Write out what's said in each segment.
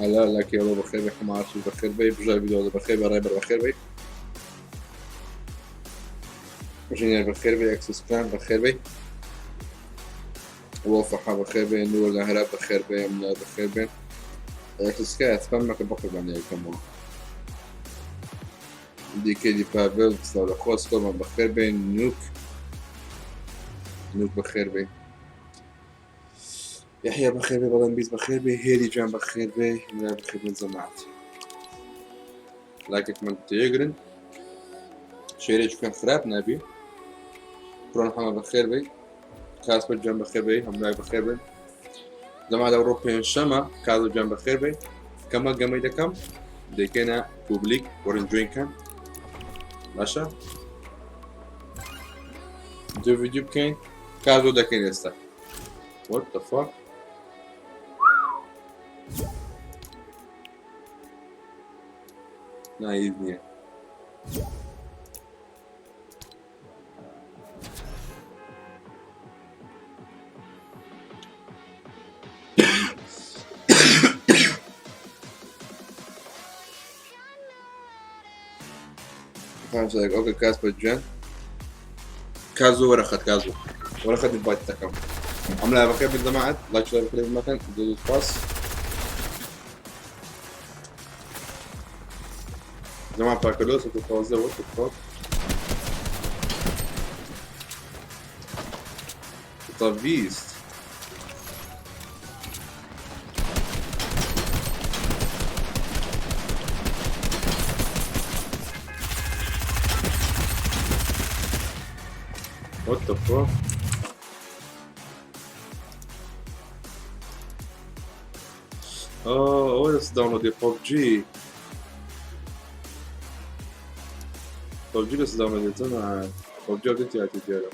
هەلا لە کێڵۆ بەخێر بێ حەماسی بەخێر بێ بژار بیدۆزە بەخێر بێ ڕێبەر بەخێر بێ ژینێر بەخێر بێ ئەکسس پلان بەخێر بێ وەفەحە بەخێر بێ نور لە هەرا بەخێر بێ منە بەخێر بێن ئەکسسکە سپام مەکە بەقوربان یەکەمەوە دیکەدی پاڤێل سلاو لە خۆسکۆمان بەخێر بێن نوک نوک بەخێر بێ یحیا بەخێر بێ بەڵێن بیست بەخێر بێ هێری جان بەخێر بێ هیمرا بەخێر بێن جەماعەت لایکێکمان تێگرن شێرێک بکەن خراپ نابی پرۆن حەمە بەخێر بێ کاسپەر جان بەخێر بێ هەملای بەخێر بێن جەماعەت ئەوڕۆ پێنجشەمە کازۆ جان بەخێر بێ کەمە گەمەی دەکەم دەیکەنە پوبلیک وەرن جوین کەن باشە دوو ڤیدیۆ بکەین کازۆ دەکەین ئێستا What the fuck? نا هیچ نییە. خمسة okay کاس بەجان کازو وەرە خەت کازو وەرە خەت invite دەکەم ئەم live ەکە بن جەماعەت like share بکەن مەکەن زۆر سپاس جەماعەت پاکەلۆس تازە what the fuck The beast. What the fuck? Oh, ئەوە دەست download ی PUBG. PUBG دەست download ی جەماعەت. PUBG update هاتێ دیارە.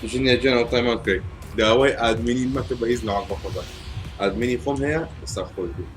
ژنێ جان ئەو تایمان کرد داوای admin ی مەکە بە هیچ ناوەک بەخۆبە admin ی خۆم هەیە ئێستا خۆش بوو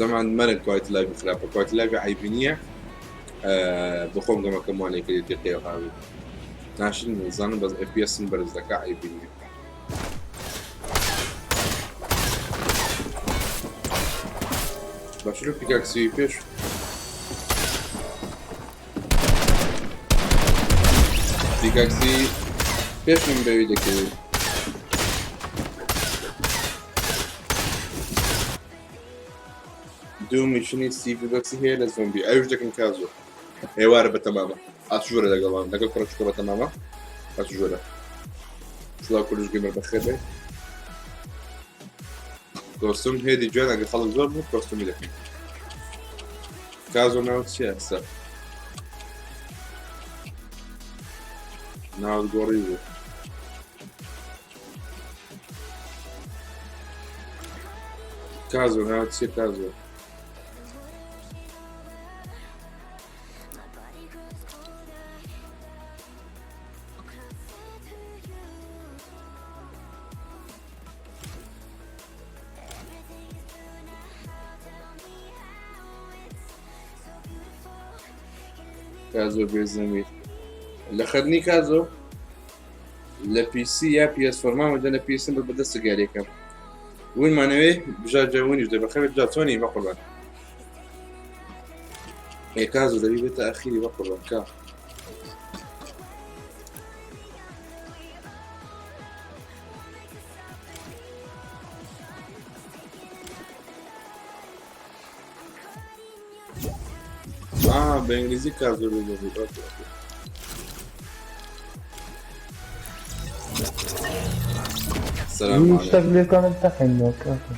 زەمان مەرن quality live ی خراپە quality live ی عیبی نییە بخۆم گەمەکەم وانەیە کە دقیقەیە هاوی ناشن زانم بەس FPS بەرز دەکا عیبی نییە باشتر pickaxe ی پێش pickaxe ی پێش من بەوی دەکەوێت دوو mission ی سیڤی بەکسی هەیە لە زۆمبی ئەوش دەکەن کازۆ ئێوارە بە تەمامە ئاسژۆرە لەگەڵان لەگەڵ کوڕەچکە بە تەمامە ئاسژۆرە سڵاو کوردش gamer بەخێر بێ custom هێدی جوان ئەگە خەڵک زۆر بوو custom ی دەکەین کازۆ ناو چیە ئێستا ناوت گۆڕی بوو کازۆ ناوت چیە کازۆ کازۆ بێزەمیر لە خەرنی کازۆ لە پیسی یا پیس فۆرمامە دەنە پیسم بە بەدەست گاریەکەم وینمانەوێ بژار جاونیش دە بەخەوێت جا چۆنی بەقڕبان ئێ کازۆ دەبی بێتە ئەخیری بەقڕبان کا آه بە ئینگلیزی کار زۆر بێ سلام عليكم شتێک لێکانە بتەقێنەوە کاکە.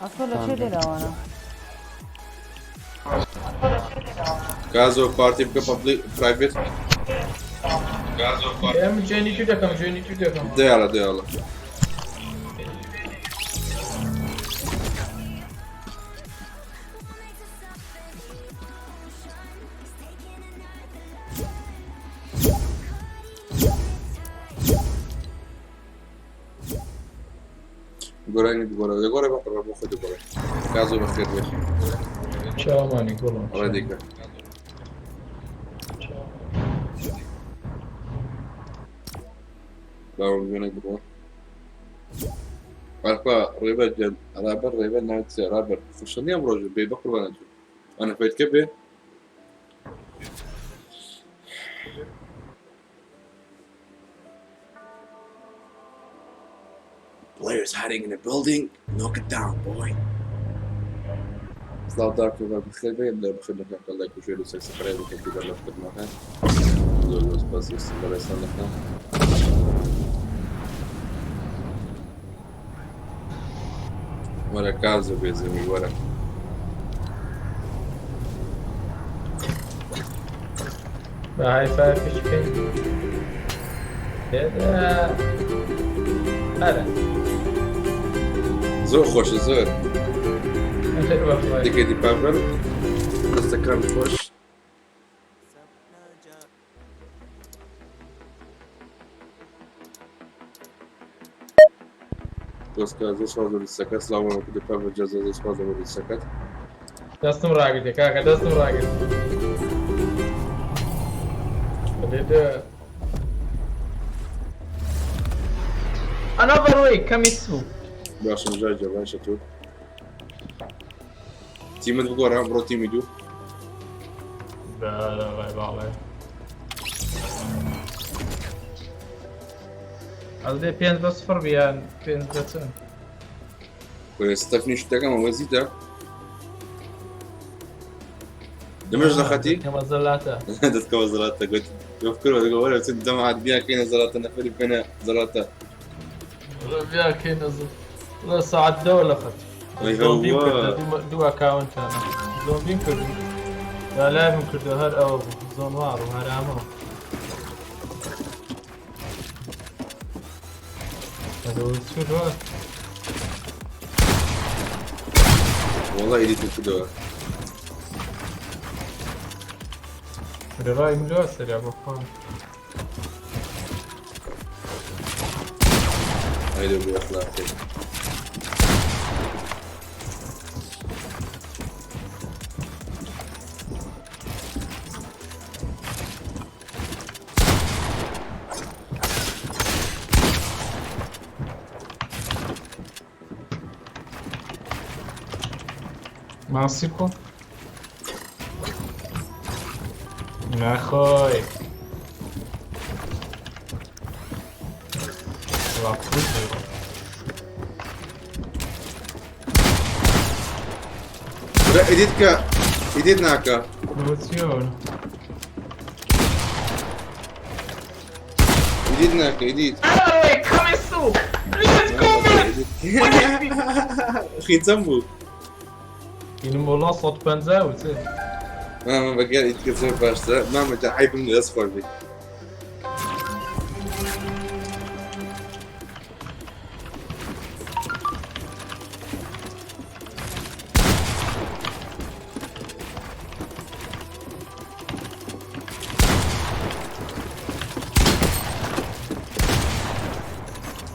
ئەسڵ لە چێ لێراوانە کازۆ پارتی بکە public private ئێمە join ی تو دەکەم join ی تو دەکەم دەیاڵە دەیاڵە گۆرانی بگۆرە دەگۆڕێ بە قڕە بۆ خۆی دەگۆڕێ کازۆ بەخێر بێ. چاومانی گوڵم. ئەڵێ دیکە. باوەم گوێنێک بڕۆ. ئەرخوا ڕێبەر گیان ڕابەر ڕێبەر ناوت چیە ڕابەر خوشەنی ئەم ڕۆژە بێ بە قوربانە تو ئەنە فەیتکە بێ. Players hiding in a building, knock it down, boy. سڵاو داک و بەخێر بێ لە بخێر دەکەم کە لایک و شێر و subscribe بکەن دیگەر لە خدمەتان زۆر زۆر سپاس ویستم بەڕێزتان دەکەم. وەرە کازە بێزەمی وەرە. بە high five ش بکەین. ئەرە. زۆر خۆشە زۆر. دیکەی پاڤل دەستەکان خۆش. دۆستکە زۆر سپاس بۆ لیستەکەت. سڵاو بۆ کوردی پاڤل جا زۆر زۆر سپاس بۆ لیستەکەت. دەستم ڕاگرتێ کاکە دەستم ڕاگرت. لێدە. Another way coming soon. باشە ژای جا باشە تۆ تیمت بگۆڕە بڕۆ تیمی دوو. بەڵێ باڵێ. ئەڵێ 5-0 بیان 5 بە چەند؟ ستەفنی شتەکەم ئەوە زیتە دمش دەخەتی؟ کەمە زەلاتە. دەستکەوە زەلاتە گوت بفکرەوە دەگۆ وەرە چ دەمعات بیاکەینە زەلاتە نەفەری بکەنە زەلاتە. بیاکەینە لە ساعت دەوە لە خەت. ئەی زۆمبیم هەوا. کردە دوو ئەکاونتانە. زۆمبیم کردو. یا لایڤم کردو هەر ئەوە بوو. زۆنوار و هەرامە. چوو والله ئیدیتم کردەوە. ڕای من لۆ سەریا بۆ خۆم. ئەی لەو بێ ئەخلاقی. ماسی بخۆ. نەخۆی. وڵا کوژ بوو. برا ئیدیت کە ئیدیت ناکە. بۆ چیۆن؟ ئیدیت ناکە ئیدیت. Another way coming soon. Let's go man. خیتەم بوو. اینم وڵا 150 و چێ. مامە بەگەر ئیدیت زۆر باشترە. مامە جا عەیبم لە دەست خۆش بی.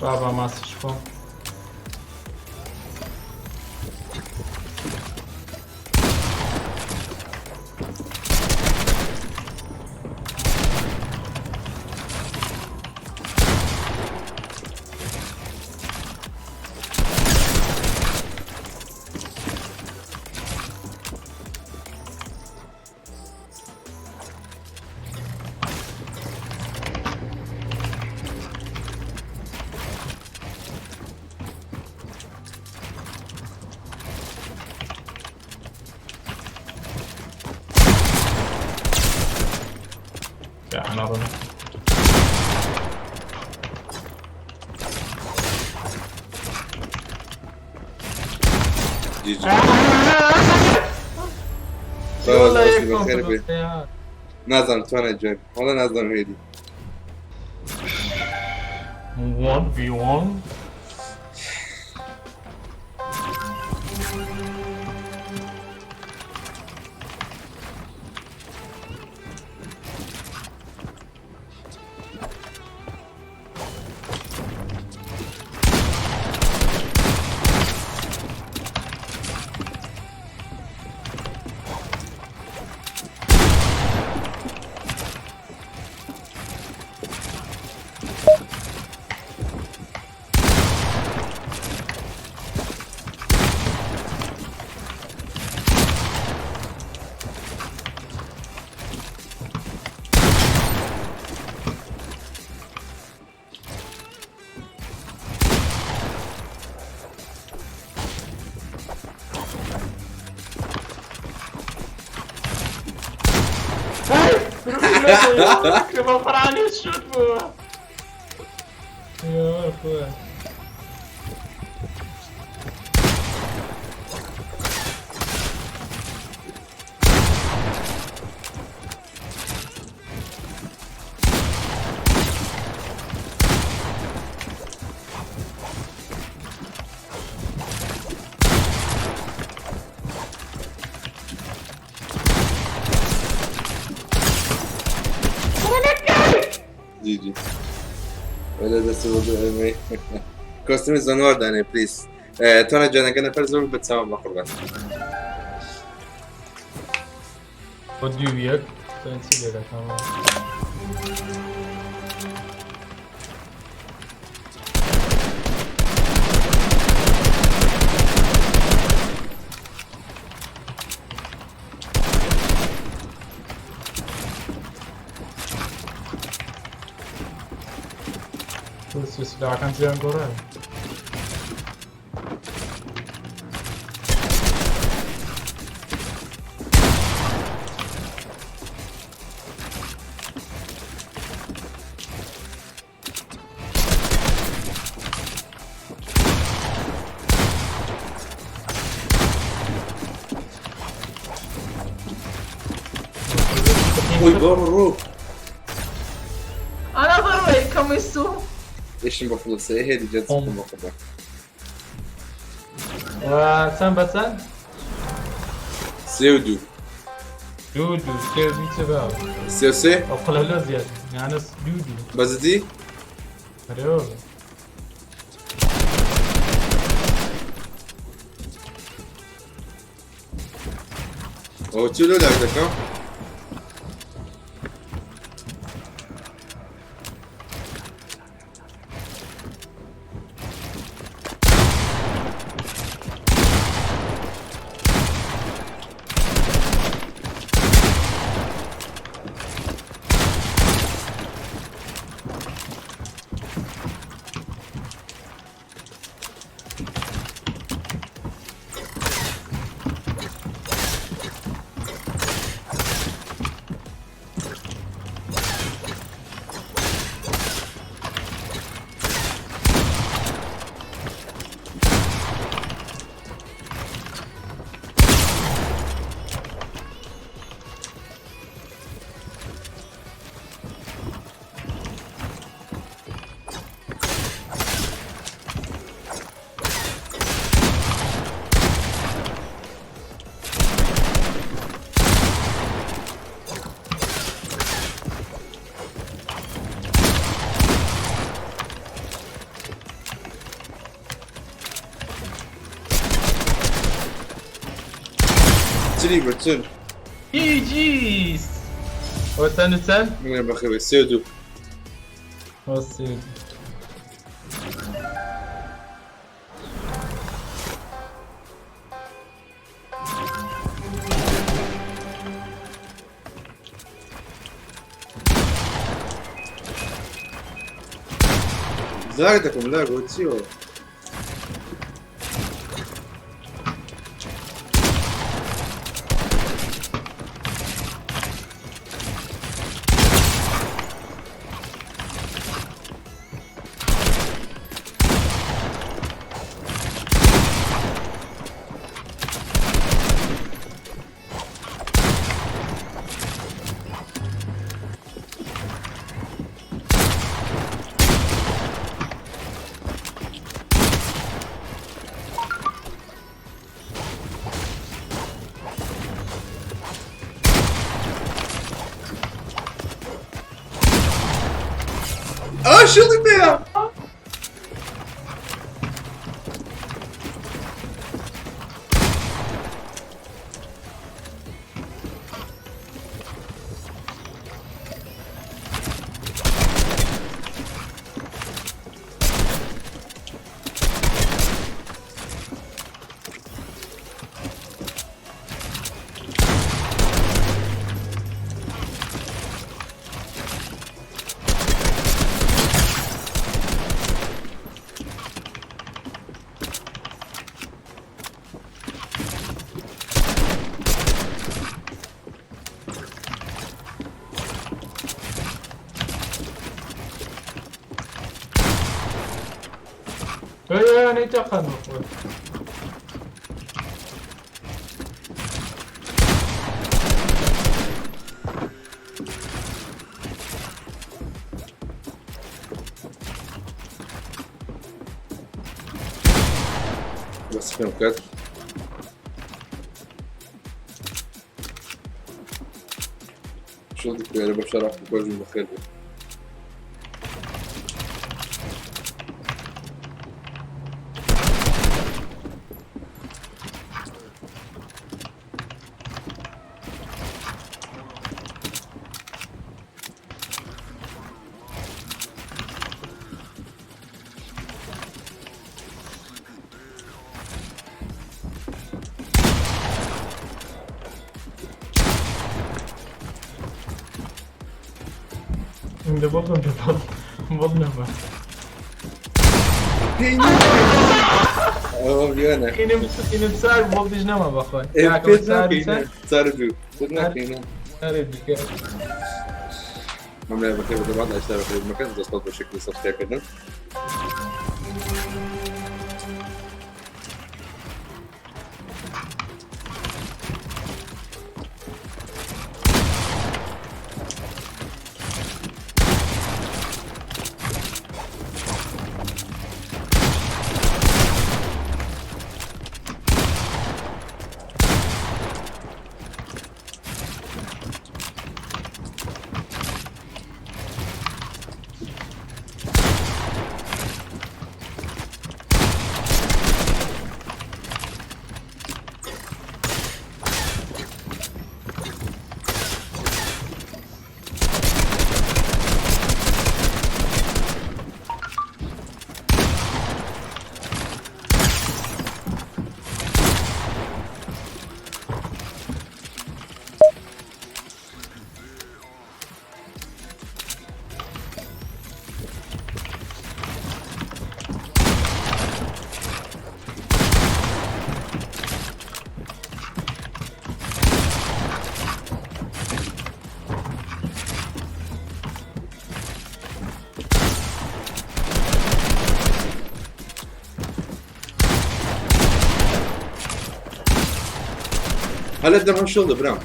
بابا ماسیش خۆم. Yeah, another one. جی جی. فواز باشی بەخێر بێ. نازانم توانای جوێن. وەڵا نازانم هێدی. 1v1. بە قورعانی شوت بووە. یا خوا. GG. ولا دەست بۆ ئێمەی costume ی zone war دانێ please. تۆنە جانەکە نەفەر زۆر بەچاوم بە قوربان. بۆ دوو یەک چەند چی لێ دەکەم؟ سلاحەکان جیان گۆڕای. وی بۆ ڕوو. أنا ضروري كم يسو. ئیشم بە فلوسەیە هێدی جەت بە قوربان. چەند بە چەند؟ سێ و دوو. دوو دوو سێ و دوو چ باوە؟ سێ و سێ؟ ئەو قڵە لۆ زیاد یانە دوو دوو. بەزدی؟ ئەرێ. ئەوە چی لۆ لاک دەکەم؟ چلی بە چل. GG's. ئەوە چەند و چەند؟ من بەخێر بێ. سێ و دوو. ئەوە سێ و دوو. lag دەکەم lag ئەوە چیەوە؟ ئا شڵی پێیە. ئەی تەقەن بخۆ. بەس پێم کرد. شڵدی کوێرە بە شەرەف بکۆژم بەخێر بێ. Şimdi buldum bir bul. Buldum ben. ئەوە گیانە. ئینم سار بۆ دیش نەما بەخۆی. ئێ پێت ناکەینە. سار دوو. پێت ناکەینە. سارێ دیکە. هەموو بەخێر بێت بعد ئێستا بەخێر مەکەن دەستەڵ بە شکلی سەبسکرایب کردن. هەلە دەمەم شڵدە برام.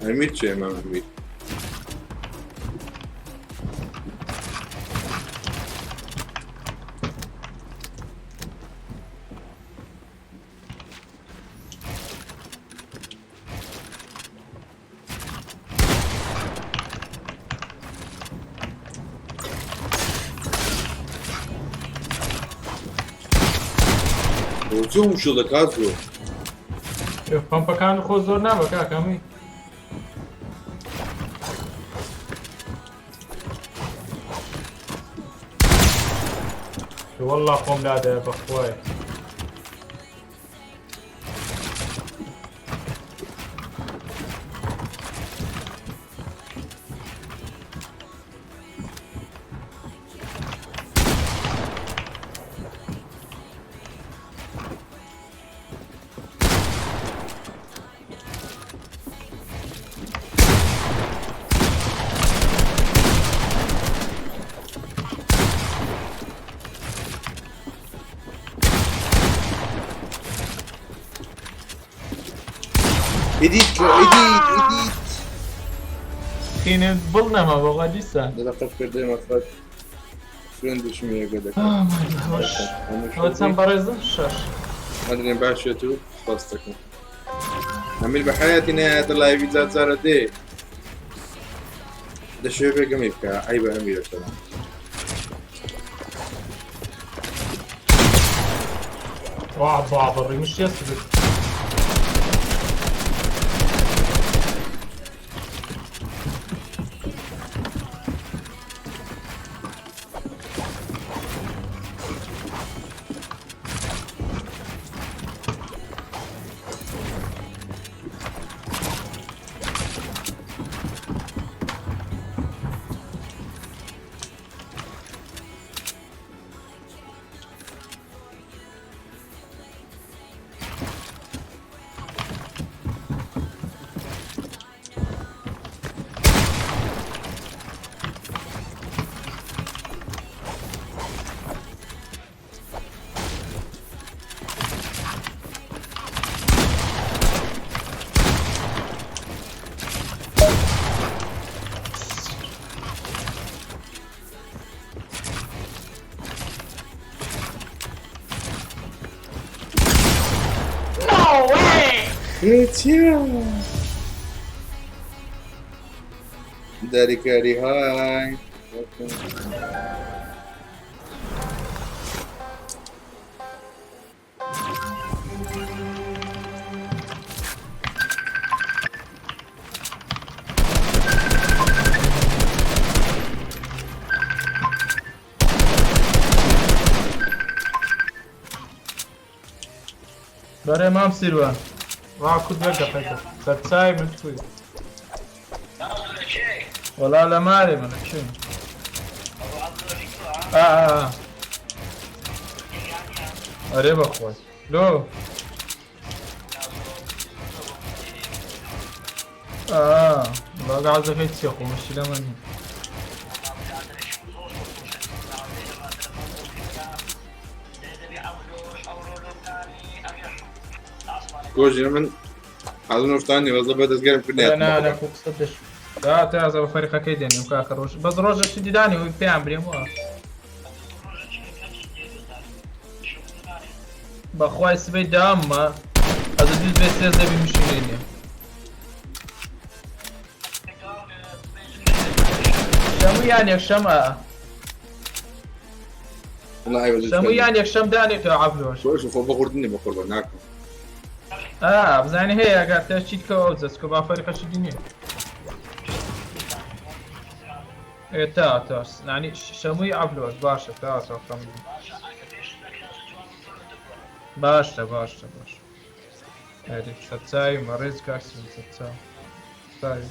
ئەمیر چێ مام ئەمیر؟ بۆ چۆن شڵدە کازۆ؟ پەمپەکان خۆ زۆر نابە کاکەمی. والله خۆم لادایە بەخوای. ئیدیت ئیدیت ئیدیت. خینە بڵ نەما بەخوا دیسان. دەقەت کردێ مەفەت فرێندشم یەکە دەکات. ئەوە چەند بەڕێزم؟ شەش. هەندێن باشێت و سپاس دەکەم. ئەمیر بە حیاتی نایەتە لایڤی جار جارە دێ. دەشێ بێگەمی بکە عەیبە ئەمیرە سەلام. وا بابڕی مش يسبق. چییە؟ داریکاری های. بەرێ مام سیروان وا کورد بێ دەقەکە سەرچای من توی وەڵا لە مارێ من چی ئا ئەرێ بەخۆی لۆ ئا وەڵا عەزەکەی چیە خۆ مشکلە من نییە. گۆژی من حەزم نوشتانی بەس لە بەدەستگەرم کرد نا نا قسە دەش دا تازە بە فەریقەکەی دێنیم کاکە ڕۆژ بەس ڕۆژە چی دیدانی وی پێیان برێم وە بەخوای سبەی داممە ئەز دوو بێ سێ زەبی مشینێ نییە شەموو یان یەکشەمە شەموو یان یەکشەم دانێتەوە عەبلۆش خۆ بەخوردنی بەخۆر ناکەم. ئا بزانانی هەیە ئەگەر تا چیت کەەوە ئەو جەسکە با فەرقەشی دی نییە. ئێ تا تا یعنی شەمووی عەبلۆش باشە تا چاوخەم باشە باشە باش. ئەری سەرچاوی مەڕێز کاکسن سەرچاو چاوی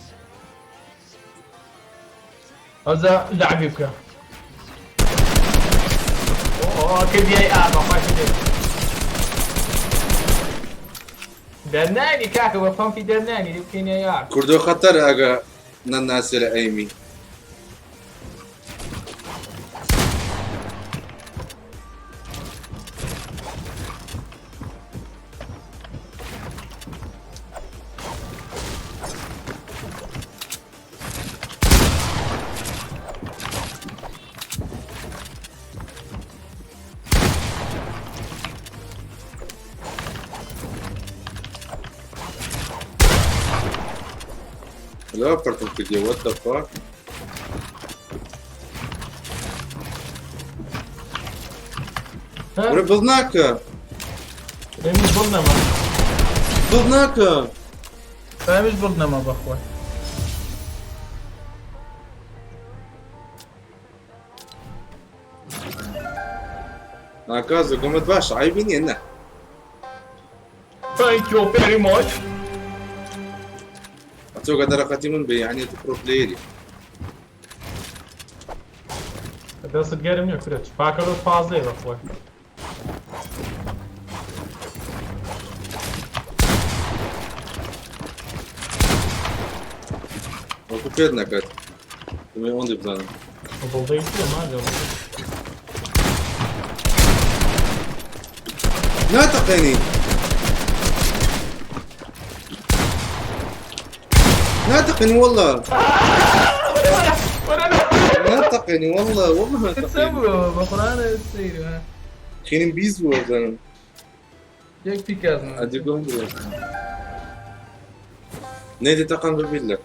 ئەوجا لەعبی بکە. ئۆ کردیای ئا بەخوا کردی دەرنانی کاکە بە پەمپی دەرنانی لێ بکەینە یار. کوردۆ خەتەر ئەگە نەناسێ لە ئەیمی. لا پرتم کردی what the fuck. وەرە بڵ ناکە. ئێمیش بڵ نەما. بڵ ناکە. ئێمیش بڵ نەما بەخۆی. ناکازە گۆمەت باشە عیبی نییە نە. Thank you very much. ئەتۆ دەرەقەتی من بێ یعنی تو پرۆ پلەیەری. دەستت گەرم نییە کورە پاکەڵۆ فازەیە بەخۆی. وەکو پێت نەکات. دەمێ ئەوەندە بزانم. بڵدەی چییە ماجە ناتەقێنی. ناتەقێنی والله. ناتەقێنی والله والله ناتەقێنی. بە قورئان سەیرە. خێنیم بیست بووە بزانم. یەک پیکازم. ئەدی گۆم بووە. نەیدی تەقان بە بیلە.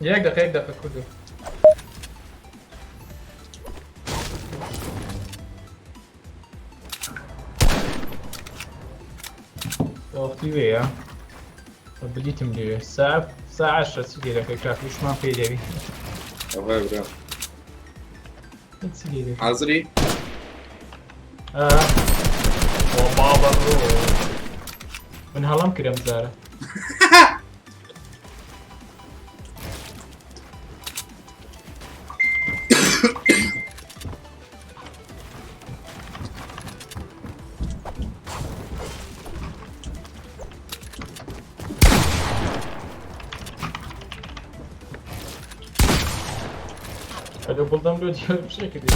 یەک دقیقە یەک دقیقە کوردو. وەختی وێیە بلیتم لێوێ ساعە ساعە عەشرە چی لێ دەکەی کاک وشمان پێی دەبی. ئەوە برا. چی لێ دەکەی؟ حازری؟ ئا بابا ڕۆ من هەڵەم کرد ئەم جارە. ئەگە بڵدەم لۆ دیار بشێ کردی.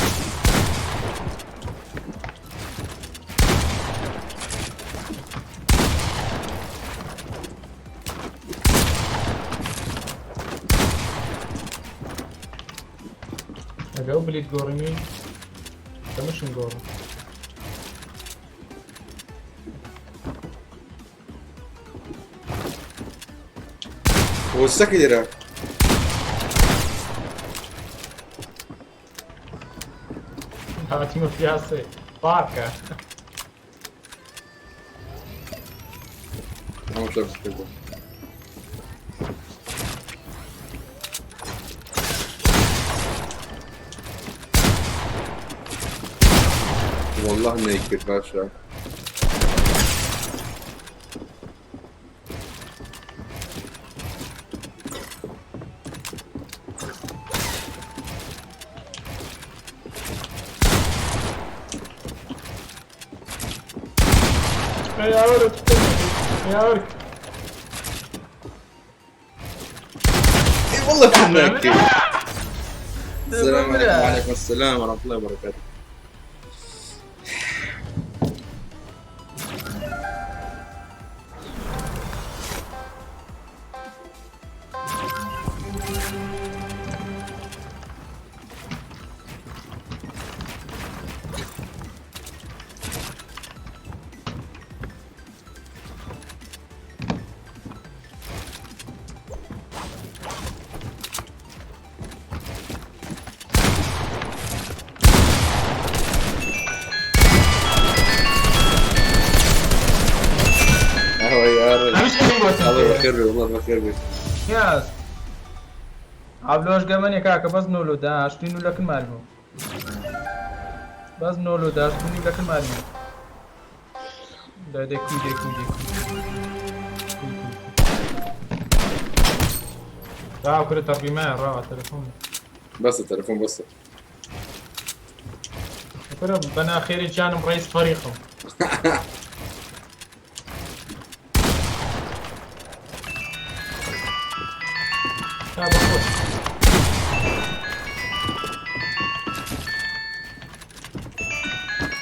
ئەگە ئەو بلیت گۆڕیمی. کەمشم گۆڕ. وەسەکە لێرە. هاتیمە پیاسێ پارکە. ئەمە شەرت کردو. والله نەیکرد باشە. یاوەرە یاوەر. اي والله كنا كيف. السلام عليكم. وعليكم السلام ورحمة الله وبركاته. اهو يا رجل. الله بخير بي والله بخير بي. یاس ئابلۆش گەمەنێ کاکە، بەس نۆلۆ داشتین و لەکن ماری بوو، بەس نۆلۆ داشتنی لەکن ماری بوو. دەکوی دەکوی دەکوی ڕاو کرد تەقیمە ڕاوە تەلەفۆن. بس التليفون بس. کورە بەناخێری گیانم ڕئیس فەریقم. تا بەخۆت.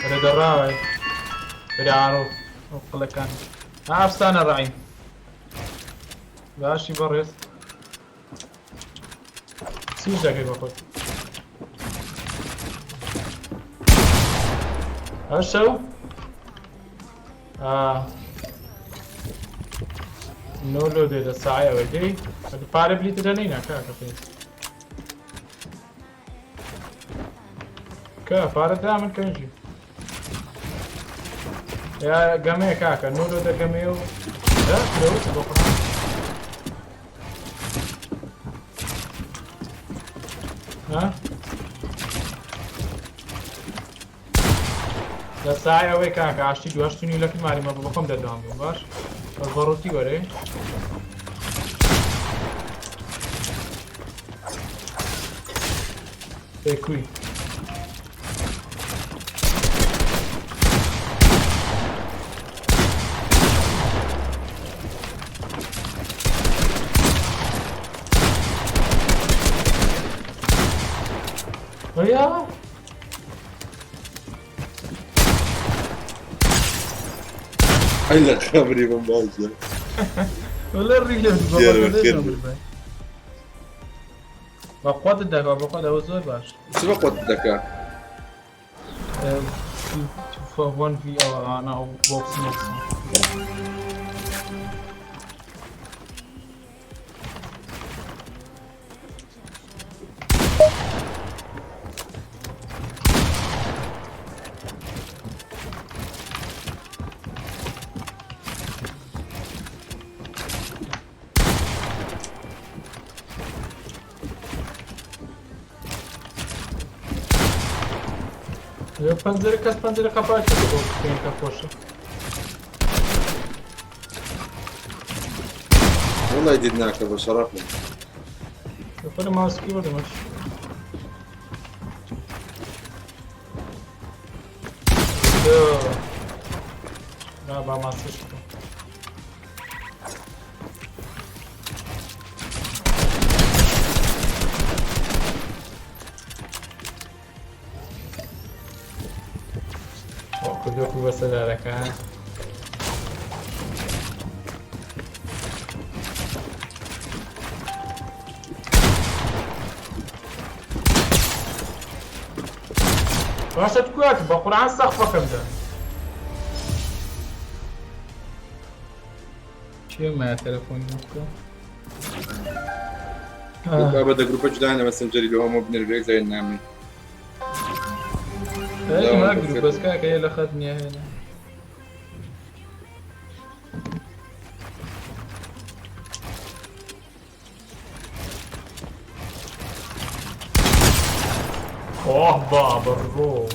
ئەرێ دەڕاوەی بەرێ عارۆ ئەو قڵەکان ئافسانە ڕعیم باشی بەڕێز چیش دەکەی بەخۆت ئەو شەو نۆ لۆ دێ لە سایەوە دێی پارە بلیتە دەنەینا کاکە پێ کە پارە دا من کەنجی یا گەمەیە کاکە نۆ لۆ دەگەمێ و لەوە بۆ قورئان. ها لە سای ئەوەی کاکە ئاشتی دوهشت و نیو لەکن ماریمە بە خۆم دەدەوام بووم باش بەس بەڕووتی وەرێ. پێکوی ويا هلا خبري من بازل. والله الرجل يا بخير. بەقوت دەکا بەقوت ئەوە زۆر باش. بس بقوة الذكاء. 1 في انا او بوكس موكس. پەنجەرە کەس پەنجەرە قەپا کرد بۆ کە خۆشە. والله يديناك بشرفنا. خۆ ماوسکی وەردەمەش. لا با ماسش بکەم. کردوەکو بەسەدارەکە. باشە تکوات بە قورعان سەقفەکەم دا. کێ مایە تەلەفۆنی بۆ بکە؟ بابا دە گروپە جودانە مەسنجەری لۆ هەموو بنێر بێک زای نامی. ما گروپ بەس کاکە لە خەت نییە هێنا. Oh بابا الروح.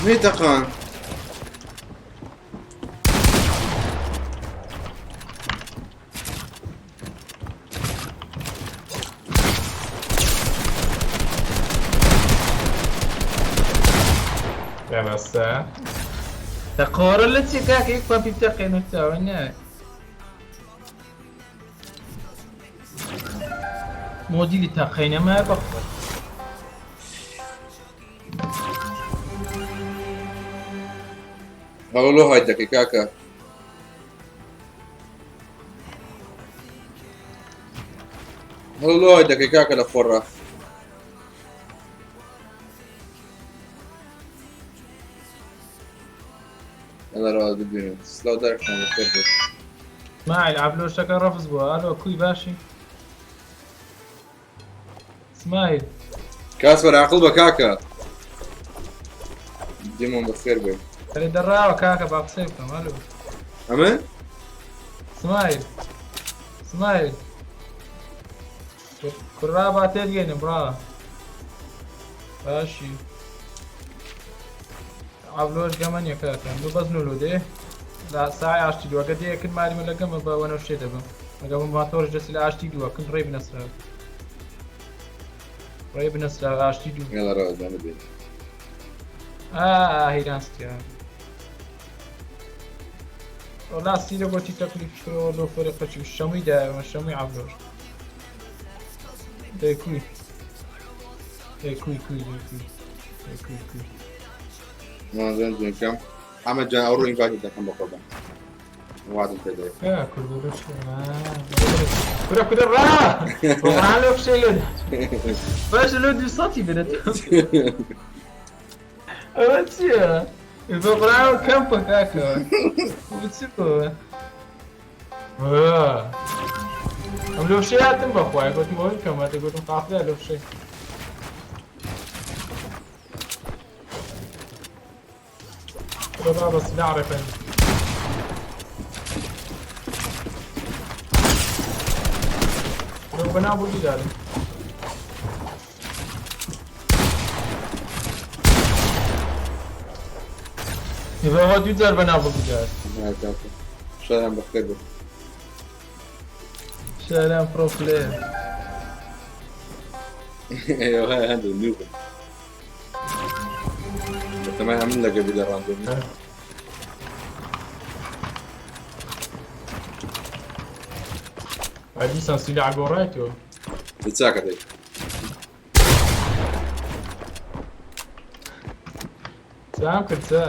ميتقان يا بس تقور لە چی کاکە یەک پەمپی بتەقێنەوە نە مۆدیلی تەقینەمە بەخۆ. هەڵۆ لۆ های دەکەی کاکە. هەڵۆ لۆ های دەکەی کاکە لە خۆڕا. الله ڕاز ببینم. سلاو دارکتان بەخێر بێت. اسماعیل عبلۆ شتەکە ڕەفز بووە. ئەلۆ کوی باشی؟ اسماعیل کاسپەر عقل بە کاکە. دیمۆن بەخێر بێ. ئەرێ دەڕاوە کاکە با قسەی بکەم. ئەلۆ ئەمە؟ اسماعیل اسماعیل کوڕا با تێبگەینم بڕا. باشی عبلۆش گەمە نییە کاکە. لۆ بەس نولۆ دێ لە سای ئاشتی دووە. ئەگە دێکن ماریمە لە گەمە بە وەنەوشێ دەبم. ئەگە بم ماتۆرش دەستی لە ئاشتی دووە کن ڕێی بنەسرا. ڕێی بنەسرا ئاشتی دوو. يلا ڕاز بێت. هیران ستیا. وەڵا سیرە بۆچی تەکلیف شکرەوە لۆ فەرقەچی شەمووی دایەوە شەمووی عەبلۆش. دەی کوی. دەی کوی کوی دەی کوی. دەی کوی کوی. مازن جنکەم. حەمەد جان ئەوڕۆ ئینڤایت دەکەم بە قوربان. وعدم پێ دەیە. کوردە لۆ چی؟ کورە کورە ڕا! قورعان لۆ فشەی لۆ باشە لۆ دوو سەتی برێت. ئەوە چییە؟ بە قورعان کەمپە کاکە. چی بووە؟ ئەم لۆ فشەی هاتم بە خوایە گوتم ئەوەی کەماتە گوتم قافلە لۆ فشەی. کورە بابە سلاح ڕێکەن. لو بنام بودي داري. يبقى هو دوو جار بەناو بودي دار. کاکە. شاران بەخێر بێت. شاران پرۆ پلەیەر. ئێوە هەندێک نوبن. بەتەمای هەمن لەگە بی لە ڕاندۆمی. دیسان سیلاح گۆڕایتەوە. چاکە دەی. سام کرد سا.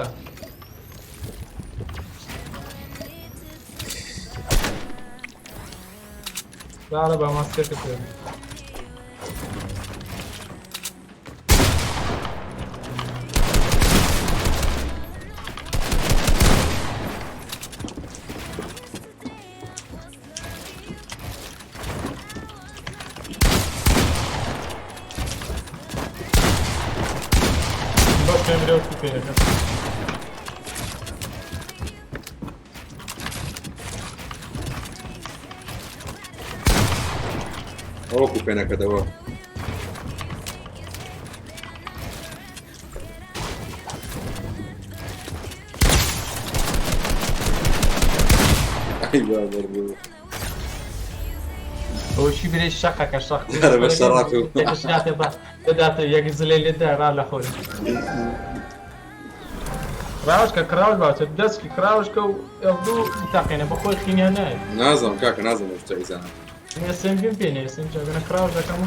سارە بە ماسکەکە پێ. بەس پێم برێ وەکو پێ دەکەم. ئەوەکو پێنەکەدەوە. ئەی بابە. ئەوشی برێ شەقەکە شەق. دیارە بە شەڕات و- دەداتە یەک زلێ لێ دارا لە خۆی. کراوشکە کراوش باوتە دەستکی کراوشکە و ئێڵدوو تاقێنە بە خۆی خینیان نایە. نازم کاکە نازم شتە ئیزانم. SMG پێ نیە SMG ئەگەنە کراوش دەکەم.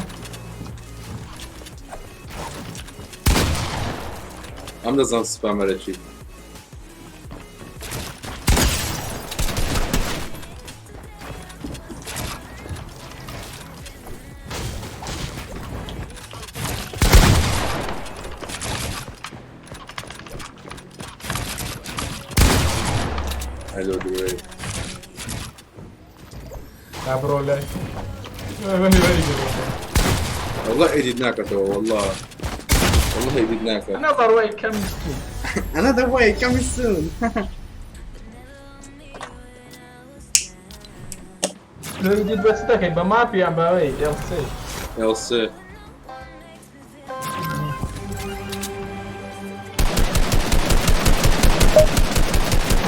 ئەم دەزان سپامەرەکی. هەلۆ دوێ. تا بڕۆ لای. وەری وەری بڕۆ. والله edit ناکەتەوە والله والله edit ناکات. Another way coming soon. Another way coming soon. لۆ edit بە چ دەکەیت بە map یان باوەی LC؟ LC.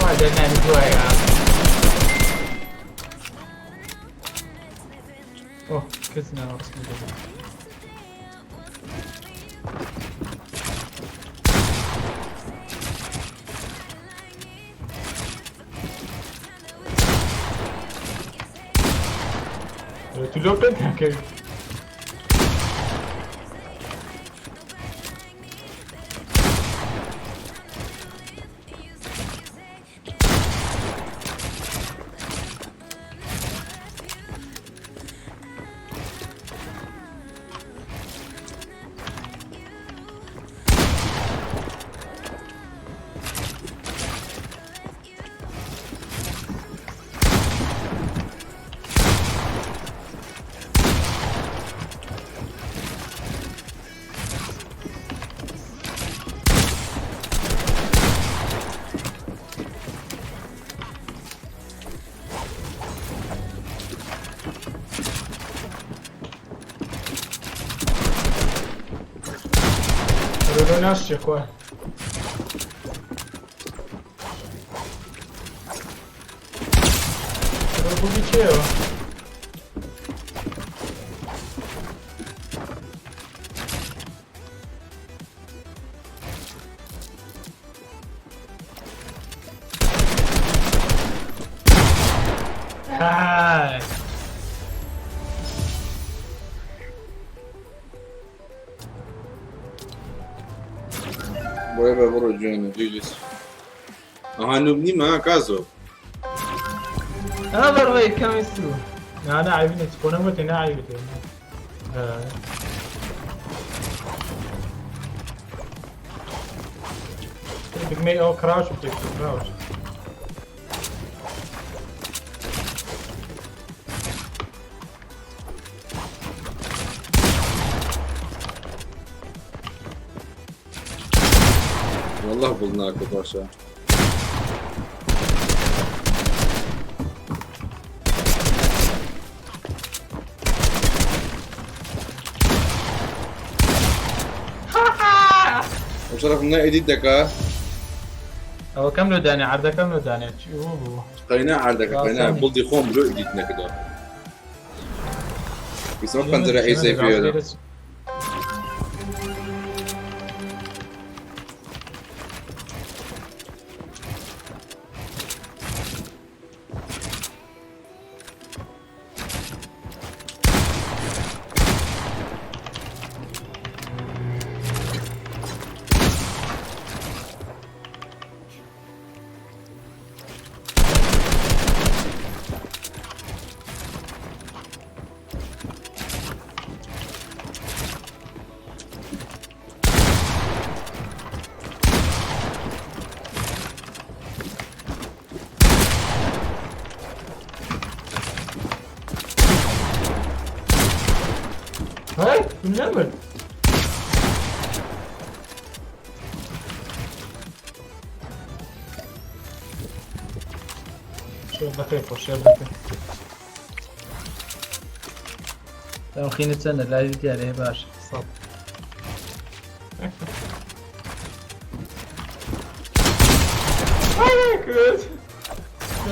وا دەنانی دوایە. ئۆه کەس ناوەڕستی دەبێت. تو لۆ پێ ناکەوی. لۆ ناشچێ خوا. بووی چێوە؟ های. بۆیە بە بڕۆ جوێنە جیجیس. ئەها noob نیمە کازۆ. Another way coming soon. نا نا عیبنێ خۆ نەگوتێ نا عیبتێ. دگمەی ئەو کراوش بتێک کراوش. والله بڵ ناکە باشە. وشرف نا edit دەکا. ئەوە کەم لۆ دانێ عەردەکەم لۆ دانێ چی بوو؟ قەینا عەردەکە قەینا بڵدی خۆم لۆ edit نەکردەوە. بیسمە پەنجەرە ئیزەی پێدا. هاي نمر. شوف دقيقة شوف دقيقة. تەمخینە چەندە لایڤ دیارە باش سەد.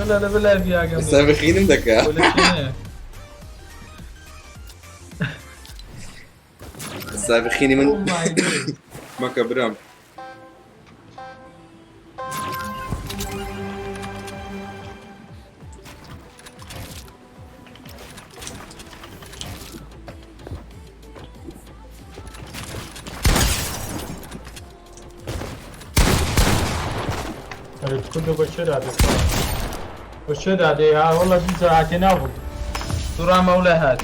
لا لا بلا بياقم ئێستا بخینم دەکا. ئێستا بخینی من مەکە برام. کوردۆ بە چێ دادێ بە چێ دادێ ها وەڵا دوو هاتێ نابوو سوڕا مەولە هات.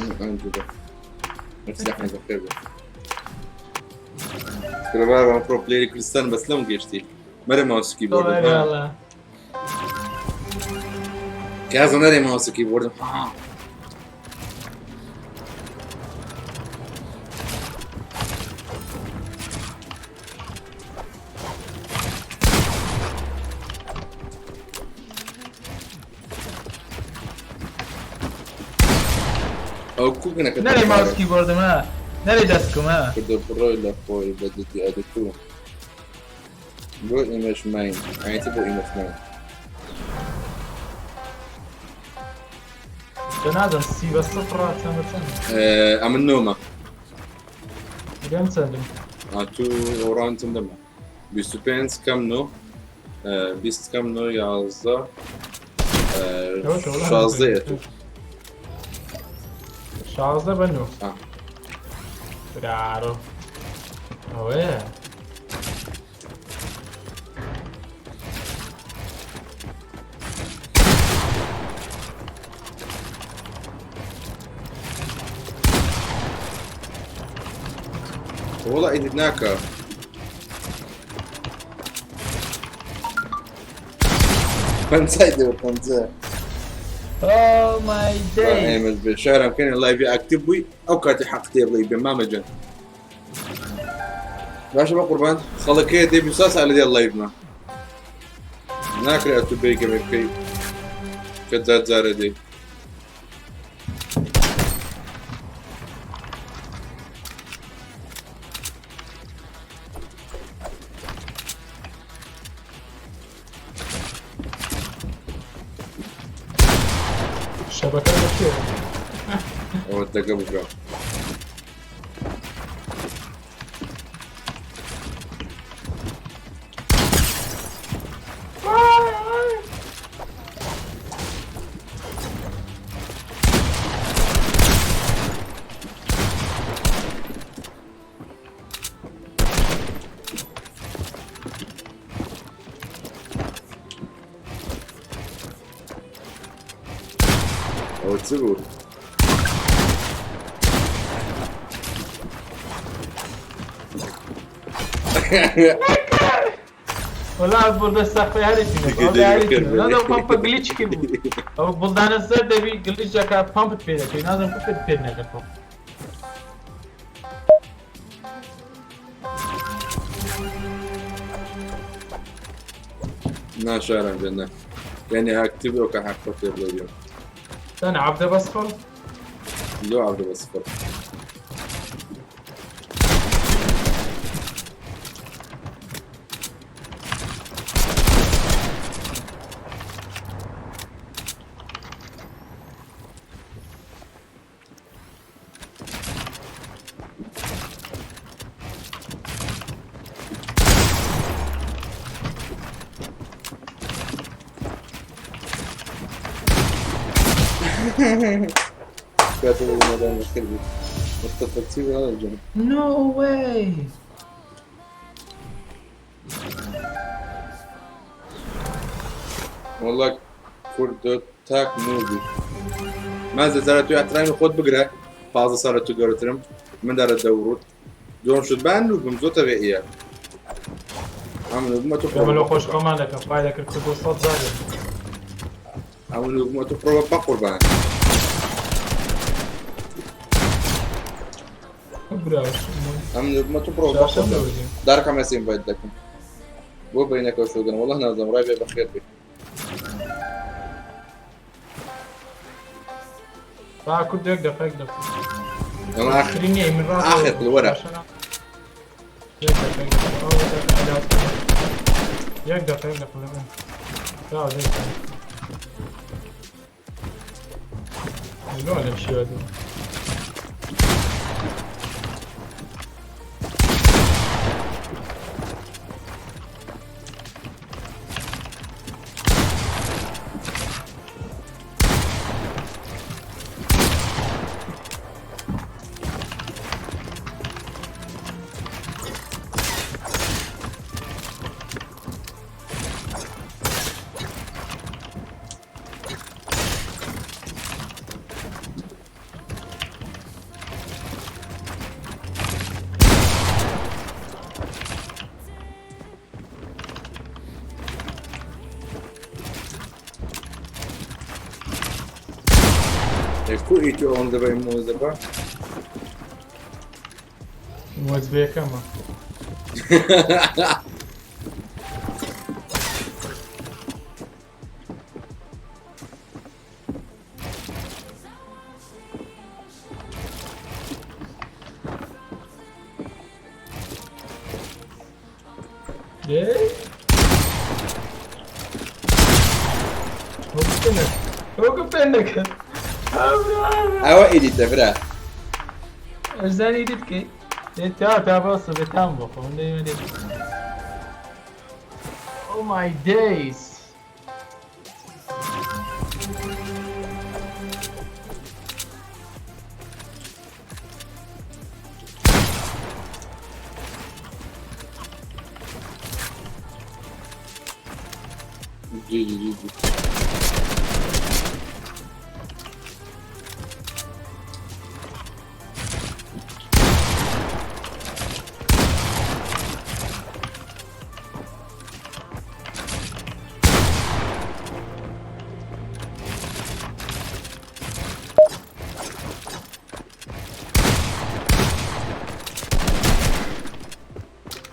نفسي احمد بخير بێ. كربارة برو بلاير كريستان بس لم گەشتی مەرە ماوسکی بۆردم يلا کازە نەرێ ماوسکی بۆردم. ئەو کوکنەکە نەرێ ماوسکی بۆردم ها نەرێ دەستکم ها. کردە بڕۆی لە خۆی بەدەتی ئەدەتوو بۆ ئێمەش ماین ئایتی بۆ ئێمەش ماین. نازم سی بە سفر چەند بە چەند؟ ئەمن نۆمە. لێم چەندم؟ تو ڕانتم دەمە 25 کەم نۆ 20 کەم نۆ 11 16 تو. 16 بە نۆ. آه. برارۆ ئەوەیە. والله ئیدت ناکە. پەنجای دەوە پەنجا. Oh my days. ئێمە بێ شارم کەین لایڤی ئاکتیڤ بووی ئەو کاتی حەق تێ بڵێ بێ مامە جان. باشە بە قوربان خەڵکەیە دێ 24 ساعت لە دێ لایڤمە. ناکرێت ئەتوو بێی گەمێ بکەی کە جار جارە دێ. شەبەکە لە کوێ؟ ئەوە دەگە بکە. ئەوە چ بوو؟ وەڵا بوڵدە سەختی هەری تینە. نازم پەمپە گلیچکی بوو. ئەو بوڵدانە زەرد دەبی گلیچ دەکات پەمپت پێ دەکەی نازم پێت پێ نەدەکەم. نا شارم جان نا. یعنی ئاکتیڤ ئەو کە حەق تێ بڵێ بێ. چەند عەبدە بە سفر؟ لۆ عەبدە بە سفر. كاتب المدام الخلبي مصطفى هذا الجنب. No way. والله کوردۆ تاک نوبی. مازە زارە توی ئەترامی خۆت بگرە 15 ساڵە تو گەورەترم من دارە دەوڕوت دۆن شد بان نوبم زۆر تەبیعیە. ئەم نوبمە تو ئێمە لە خۆش خۆمان دەکەم خوای دەکرد کوردۆ 100 جار. ئەم نوبمە تو پرۆ بە قوربان. براش ئەم نوبمە تو پرۆ بە قوربان. دارکەم ئەسیم باید دەکەم. بۆ بینەکە شۆگەن والله نازم ڕای بێ بەخێر بێ. با کوردێک دەقەیەک دەقە. آخر آخر وەرە. یەک دقیقە یەک دقیقە لەمن تا دەی لۆ لەم شێوە دوو کو ئیتی ئەوەندە بە مۆزەبە وەجبەکەمە دەی وەکو پێنەکە ئەوە ئیدیتە برا. ئەزانی دیت بکەی تا تا بەسە بێتام بۆ خۆم دەیوێنێت. Oh my days. جی جی جی جی.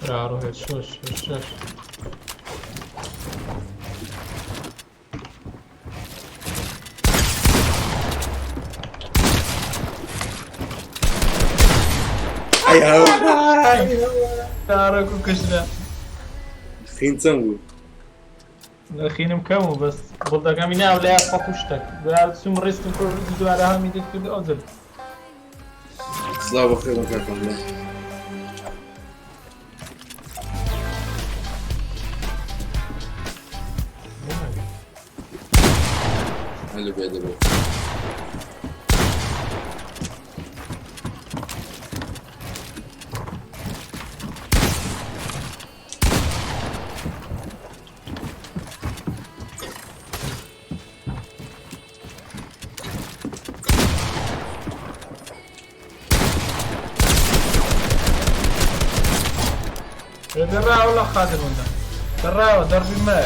را ڕۆ شۆش شۆش. ئەی هەوا تارەکو کوشرا. خین چەند بوو؟ نرخینم کەم و بەس بڵدەکەمی ناو لە سەد و شتێک سوم ڕیستم کرد دووارە هەمی دەت کرد ئەو سڵاو بەخێر بن کاکەم بڵێ. هەلو بێ دەبێت. دراوە لە خاتر مندا دراوە دەربی مە.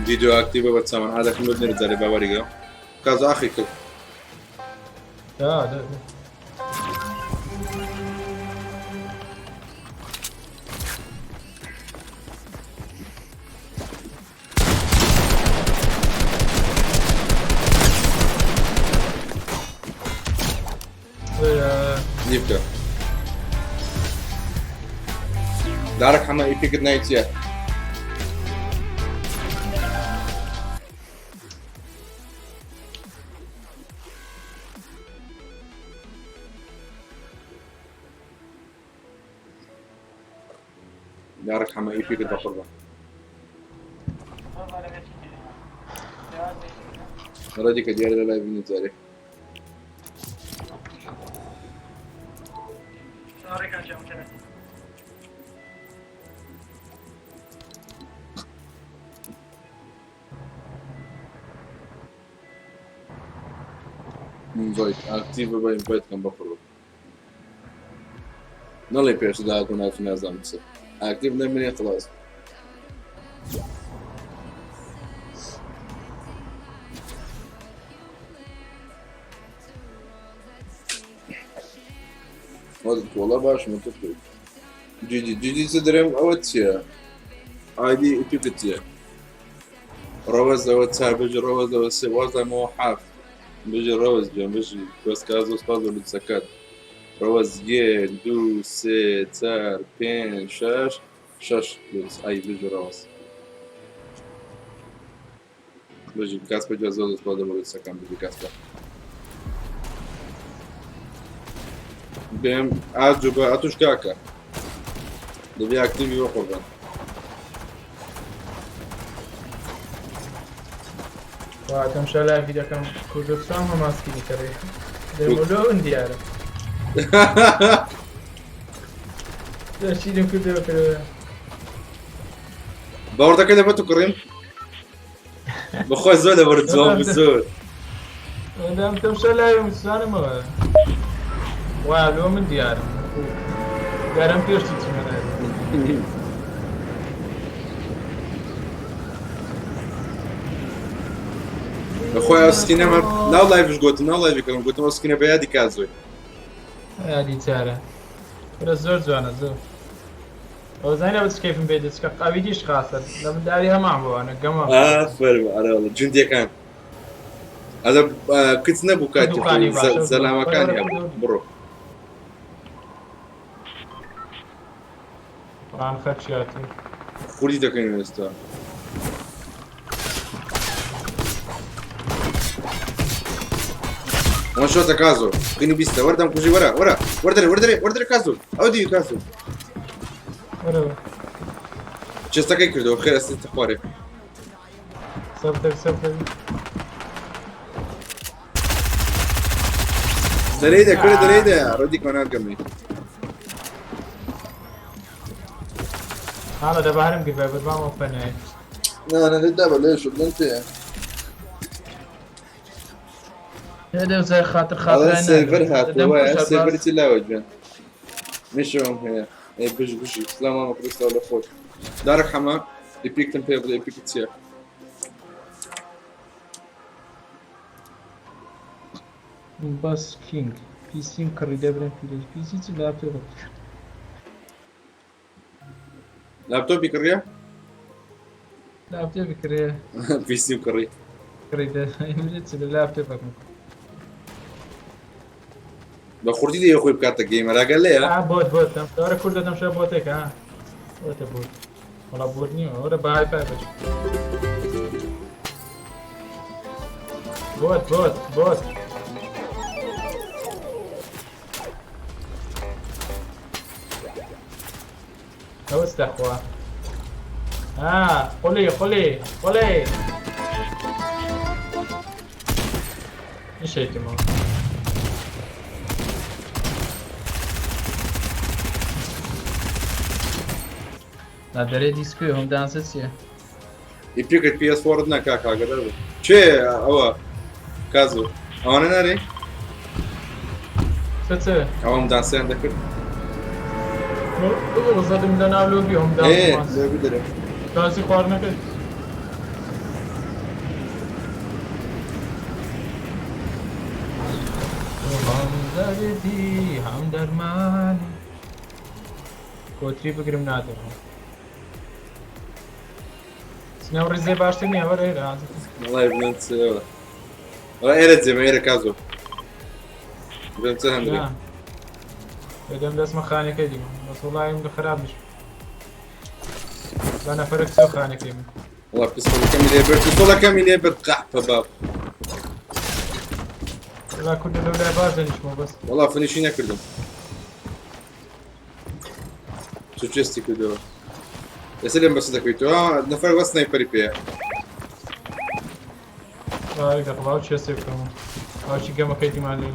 ڤیدیۆ ئاکتیڤە بە چاوان عادەکەم بۆ نێرە جارێ باوەریگە کاز ئاخی کرد. دا دا نیبکە دارك حما ايبيك نايتيا. دارك حما ايبيك بقربة رديك ديار لا بني زاري. invite active بە invite کەم بەقڕ نەڵێ پێش داهاتوو ناچ نازانم چ ئاکتیڤ نەمێنێ خلاص. وەڵا باش منطقی. جی جی جی جی چ درێم ئەوە چییە؟ ئایدی ئیپیکت چییە؟ ڕەوەز ئەوە چار بژ ڕەوەز ئەوە سێ وازەمەوە حاف. بژی ڕەوەز گیان بژی بەس کازۆ سپاس بۆ لوتسەکەت ڕەوەز یەک دوو سێ چار پێنج شەش شەش لوتس ئای بژی ڕەوەز بژی کاسپە گیان زۆر سپاس بۆ لوتسەکەم بژی کاسپە بێم ئاجو بە ئەتوش کاکە دەبێ ئاکتیڤی بۆ قوربان. وا تەمشا لایڤی دەکەم کوردستان هەمان سکینی کەڕی دەمەلۆ ئەون دیارە دەچیرم کردەوە کردەوە باوەڕدەکەی لەبەر تو کڕیم بەخۆی زۆر لەبەر جوان بوو زۆر. دەم تەمشا لایڤم سانمەوە وا لۆ من دیارم دیارم پێشتی چمە لایڤ. بەخۆی ئەو سکینەمە ناو لایڤش گوتم ناو لایڤی کردم گوتم ئەو سکینە بە یادی کازۆی. یادی چارە فرە زۆر جوانە زۆر. ئەو زانە بچ کەیفم بێ دەچکە قاوی دیش خاصە لە منداری هەمان بۆوانە گەمە. ئافەرم ئەرێ والله جوندیەکان ئەدە کچ نەبوو کاتی دوکانی خۆی باشە زەلامەکانی هەبوو بڕۆ. قڕان خەرچیاتی. خوردی دەکەین ئێستا. وان شۆتە کازۆ قینی بیستە وەردەم کوژی وەرە وەرە وەردەرێ وەردەرێ وەردەرێ کازۆ ئەو دیوی کازۆ. وەرە چێستەکەی کردەوە خێر ئەستێتە خوارێ. سەبتەک سەبتەک. دەرەی دە کورە دەرەی دە ڕەدی کۆنار گەمەی. هاڵە دەبارم گرت بە بام پەنای. نا نا لێ دابە لێ شو بڵێن پێ. دە زای خاطر خاطر ئەڵێ سێرڤەر هاتووە وایە سێرڤەر چی لاوە گوێن میشەوەم هەیە ئەی بژ بژی سلام مامە کریستاو لە خۆت دارک حەمە ئیپیکتم پێ بڵێ ئیپیکت چییە؟ بەس کینگ پیسیم کڕی دەبرم پیرێ پیسی چ لاپتۆپ. لاپتۆپی کڕیە؟ لاپتۆپی کڕێ. پیسیم کڕی. کڕی دە چ لە لاپتۆپەکەم. بە خورتی دەیە خۆی بکاتە گەیمەر ئەگەر لێیە؟ بۆت بۆت دەم کوردە دەمشە بۆتێکە بۆتە بۆت وەڵا بۆت نییە وەرە بە های فای بچ. بۆت بۆت بۆت ئەوە دەخوا. قولی قولی قولی نشيتم. لا دەرێ دیسکوێ هەم دانسە چییە؟ ئیپیکت PS4 نا کاکا ئاگادار بوو. چێ ئەوە کازۆ ئەوانە نارێ؟ چ چ؟ ئەوەم دانسیان دەکرد. وەزەدم لە ناو لۆبی هەم ئێ دانس. لۆبی دەرێ. دانسی خواردنەکەی. هەم دەردی هەم دەرمانی کۆتری بگرم نادەم. سناو ڕیزێ باشتر نییە وەرە ئێرە. وەڵای بڵێن چ ئەوە. وەڵا ئێرە جێمە ئێرە کازۆ. بڵێن چ هەندرێ. دەم دەستمە خانەکەی دیم بەس وەڵای من خراپ نیش. بە نەفەرێک چۆ خانەکەی من. وەڵا پستۆڵەکەمی لێ برد پستۆڵەکەمی لێ برد قەحپە باب. وەڵا کوردە لەو لای باش دەنیشمەوە بەس. وەڵا فنیشی نەکردم. چ چێستی کردەوە. ئێستا لێم بەسە دەکەیتەوە نەفەر وە سنایپەری پێیە. دەخوا چێسێ بکەمەوە. باوکی گەمەکەی دیمان لێ.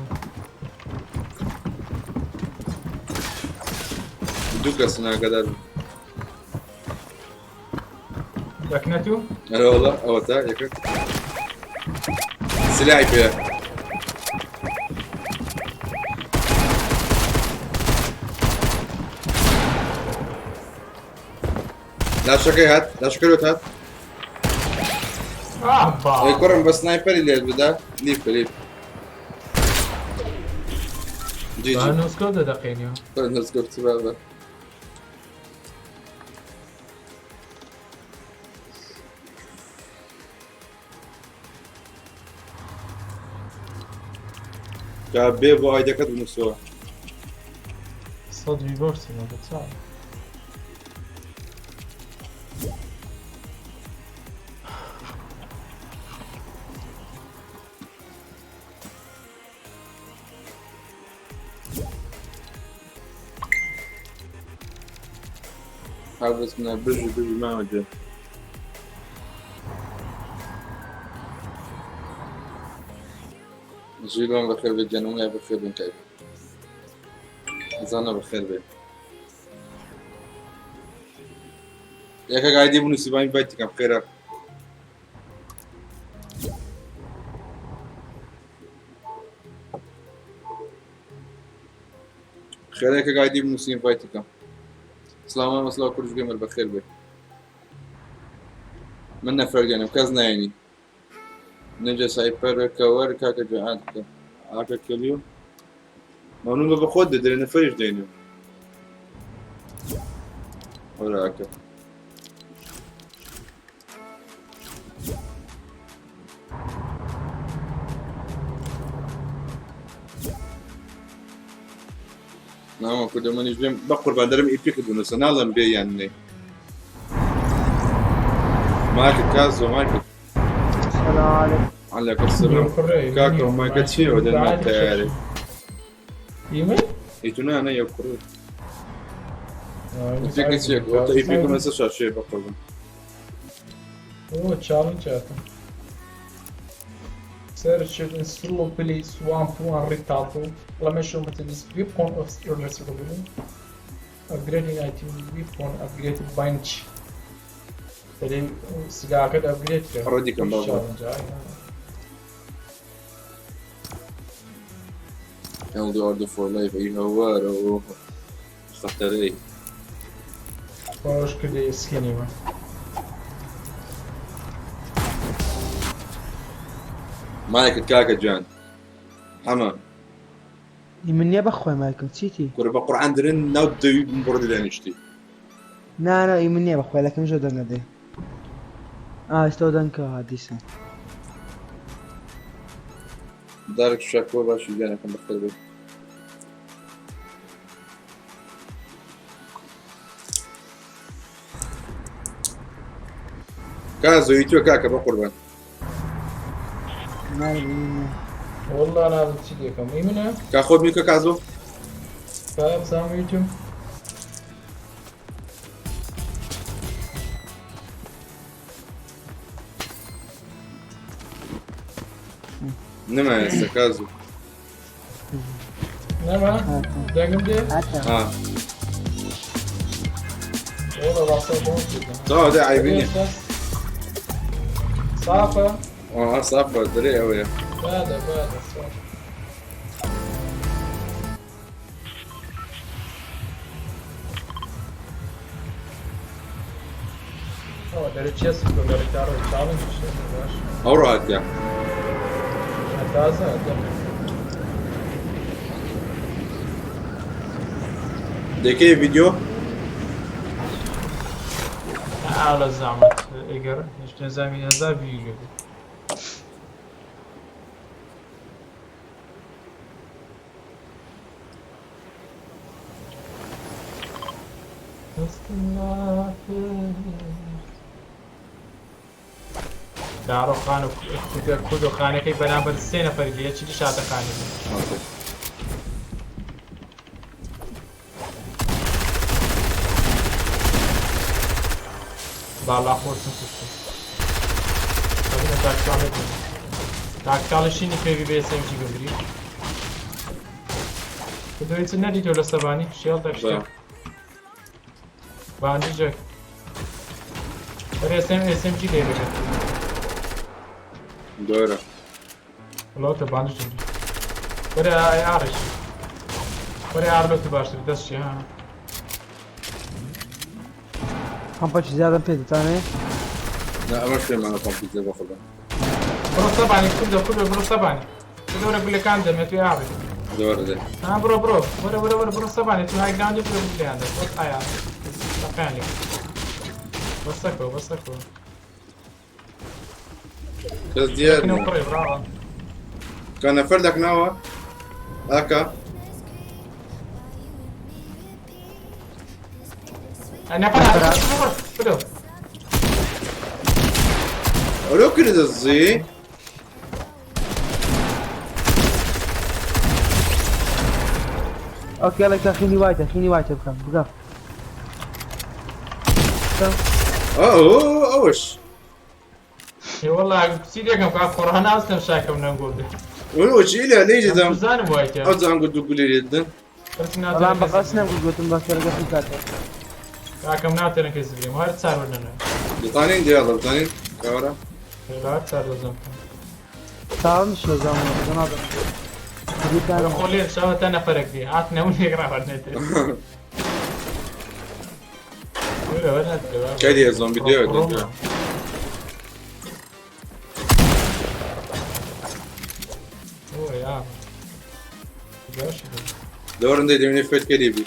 دوو کەسن ئاگادار بن. دەکنەتو؟ ئەرێ وەڵا ئەوەتا یەکە. سلاحی پێیە. لاشەکەی هات لاشەکەی لۆت هات. ئەی کوڕم بە سنایپەری لێت بدا لیف لیف. جی جی. نوسکۆ دەدەقێنیەوە. نوسکۆ چ بابە. کا بێ بۆ ئایدەکەت بنووسەوە. 100 ڤی بۆکسی مەگە چاو. حافظنا بژی بژی مامە گیان. ژیرۆن بەخێر بێت گیان وڵای بەخێر بن کاک زانە بەخێر بێت یەکە گایدی بنووسی باین بایتیکەم خێرا. خێرا یەکە گایدی بنووسین بایتیکەم. سڵاو مامە سڵاو کوردش گەمەر بەخێر بێت. من نەفەر دێنم کەس نایەنی. نجە سایپەر کەوەر کاکە جوان کە ئاکە کەلیو مەمنون بە بەخۆت دەدرێ نەفەریش دێنم. وەرە ئاکە. ناوە کوردە منیش بێم بە قوربان دەرم ئیپیکت بنووسە ناڵێم بێ یان نێ. مایکت کازۆ مایکت. سلام عليكم. عليكم السلام. کاکە مایکت چییە دەنگە تەیارێ؟ ئیمە؟ ئیتو نا نا یەک کوڕێ. ئیپیکت چییە؟ وەتە ئیپیکم لەسەر شاشەیە بە قوربان. ئۆ چاڵنج هاتم. Search in solo play swamp one retato. Exclamation with this weapon of irreversible. Upgrading item weapon upgraded bench. دەرێ سلاحەکەت ئەپگرێد کە. ڕەدی کەم بابا. چاڵنج LD order for life ئەی هەوارە ئۆ خەتەرەی. خۆش کردی سکینیمە. مایکت کاکە گیان. حەمە. من نییە بەخۆی مایکم چیتی؟ کورە بە قورعان درن ناو دەوی بڕ دانیشتی. نا نا ئی من نییە بەخۆی لەکەم ژۆ دەنگە دێ. ئێستا دەنگکە دیسان. دارک شاکۆ باشی گیانەکەم بەخێر بێت. کازۆ ئی تۆ کاکە بە قوربان. نا من نییە. والله نازم چی دەکەم ئی منە؟ کا خۆت میکە کازۆ؟ کا بزانم یوتیوب. نەما ئێستا کازۆ. نەما؟ دەنگم دێ؟ هاتە. ها. والله ڕاستە بۆم کردم. تەواو دە عەیبی نییە. سافە؟ ئا سافە دەرێ ئەوەیە. بادە بادە سافە. ئەوە دەرێ چێس بکە لە ڕیتارۆ چاڵنج باش. ئەو ڕاتیا. تازە دەم. دەکەی ڤیدیۆ؟ ئاڵە زەحمەت ئەگەر هیچ نەزامی هەزار ڤیدیۆ بێت. داڕۆ خان و کورد و خانەکەی بەرامبەر سێ نەفەری لێ چی شاتە خانی بوو. باڵا خۆشم کوشتم. ئەبینە تاکتاڵێک بوو. تاکتاڵی شینی پێوی بێ سەمجی ببری. کردو هیچ نەدیتۆ لە سەبانی شێڵ دەشتێک. باندیجێک. ئەرێ SMG لێ بێت. دۆرە. وڵاتە باندیج بری. وەرە ئای ئارش. وەرە ئارلۆ تو باشتر دەست چی ها. پەمپەکی زیادم پێ دەتانێ؟ نا ئەمەش پێمانە پەمپی زێ بەخۆبە. بڕۆ سەبانی کوردە کوردە بڕۆ سەبانی. دەورە گولەکان دەمێت توی ئاڕێ. دۆرە دێ. ها بڕۆ بڕۆ وەرە وەرە وەرە بڕۆ سەبانی تو های گراوندی بڕۆ گولەیان دەست. وەک ئایا. تەقیان لێ. بەسەکەوە بەسەکەوە. کەس دیار لەکنەوە نییە. کوڕێ براوە. کە نەفەر دەکناوە؟ ئاکا. نەفەر بدۆ. ئەرۆ کرد دەزی. ئۆکێ ئەڵێ کە خینی وایتە خینی وایتە بکەم بگە. ئەو ئەوش. والله چی دەکەم کا قڕان ئاستم شاکەم نەنگۆ بێ. ولو چی لە لێ دەم. بزانم وایتە. ئەو زانگو دوو گولێ دەن. بەڵام بەقەس نەبوو گوتم بە سەرگە کاتە. کاکەم ناتێنە کەس بگەم هەر چار وەرنە. دەتانین دیاڵە دەتانین کاوەرە. هەر چار دەزەم. تاوم شو زمان جناب. خۆ لێ شەوە تا نەفەرێک دی هاتنە و لێک ڕاوەرنێتێ. کەی زۆمبی دێ دێ. دەوەرن دەی دەمێ فێت کەری بی.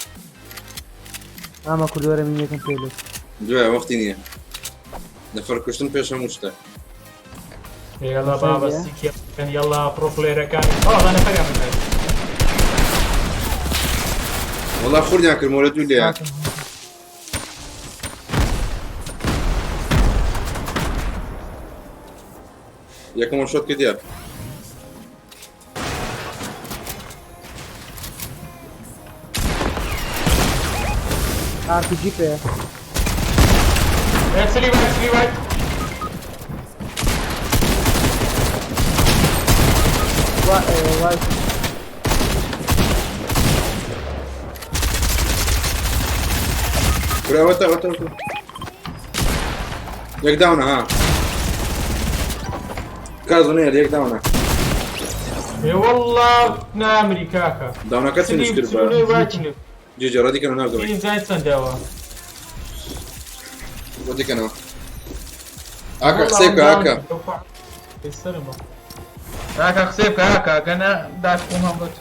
ئامە کوردوەرە مینەکەم پێلێت. دوای وەختی نییە. نەفەر کوشتن پێش هەموو شتە. يلا بابا سيكي يلا برو بلايرەکان ئەوە نەفەریان من وەڵا خوردیان کردمەوە لە دوو لێیان. یەکەمە شۆت کردیا. ئار پی جی پێ. سلی وايت سلی وايت. وایت. کورە ئەوەتە ئەوەتە ئەوەتە. یەک داونە ها. کازۆ نێر یەک داونە. اي والله نامري كاكا. داونەکە فinish کرد بە. جێجێ ڕەدیکەنەوە ناو دەڕێ. سلی زايد سنداوە. ڕەدیکەنەوە. ئاکا قسەی بکە ئاکا. کاکا قسەی بکە ئاکا گەنە داخۆم هەم بەت.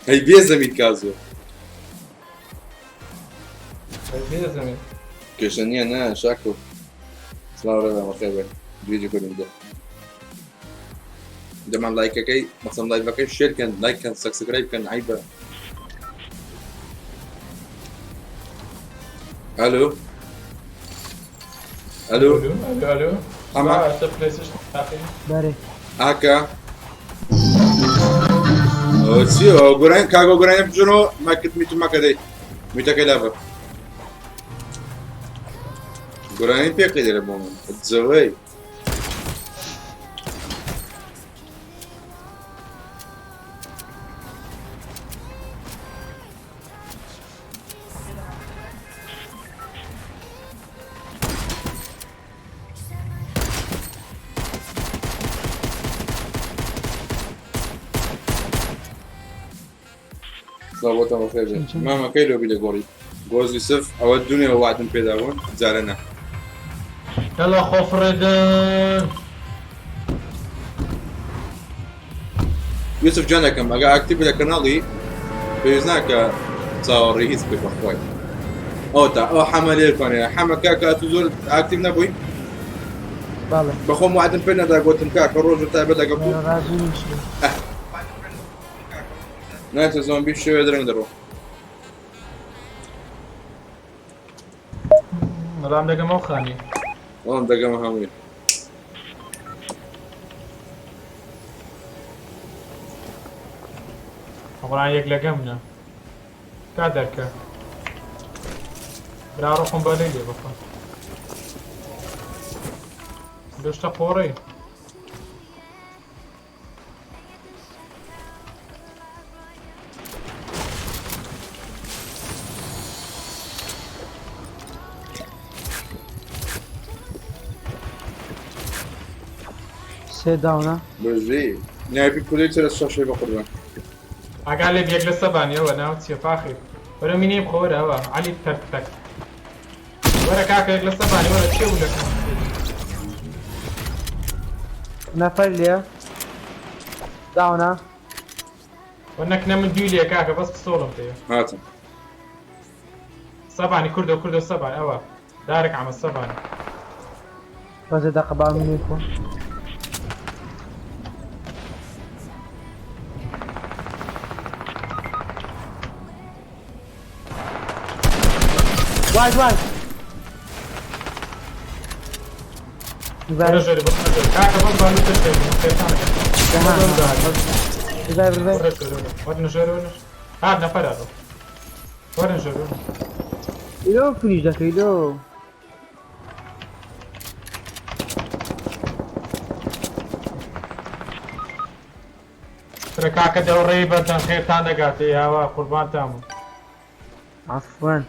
هەی بێ زەمین کازۆ. بێ زەمین. کێشە نییە نا شاکۆ. سڵاو ڕێزان بەخێر بێن. دوێجی کوردم بدە. دەمان لایکەکەی مەسەم لایڤەکەی شێر کەن لایک کەن سەبسکرایب کەن عیبە. ئەلو ئەلو ئەلو ئەمە پلەیستەیشن بەرێ. ئاکا ئەوە چییە ئەوە گۆرانی کاکۆ گۆرانی بجۆنەوە ماکت میت ماکە دەی میتەکەی لابە. گۆرانی پێقی دەرە بۆ من جەوەی. سڵاو بۆتان بەخێر بێن. مامە کەی لۆبی لە گۆڕی گۆز یوسف ئەوە دوێنێ وعدم پێدا بوون جارە نا. يلا خۆفڕێدن. یوسف جانەکەم ئەگە ئاکتیڤ لە کەناڵی پێویست ناکە چاوەڕێی هیچ بکەی بەخوای. ئەو تا ئەو حەمە لێرکانێ حەمە کاکە تو زۆر ئاکتیڤ نەبووی؟ بەڵێ. بەخۆم وعدم پێ نەدا گوتم کاکە ڕۆژ تایبەت لەگەڵ بوو. ڕازی نیشم. نایتە زۆمبی شێوێ درەنگ دەڕۆ. بەڵام دەگەمەوە خانی. وەڵام دەگەمە هەمووی. قڕان یەک لەگەم منە. تا دەرکە. برا ڕۆخم بە لێ لێ بخۆ. دۆشتە قۆڕی. سێ داونە. بەژی نایبی کوردی چرە شەشەی بە قوربان. ئاگا لێ یەک لە سەبانیەوە ناو چیە فاخی. وەرە مینەی بخۆ وەرە ئەوە عەلی تەرتەک. وەرە کاکە یەک لە سەبانی وەرە چێ بوو لەکەم. نەفەر لێ. داونە. وەنەکنە من دووی لێ کاکە بەس پستۆڵم پێ. هاتم. سەبانی کوردە کوردە سەبان ئەوە. دارک عەمە سەبانی. بەزە دەقە با منی بخۆ. واحد واحد. وەرە revive ژێری، بڕۆ ژێری. کاکە بەس با لوتە شێری، خێرتان ئەکەم. revive revive. وەرە ژێری، وەرە. وەرنە ژێری، وەرنە. هات نەفەر هاتەوە. وەرن ژێری، وەرن. لۆ finish دەکەی لۆ. ترە کاکە دەوڕێی بەردەن خێرتان دەگاتێ یاوا قوربانتان بوو. عەفوەن.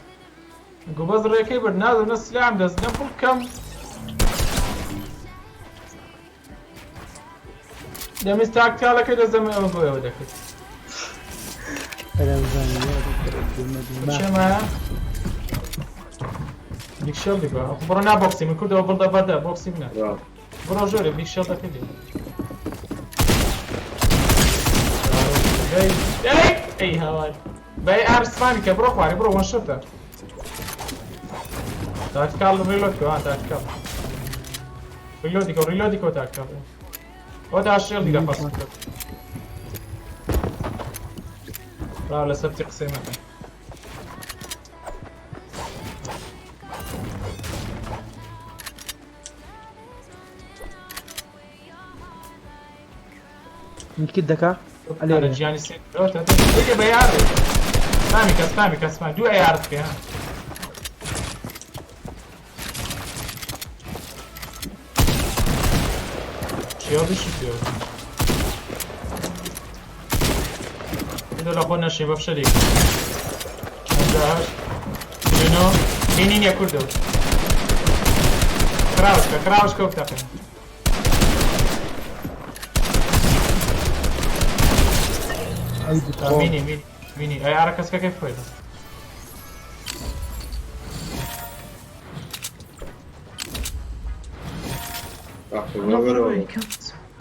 گو بەس ڕێکەی برد نازم نە سلاحم دەست نە بکەم. دەمویست تاکتیالەکەی دەست دەمە ئەوە بۆ ئێوە دەکرد. چێمایە؟ بیگ شێڵ دیکە. بڕۆ نا بۆکسی من کوردەوە بڵدە بەردە بۆکسی منە. بڕۆ ژۆرێ بیگ شێڵ دەکردی. ئەی ئەی هاوار. بەی ئار سپامی کە بڕۆ خوارێ بڕۆ وەن شتە. تاکتیکال ڕیلۆد کە تاکتیکال. ڕیلۆدی کە ڕیلۆدی کە تاکتیکال. ئەوە تا شێڵ دیکە فەسڵ کرد. ڕا لەسەر چی قسەی مەکەن. medkit دەکا ئەلێرە گیانی سێ بگە بە یار سپامی کە سپامی کە سپامی دوو ئەیار بکە ها. شێڵیشی پێوە لە خۆ نەشی بە فشەلێک. 58 49 مینی نییە کوردەوە. کراوشکە کراوشکە و بتەقێن. ئەی بخۆ. مینی مینی مینی ئەی ئارە کەسکەکەی خۆی.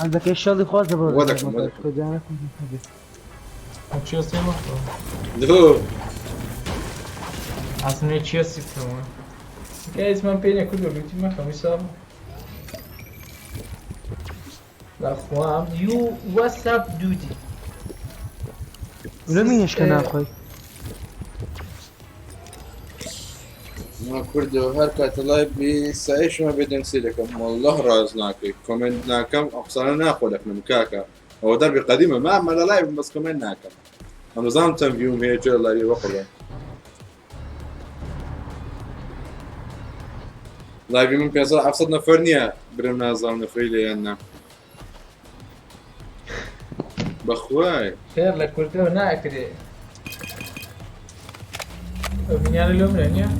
هەندەکەی شەڵی خۆزە بۆ. وەدەکەم، وەدەکەم. چیە سێمە؟ دو. ئاسنێ چیە سیستەمە؟ هیچمان پێ نییە کوردەوە لوتی مەکەم ویسا بەخوام یو what's up dude. لۆ مینیشکە ناخۆی. ما کوردەوە هەر کاتە لای بی سایشمە بێدەنگ سێ دەکەم والله ڕاز ناکەی comment ناکەم ئەو قسانە ناخۆ دەکەم کاکە ئەوە دەربی قەدیمە ما ئەمە لە live بەس comment ناکەم ئەمەزانم چەند view م هەیە جێ live ی بەقڕێ live ی من 500 700 نەفەر نییە برم نازانم نەفەری لێیان نا بەخوای خێر لە کوردەوە ناکرێ. ئەو بینیانە لۆم نییە نییە؟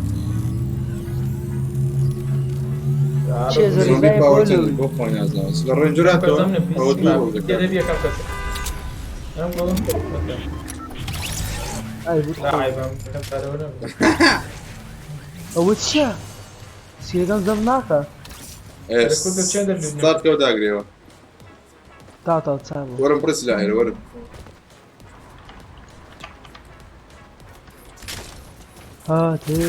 چێ زۆری زۆمبی بای پاوەر بۆ چەند بۆ خۆی نازانم لە ڕێنجراتەوە ئەوە دوو بۆ دەکات دەبی یەکەم کەس. ئەم گۆڵم ئەی لا بخۆ. عیبم یەکەم کارەوە نەبوو. ئەوە چییە؟ سیرەکەم زەم ناکە. ستارت کەو داگرێەوە. تا تا چا بوو. وەرم پرس لا هێرە وەرم. هاتێ.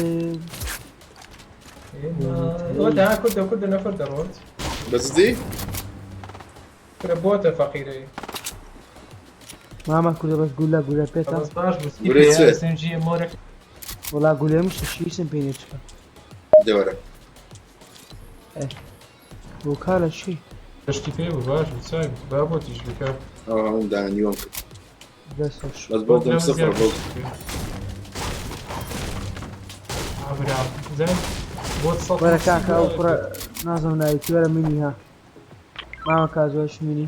ئەوە تا کوردە کوردە نەفەر دەڕۆت. بەس دی؟ کورە بۆتە فەقیرەی. مامە کوردە بەس گولە گولە پێتە. بەس باش بوو. گولەی چێ؟ SMG مۆرێک. وەڵا گولێ مشتە شیسم پێ نێچکە. دەوەرە. بۆ کارە چی؟ دەشتی پێ بوو باش بوو چاک بوو. با بۆتیش بکە. ئەوە هەموو دانە نیوەم کرد. دەست خۆش. بەس بۆ دەم سفر بۆ. ئابرا زين بۆت سەد وەرە کاکە ئەو کوڕە نازم ناوی وەرە مینی ها. مامە کازۆش مینی.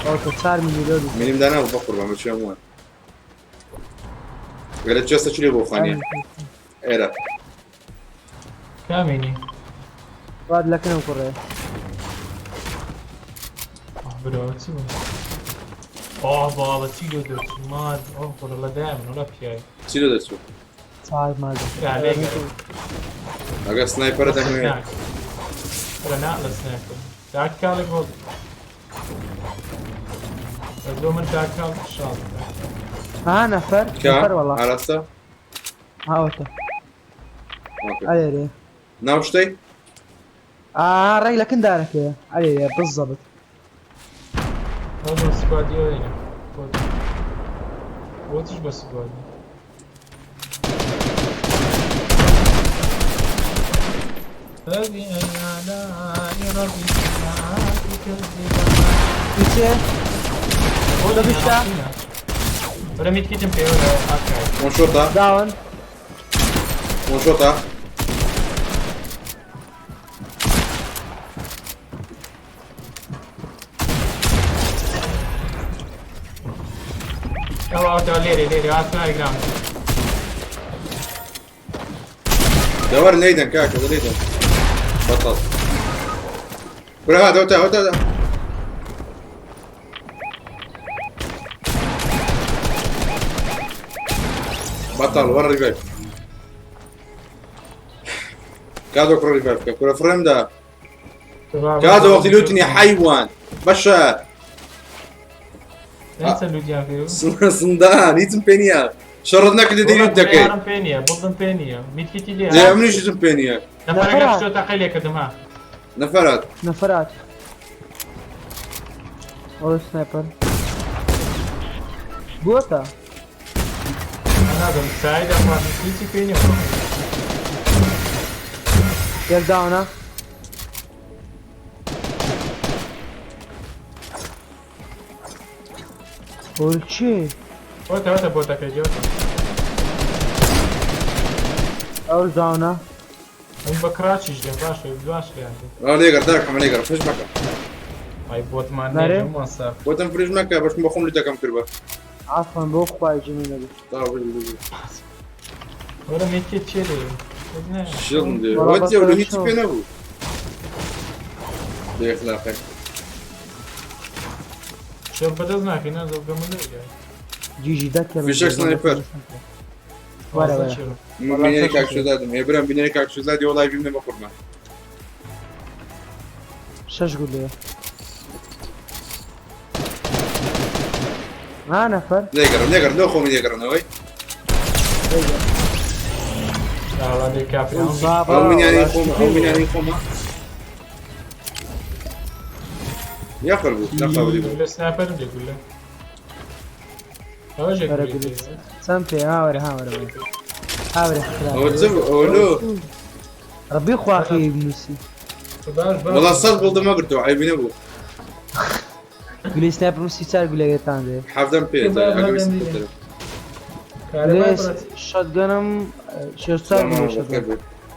ئەوتە چار مینی لۆ دوو. منیم دانا بە قوربان بە چێم وان. گەلە چێستە چی لێ بۆ خانیە؟ ئێرە. کامینی؟ واد لەکەنم کوڕێ. برا چی بوو؟ ئاه بابا چی لۆ دەچوو ماد ئەو کوڕە لە دایە من وەلا پیاوی. چی لۆ دەچوو؟ چار مادە. یا لێ ئەگەر سنایپەرە دەمەوێت. ولا نا لە سنایپەر. تاکتیکاڵێک بۆ بەس لۆ من تاکتیکاڵ شاڵ. ها نەفەر کە نەفەر وەڵا. ئاراستە؟ ئاوەتە. ئۆکەی. ئەلێرێ. ناو شتەی؟ ئا ڕێک لەکن دارەکەیە. ئەلێرێ بالضبط. هەڵم سکوادی ئەوەینە. بۆتیش بە سکوادی. فبأي آلاء ربكما تكذبان؟ چێ دەبیشتا؟ وەرە میتکیتم پێ وەرە ئاکای. وان شۆتە داون وان شۆتە. ئەوە ئەوە لێرێ لێرێ ئاسنای گرام. دەوەر لێیدەن کاکە لێیدەن بەتەڵ. کورە هات ئەوتا ئەوتا. بەتەڵ وەر ڕیڤایڤ. کادۆ کوڕ ڕیڤایڤ کە کورە فڕێم دا. کادۆ وەختی لوتنی حەیوان بەشە. نەچە لوتیان پێ سندان هیچم پێ نییە. شەڕت نەکردی دەی لوت دەکەی. یارم پێ نییە، بڵدم پێ نییە، میتکیتی لێ. لێ منیش هیچم پێ نییە. نەفەرەکە شتۆ تەقەی لێ کردم ها. نەفەرات. نەفەرات ئەو سنایپەر بۆتە نازم سایدا خواردن هیچی پێ نییە. یەک داونە. چی؟ بۆتە بۆتە بۆتەکەی جۆتە. ئەو داونە. ئەم بە کراچیش لێ باشە باش لێیان دێ. لێگەڕ داک حەمە لێگەڕ فرش مەکە. ئای بۆتمان بەرێ؟ نێ مەسا. بۆتم فرش مەکە بەشم بە خۆم لوتەکەم کرد بە. عەفوەن بۆ خوای جنی نەبێ. وەرە میتکیت چێ لێ؟ شڵم دێ. وەڵا وەت زێ بەسەر هیچ شەو. پێ نەبوو. بێ ئەخلاقێ. شێر بەدەست ناکەی نازم گەمە لێ. جیجی دەکرد. فیشەک سنایپەر. وەرە وەرە. من بینەری کاک شێزادم. ئێ برام بینەری کاک شێزادی وەڵای بیم نە بەقوربان. شەش گولەیە. ها نەفەر. لێگەڕم لێگەڕم لەو خۆمی لێگەڕنەوەی. ئاوا لێ کافران. بابا ئەو منیانی خۆم ئەو منیانی خۆمە. یاخر بوو نەخەوری بوو. لە سنایپەرم لێ گولە. ئەوە ژێ وەرە گولەی گولە. پێ. چەند پێ ها وەرە ها وەرە وەرە. ها وەرە خراپ. ئەوە چ بوو ئەوە لۆ. ڕەبی خواخی بنووسی. باش باش. وەڵا سەد بڵدم نەگرتەوە عەیبی نەبوو. گولەی سنایپەر نووسی چار گولەکەتان دێ. حەفدەم پێ کارەبای گولەی بڕەت. شۆتگەنم شێش چار گولەی شۆتگەن.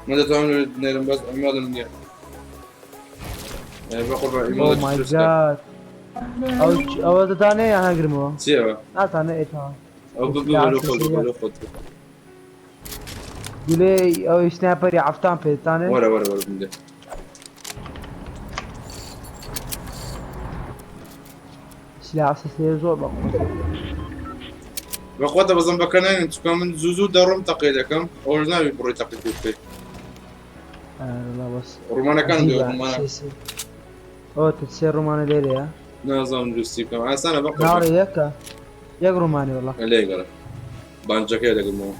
من دەتوانم نێرم بەس ئەمەڵم نییە. بەقوربان Oh my god. ئەو ئەوە دەتانێ یان هەگرمەوە؟ چییە؟ ناتانێ ئێتەوە. ئەو ببە لۆ خۆت ببە لۆ خۆت. گولەی ئەوی سنایپەری عەفتان پێ دەتانێ؟ وەرە وەرە وەرە بمدە. سلاح سێ زۆر بەقوە. بەخواتە بەزم بەکە ناینم چونکە من زوو زوو دەڕۆم تەقێ دەکەم ئەوش نابی بڕۆی تەقی پێ بکەی. والله بەس ڕومانەکان دێ عجیبە. ڕومانە. سێ سێ. ئەوە تە سێ ڕۆمانە لێرەیە. نازانم دروستی بکەم ئاسانە بەقوربان. ناڕێ یەکە. یەک ڕۆمانی والله. لێگەڕە بانجەکەی دەگرمەوە.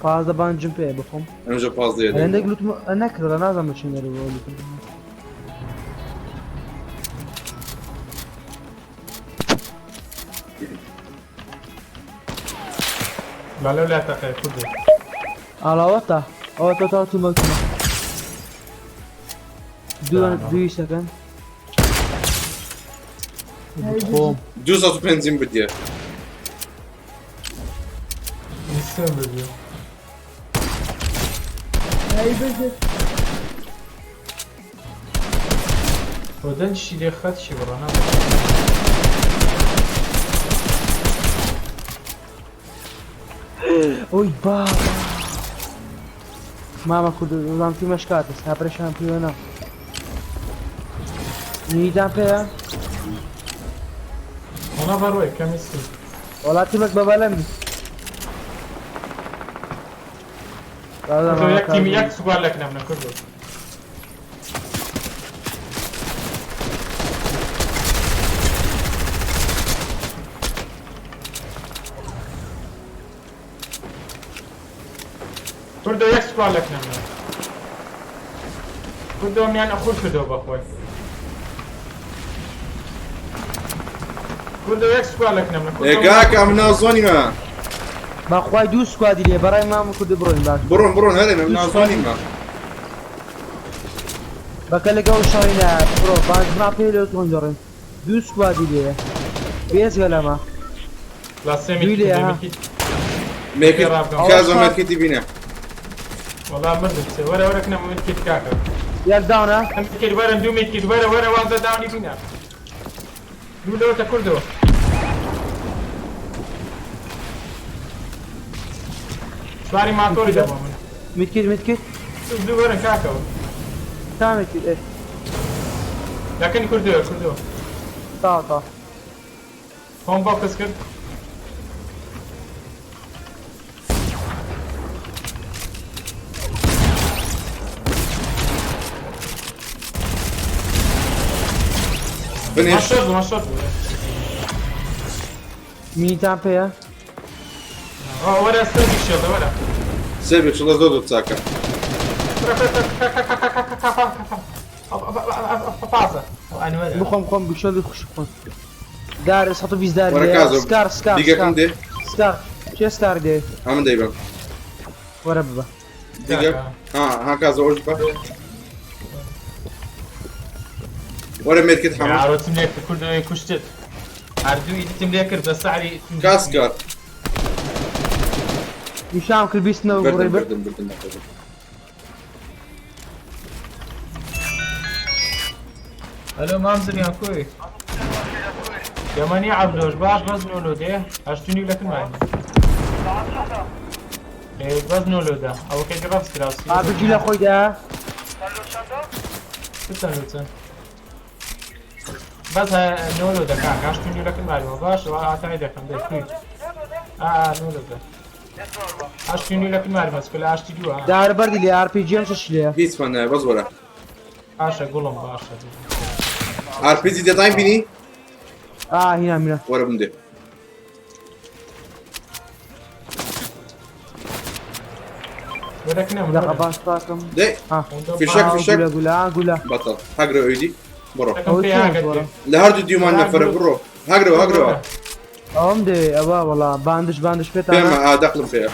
پازدە بانجم پێ بخۆم. ئەمجا پازدەیە هەندێک دەگرمەوە. لوتم نەکرد نازانم چی نەرەوە لوتم. لا لەو لا تەقەی کوردی. ئاڵاوەتە ئەوە تۆ تا تومە تومە. دوو دووی سەکەن. خۆم. 205 بدیە. نیسم بردی. بۆ دەنگشی لێ خەتشی بڕە نا. ئۆی بابا. مامە کورد وەڵام تیمە شکاتە سنایپەرشیان پێوە نا. نیدان پێیە؟ وەڵا بەڕۆی کەمی سی. وەڵا تیمەک بە بەلەم. تۆ یەک تیمی یەک سوار لەک نەمنە کوردۆ. کوردۆ یەک سوار لەک نەمنە. کوردۆ میان ئەخور کردەوە بەخۆی. کوردۆ یەک سوار لەک نەمنە. ئێ کاکە ئەم ناو زۆنیمە. بەخوای دوو سکوادی لێ بەڕای مامە کوردی بڕۆین باش. بڕۆن بڕۆن هەرێ ئەم ناو زۆنیمە. بەکە لەگەڵ شەڕی نایە بڕۆ باش ما پێ لۆ تۆن دەڕێن دوو سکوادی لێیە بێجگە لەمە. لا سێ دووی مێدکیت لێیە ها. مێدکیت مێکت ڕابکەم. کازۆ مێکتی بینە. وەڵا مردم سێ وەرە وەرە کنە مێدکیت کاکە. یەک داونە. مێدکیت وەرن دوو مێدکیت وەرە وەرە وازە داونی بینە. دوو لەوەتە کوردەوە. سواری ماتۆری دەبوو من. متکیت متکیت زوو وەرن کاکەوە. تا متکیت ئێ. لەکن کوردەوە کوردەوە. تا تا. خۆم بۆ کەس کرد. فينيش. ماشۆت بوو ماشۆت بوو. مینیتان پێیە؟ ئەوە وەرە سەر شێڵدە وەرە. سێ چڵە زۆر زۆر چاکە. بخۆم خۆم بشەڵی خوش بخۆم. دار 120 دار وەرە لێیە. کازۆ. سکار سکار دیگەکەم سکار. دێ. سکار چێ سکار دێ؟ ئەمن دەیبەم. وەرە ببە. دیگە ها ها کازۆ ئەوش بە. وەرە مێرکت حەمە. یارۆتم لێ کرد کوردەوەی کوشتت. هەردوو ئیدیتم لێ کرد بە سەعری کاسکار. نیشان کرد بیستنەوە بردم بڕی برد. بردم بردم بردم. ئەلۆ مام زریان کوی یەمەنی عەبدۆش باش بەس نۆلۆ دێ هەشت و نیو لەکن ماین بەس نۆلۆدا ئەوە کە ڕەفز کرا ئابجی لە خۆیدا. چەند چەند بەس نۆلۆ دەکا 8:30 لەکن ماریەوە باش ئاتای دەکەم دەی کوی ئا نۆلۆدا 8:30 لەکن ماریمە چکە لە هەشتی دووە دار بەردی لێ RPG ئەم شش لێیە. هیچمان نایە بەس وەرە. باشە گوڵم باشە. RPG دەتاین بینی؟ ئا هینا مینا. وەرە بمدێ. وەرەکنە دەقە باش پاکم. دێ. ها. فیشەک فیشەک. گولە گولە گولە. بەتەڵ. هەگرە ئەویدی. بڕۆ. ئەوە چیە بۆرە؟ لە هەردوو دیومان نەفەرە بڕۆ. هەگرەوە هەگرەوە. ئەوم دێ ئەوە وەڵا باندش باندش پێتانە. پێمە ئا دەقلم پێیە.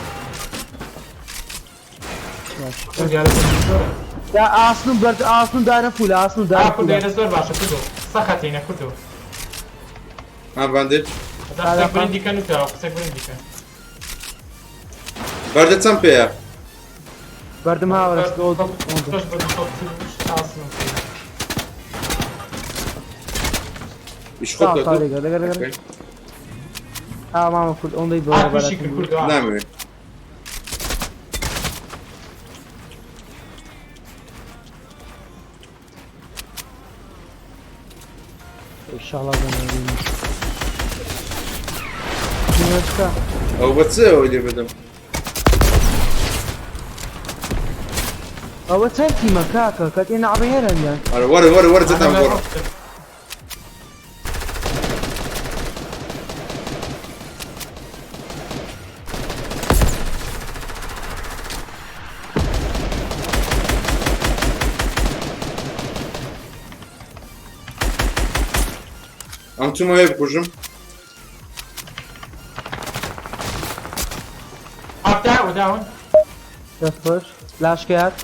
یا ئاسن و بەرد ئاسن و دارە فولە ئاسن و دارە فولە. زۆر باشە کوردۆ سەخەتینە کوردۆ. ها باندج. قسەک برندی کەن و قسەک برندی کەن. بەردە چەند پێیە؟ بەردم هاوەرە. ئیش خۆت تا تا کردو. لێگە لەگە لەگە. ئا مامە کورد ئەوەندەی بۆ کوشی کرد کوردۆ. نامەوێ. ئینشاڵڵا دەمەبینی. چکە؟ ئەو بە چ ئەوەی لێ بدەم؟ ئەوە چەند تیمە کاکە کە تێ نعبەیەرەنیان. ئەرە وەرە وەرە وەرە جەتان بۆڕە. ئەم چوومەوێ بکوژم. Up down. دەست خۆش لاشکەیات.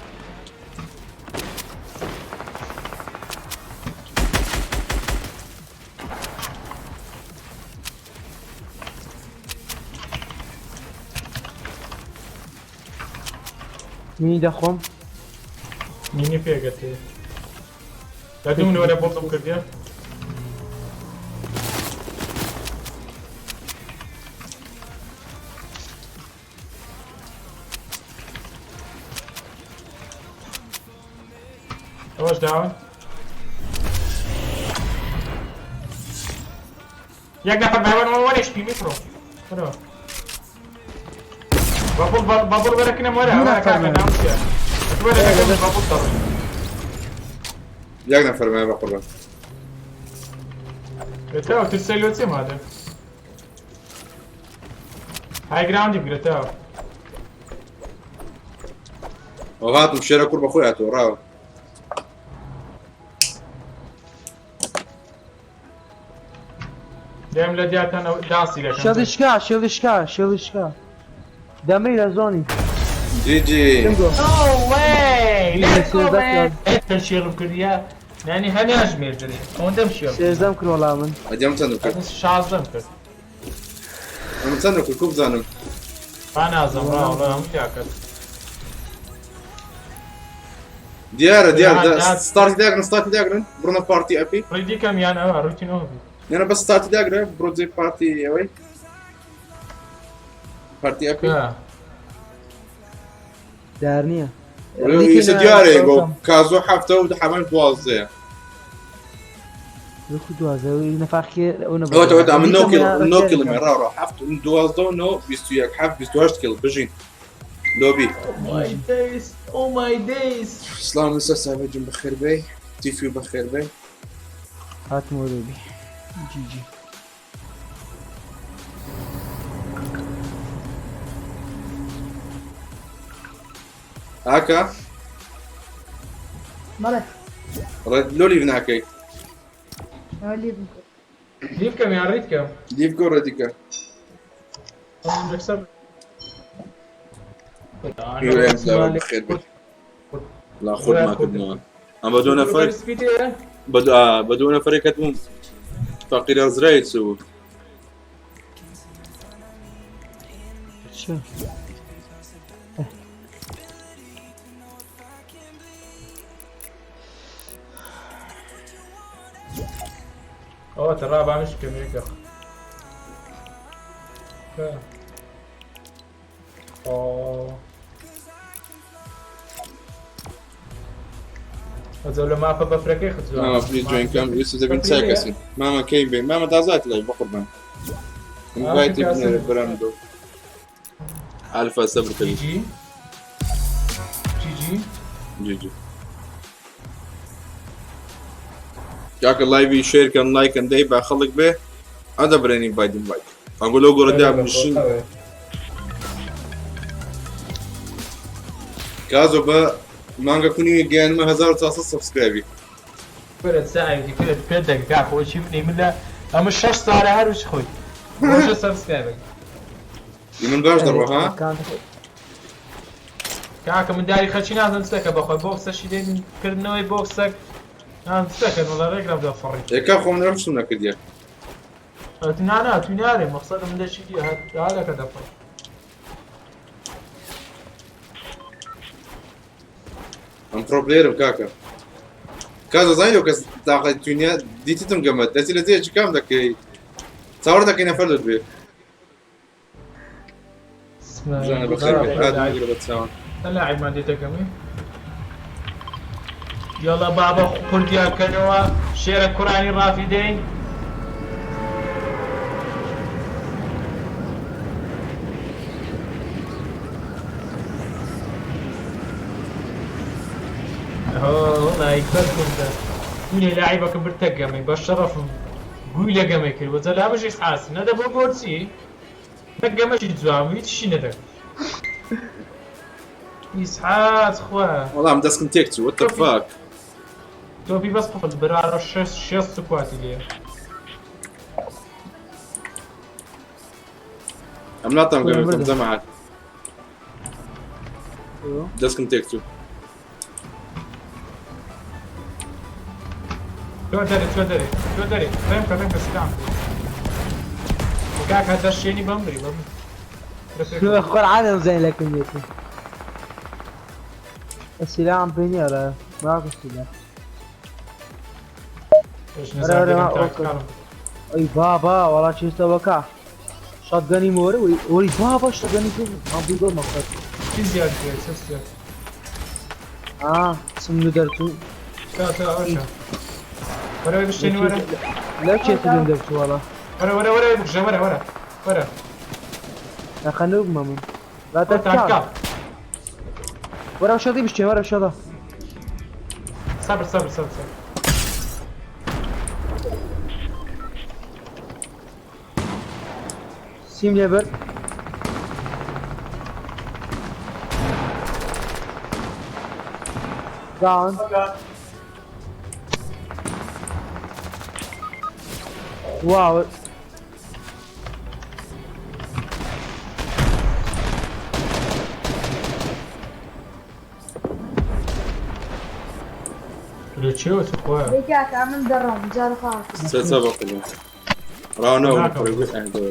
مینی دەخۆم. مینی پێگەتێ. لە دوو من وەرە بۆڵم کردیە. ئەوەش داون. یەک نەفەر بەوەن وەرە HP میکرۆ. وەرە. بابل بابل وەرەکنم وەرە وەرە کاکە ناوچە. وەرە کاکە بابل دەڕۆی. یەک نەفەرمایە بە قوربان. گرتەوە ترسەی لۆ چێ مادە؟ های گراوندی بگرێتەوە. ئەو هاتم شێرە کوڕ بە خۆی هاتەوە ڕاوە. دێم لە دیارتان داسی دەکەم. شێڵی شکا شێڵی شکا شێڵی شکا. دەمەی لە زۆنی. GG. No way! Let's go سێزدە man! ئێستا شێڕم کردیە یعنی هەر ناژمێردرێ ئەوەندەم شێڕ سێزدەم کرد وەڵا من. ئەدی ئەم چەندم کرد؟ من شازدەم کرد. ئەم چەندم کرد؟ کو بزانم. با نازم ڕا وەڵا هەموو تیا کرد. دیارە دیارە ستارتی داگرن ستارتی داگرن بڕۆنە پارتی ئەپی. ڕێدی کەم یان ئەوە ڕوتینەوە بی. یانە بەس ستارتی داگرە بڕۆ جێ پارتی ئەوەی پارتی ئەپی. دیار نییە. ئێستا دیارە گۆ کازۆ حەفتە و حەمەش دوازدەیە. لەکو دوازدە نەفاقی ئەو نەبوو. ئەوە ئەوە ئەمن نۆ کیڵ نۆ کیڵم ڕا ڕا حەفت دوازدە و نۆ بیست و یەک حەفت بیست و هەشت کیڵ بژین لۆبی. Oh my days! Oh my days! سڵاو مستەر ساڤێجم بەخێر بێی تیفیو بەخێر بێی. هاتمەوە لۆبی. GG. ئاکا بەڵێ. لۆ leave ناکەی؟ ئەوە leave بکە. leave کەم یان raid کەم؟ leave کە و ready کە. یەکسەر بەخێر بێی. لا خۆت ماکردنەوە ئەم بە دوو نەفەر بە دوو نەفەرێک کەتبووم فەقیرە زرای چوو. چ؟ ئەوە تەڕا بامش کەم یەکە. ئەجە لە مافە بەفرەکەی خزوە. ماما please join کەم یوسف دەبین چای کەسین. ماما کەی بێ ماما تازات لای بەقوربان. invite ی بنێرە برام دۆ. ئالفا سەبر کە. GG GG GG. کاکە live ی share کەن لایکەن دەی با خەڵک بێ ئەدە برێن invite invite ئەنگۆ لەو گۆڕە دابنیشن. کازۆ بە مانگە کونی گەیانمە 1400 subscribe ی. کورە چاوی کورە پێ دەگا خۆشی منی من لە ئەمە شەش ساڵە هەر وش خۆی ڕۆژە subscribe ە. من باش دەڕۆ ها؟ کاکە من داری خەچی نازم چەکە بەخۆی بۆکسەشی دێن کردنەوەی بۆکسەک نازم چەکەن وەڵا ڕێک لەم دەفڕی. ئێکا خۆم نەرم نەکردیە. نا نا تو نارێ مەقسەد من دەچی دی هەر دەکە دەفڕ. ئەم pro player م کاکە. کازۆ زانی لەو کەس تاقە تونیا دیتتم گەمەت دەچی لە جێیەکی کام دەکەی چاوەڕ دەکەی نەفەر لەت بێ. زانە بەخێر بێ هات بگرە بە چاوان. لاعبمان دێتە گەمەی. یاڵا بابە کوردیا کەنەوە شێرە کوڕانی ڕافیدەین. وەڵای بەر کوردە دوێنێ لاعیبەکە برتە گەمەی بە شەڕەفم گوی لە گەمەی کرد وە جەلابەشی حاس نەدە بۆ گۆرچی نە گەمەشی جوان بوو هیچشی نەدەکرد. ئیسحاق خوا. وەڵام دەستم تێک چوو what the fuck. تۆپی بەس قفل برارە شەش شێست سکواتی لێ. ئەم ناتام گەمەکەم جەماعەت. دەستم تێک چوو. تۆ دەرێ تۆ دەرێ تۆ دەرێ ڕێم کە ڕێم کە سلام. کاکە دەشێنی بەمری بەم. قرعان زين لكم يتي. السلاح عم بيني ولا معك السلاح؟ اي بابا والله شو استوى شotgunي موري وري بابا شotgunي عم بيقول مقصد. چی زیاد کرد چه زیاد؟ اه سمنو درتو. تا تا ئەوشە. وەرە بشتێنی وەرە. لا شيء تدون درتو والله. وەرە وەرە وەرە بکژە وەرە وەرە وەرە. يا خنوق مامون. لا تتكال. ورا شادي بشتي ورا شادا. صبر صبر صبر صبر. سيم ليبر. داون. واو. لە چێوە چ خۆیە؟ دەی کاکە من دەڕۆم جار خوا. سە بە قوربان. ڕاو ناکەم. نەوە.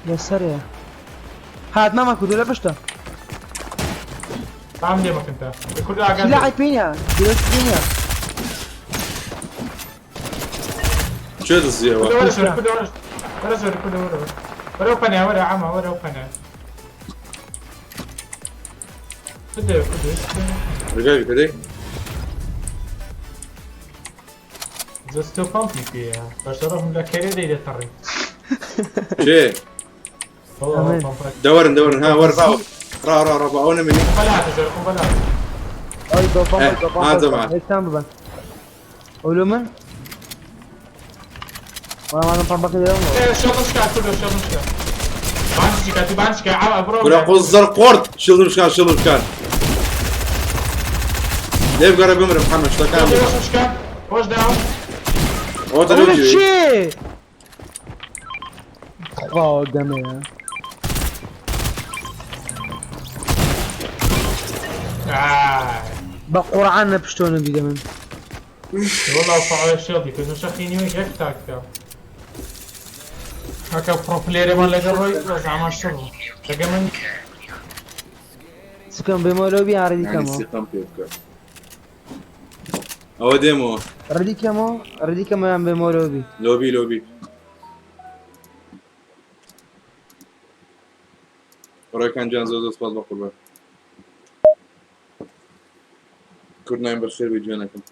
لەسەرەیە. هات ماما کوردۆ لە پشتە. تام لێ بکەن تا کورد ئاگات سلاحی پێ نییە، درۆست پێ نییە. چێ دزیەوە؟ وەرە شۆر کورد، وەرە وەرە شۆر کورد، وەرە وەرە پەنا، وەرە عەمە، وەرە پەنا. کورد کورد. ڕێگای بکەدەی. زستۆ پەمپی پێیە، بەشەرەفم لە کەرێ دەی دەتەڕی. چێ؟ ئەمن. دەوەرن دەوەرن، ها وەر ڕاو ڕا ڕا ڕا بە ئەو نەمێنی. بەلاتە زۆر خۆ بەلاتە. ئەی بە بەم إيه، بە بەم. هذا معك. هێستان ببەن. ئەولو من وەڵام پەمپەکە دەڵم. شەڵم شکا کوردۆ، شەڵم شکا. بانشکا تو بانشکا عەمە بڕۆ. کورە قوزەر قۆرت، شڵم شکان شڵم شکان. لێ بگەڕێ بمرم محەممەد شتەکان بکە. شەڵم شکا خۆش داوم. ئەوە ئەولو دەرەوە. چی؟ خوا گەمەیە. بە قورعان نە پشتۆ نەبیدە من. والله فعال شێڵی کردن شەخی نیوە یەک تاکە. هەکە پرۆپلێرێمان لەگەڵ ڕۆی بەس عەمە شڕ بوو لەگە من. سکەم بێمەوە لەو بی ڕێدی یعنی کەمەوە. سیقەم پێ بکە. ئەوە دێمەوە. ڕێدی کەمەوە، ڕێدی کەمەوە یان بێمەوە لەو بی؟ لۆبی لۆبی. ڕێکان گیان زۆر زۆر سپاس بە قوربان. کورد نایم بەخێر بێ گیانەکەم.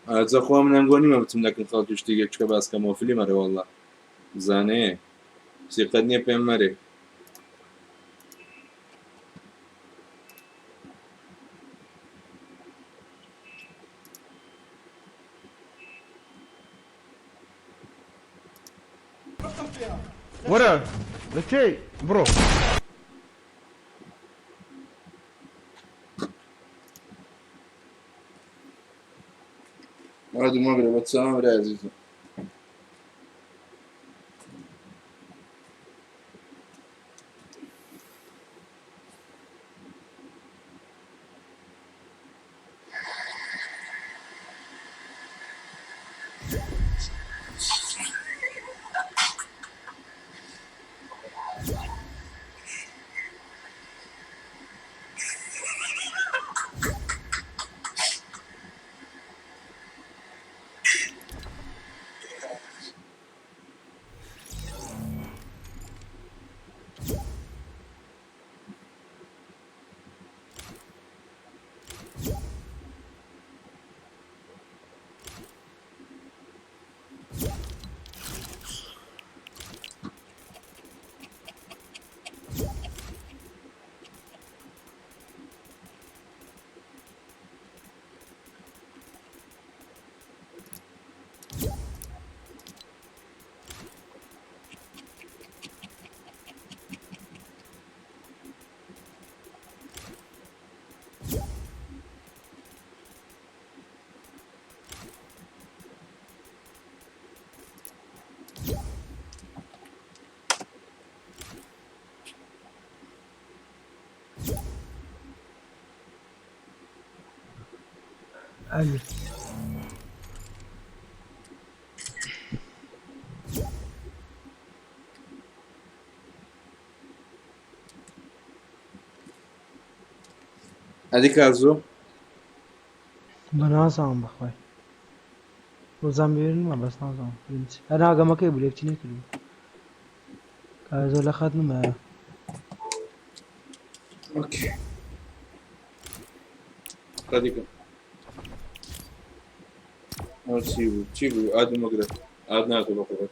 ئاجا خوا من ئەنگۆ نیمە بچم لەکن خەڵکی شتێک چکە باسکەمەوە فلیمەرێ والله. زانەیە سیقەت نییە پێم مەرێ. وەرە لە کێی بڕۆ. هذا المغرب السلام يا عزيزي. ئەلی. ئەدی کازۆ. بە نازانم بەخوای. وەزان بێرنمە بەس نازانم. هەر ناگەمەکەی بوو لێکچی نەکردبوو. کازۆ لە خەت نمایە. ئۆکەی. ڕەدیکە. ئەوە چی بوو؟ چی بوو؟ ئاد مەگرە. ئاد ناتۆ بە قوربان.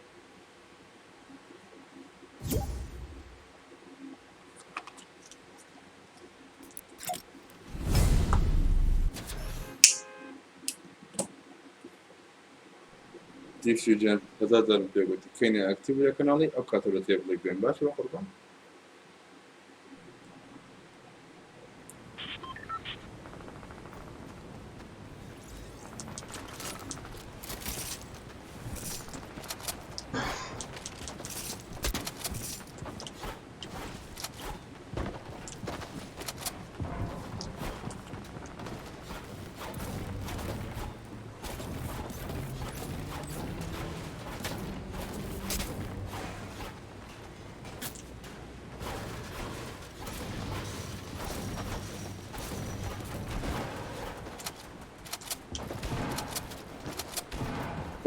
دیفشی گیان هەزار جارم پێ گوتی کەینە ئەکتیڤ لە کەناڵی ئەو کاتە لە تێبڵێک بێن باشە بە قوربان.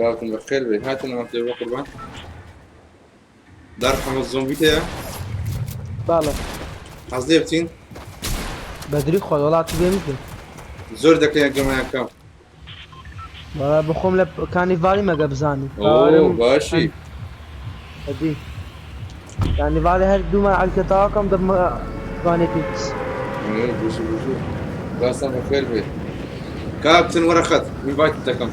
کاکم بەخێر بێ هاتن ئەمە بە قوربان دار حەمە زۆمبی تەیە باڵە حەز لێ بچین بەدری خۆ وڵات بێ بکە زۆر دەکەین گەمایەکەم وەڵا بخۆم لە کانیڤالی مەگە بزانی ئۆ باشی ئەدی کانیڤالی هەر دوومان عەلکە تاواکەم دەبمە توانێ پێکس بژی بژی باسان بەخێر بێ کاپتن وەرە خەت ئینڤایت دەکەم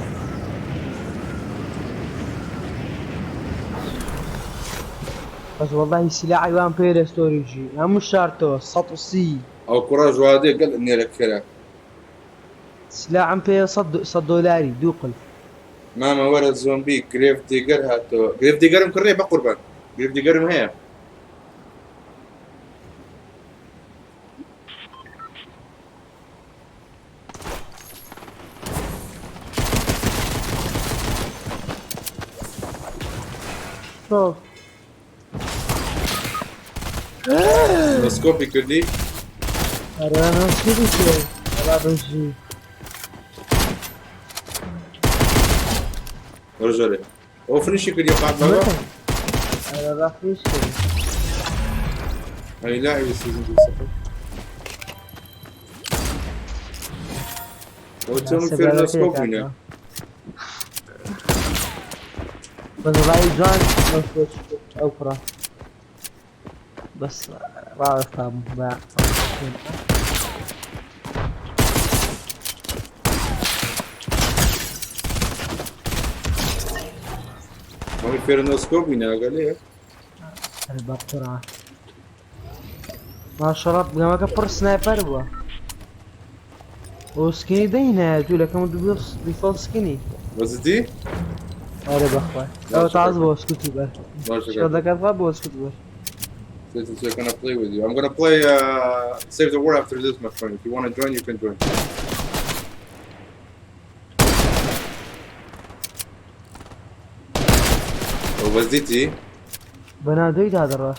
بەس وەڵاهی سلاحی وان پێ لە ستۆریجی هەموو شارتەوە 130 ئەو کوڕە ژوادێ گەل نێرە کەرە سلاحم پێ 100 دۆلاری دوو قل مامە وەرە زۆمبی گرێف دیگەر هاتەوە گرێف دیگەرم کڕێ بە قوربان گرێف دیگەرم هەیە شۆف نۆسکۆپی کردی ئەرێ نۆسکۆپی کرد وەڵا بژی وەرە ژۆرێ ئەو فنیشی کردی قاپ بابا ئەرێ با فنیش کرد ئەی لاعبی سیزن دوو سەفر ئەو چۆن فێر نۆسکۆپ بووینە بەس وەڵای جوان نۆسکۆپ ئەو کوڕە بەس ڕاوەستابوو بە ئەوەی فێر نۆسکۆپ بووینە ئەگەر لێ ئەرێ بە قورعان ماشەڵا گەمەکە پڕ سنایپەر بووە ئەو سکینی دەینایە دوو لەکەم دوو دیفۆڵت سکینی بەزدی ئەرێ بەخوای ئەوە تاز بۆ سکوتی بەر باشە شۆ دەکات خوا بۆ سکوت بەر This is gonna play with you. I'm gonna play Save the World after this, my friend. If you wanna join, you can join. ئەو بەزدیتی بەنادەی دادەڕا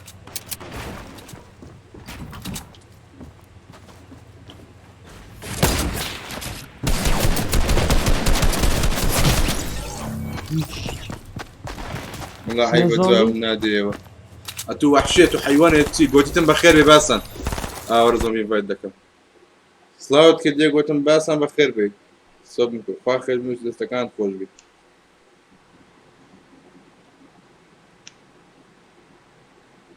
والله عیبە جواب نادەیەوە ئەتوو وەحشێت و حیوانێت چی گۆتیتم بەخێر بێ باسان ئاوەرە زۆم ئینڤایت دەکەم سڵاوت کردێ گوتم باسان بەخێر بێ سۆبم کرد خوا خێر بنووس دەستەکان خۆش بی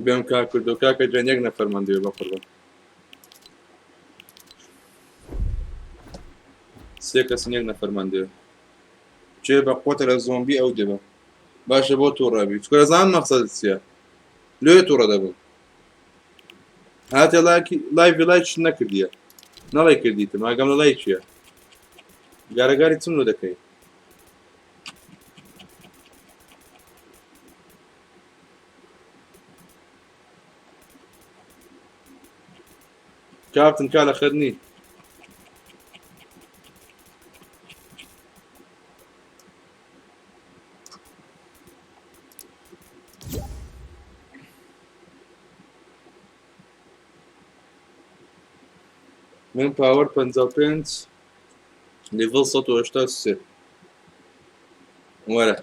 بێم کاک کردو کاکە جان یەک نەفەرمان دەوێ بە قوربان سێ کەسن یەک نەفەرمان دەوێ چێ بە قوتە لە زۆمبی ئەو دەبە باشە بۆ تووڕەبی چکە زان مەقسەد چییە لێ تووڕە دەبم هاتە لاکی لایڤ لایک نەکردیە نەڵێ کردیتم ئاگەم لە لای چییە گارەگاری چم لۆ دەکەی کاپتن کا لە خەرنی من پاوەر 55 لێڤڵ 183 وەرە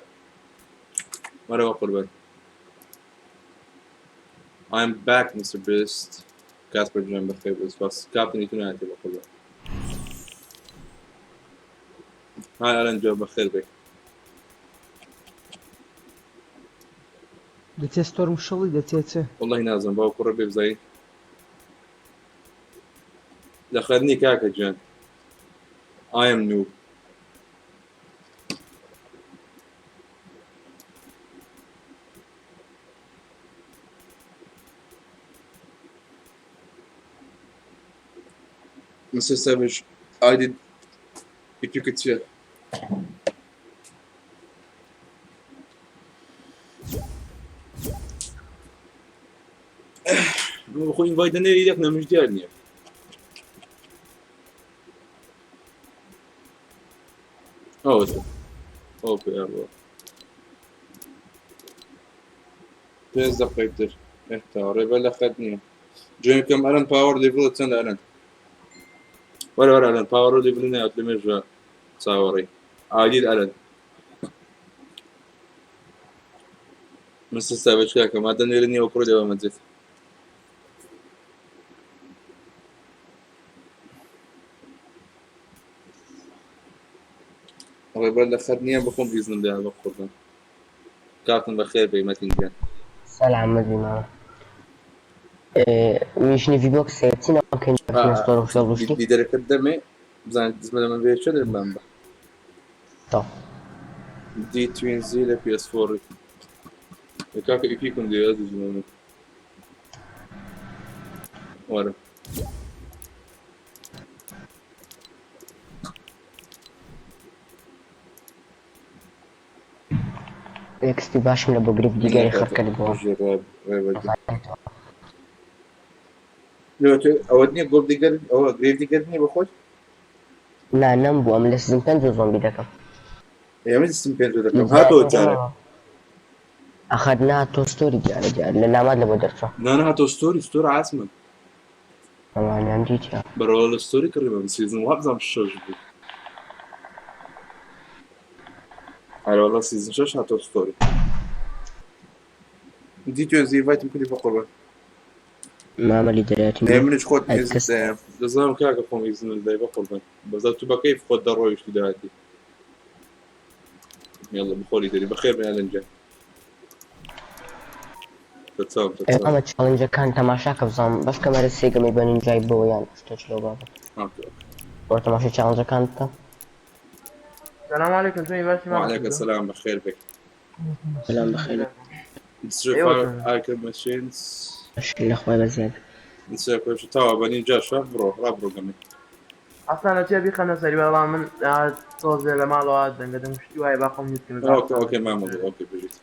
وەرە بە قوربان I'm back Mr. Beast کاسپەر جان بەخێر بێت سپاس کاپتنی تو نایەتێ بە قوربان های ئالەن جان بەخێر بێ دەچێ ستۆرم شڵی دەچێ چ واللهی نازم باو کوڕە بێ بزای لە خەرنی کاکە گیان I am noob Mr. Savage I did if you could see it. خۆ ئینڤایت دەنێری یەک نەمش دیار نییە ئەوەتە ئۆکەی ئەوە پێنج دەقەی تر ئێستا ڕێبە لە خەت نییە جوێن کەم ئەرن پاوەر لیڤڵ چەند ئەرن وەرە وەرە ئەرن پاوەر لیڤڵ نایەت لە مێژە چاوەڕێی ئادید ئەرن مستر ساڤج کاکە مادەم لێرە نییە وەکڕۆ لێوە مەجێت. ڕێبەر لە خەت نییە بخۆم ئیزنم لێ بە قوربان. کاتم بەخێر بێی مەتین گیان. سلام مەزی مامە میشنی ڤی بۆکس هەیە چی ناوکەین ستۆر وشە ڕوشتی لیدەرەکەت دەمێ بزانێت دزمە لە من بێ چێ دەبم بە تاو دی توینزی لە پی ئێس فۆڕی کاکە ئیپیکم دێ دزمە من وەرە ئێکسپی باشم لە بۆ گریف دیگەری خڕکرد بۆ ئەوە نییە گۆڵ دیگەر ئەوە گرێف دیگەر نییە بە خۆت؟ نا نەم بوو ئەم لە سیزن پێنج زۆمبی دەکەم. ئێمە سیزن پێنج دەکەم هاتەوە جارێک. ئەخەر نا تۆ ستۆری دیارە دیار لە لامات لە بۆ دەرچوە. نا نا هاتەوە ستۆری ستۆر عاسمە. ئەمانیان دیتیا. بەرەوە لە ستۆری کڕیمە سیزن وابزانم شەش بوو. ئەرە وەڵا سیزن شەش هاتەوە ستۆری. دی توێن ئینڤایتم کردی بە قوربان. مامە لیدەرایەتی ئێ منیش خۆت ئەی ئیزن کەس دایە. دەزانم کاکە خۆم ئیزنت دای بە قوربان. بەس تو بە کەیف خۆت دەڕۆیشتی داهاتی. يلا بخۆ لیدەری بەخێر بێن ئەلەن گیان. تەچاوم تەچاوم. مامە چاڵنجەکان تەماشا کە بزانم بەش کەمەرە سێ گەمەی بە نینجای بۆ یان شتێک لەو بابەت. ئۆکەی ئۆکەی. بۆ تەماشای چاڵنجەکان بکە. السلام عليكم شوي ماشي ما وعليك السلام بخير بك. سلام بەخێر. Destroy icon machines. لە خوای بەزیاد. Destroy تاوە بە نینجاشە بڕۆ ڕابڕۆ گەمەی. اصلا لە بيخ انا سري والله من تۆزێ لە ماڵەوە دەنگە دەنگ شتی وایە با خۆم mute کەم. ئۆکەی ئۆکەی مامە ئۆکەی بژیت.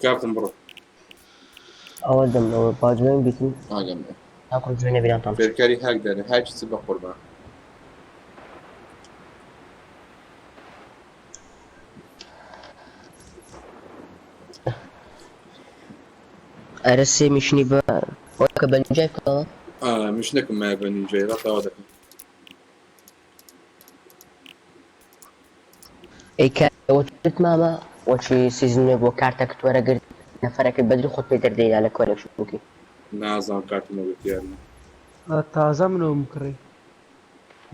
کاپتن بڕۆ. ئەوە دەم ئەوە با جوێن بیتن ئاگام لێ. تاکو جوێنە بیناتان. فێرکاری هاک دانێ هاکی چ بە قوربان. ئەرە سێ میشنی بە ئەوە کە بە نینجای بکەوە. میشنەکەم مایە بە نینجای ڕا تەواو دەکەم. ئەی کە ئەوە کرد مامە وەچی سیزن نوێ بۆ کارتەکەت وەرەگرت نەفەرەکەی بەدری خۆت پێ دەردەینا لە کۆلێکشن بووکی. نازانم کارتم وەرگرت یان نا. تازە منەوەم کڕی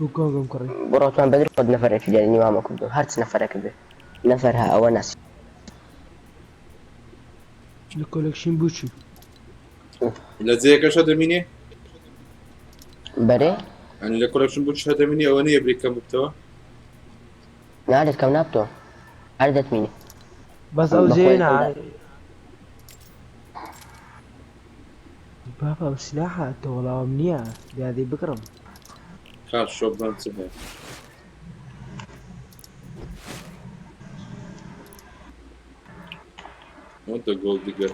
وکۆنگم کڕی. بڕۆتوان بەدری خۆت نەفەرێکی دیاری مامە کردو هەرچ نەفەرەکە بێ نەفەر ها ئەوە ناسی. لە کۆلێکشن بوو چی؟ لە جێیەکەش هەدەمینێ؟ بەرێ؟ ئەنی لە کۆلێکشن بوو چ هەدەمینێ ئەوە نییە بری کەم ببتەوە؟ نالێت کەم نابتەوە هەر دەتمینێ. بەس ئەو بەخۆی جێ نا ئەودا. بابا ئەو سلاحە تۆڵاوم نییە دیادەی بکڕم. کاش شۆپ بزانم چ هەیە. What the gold digger.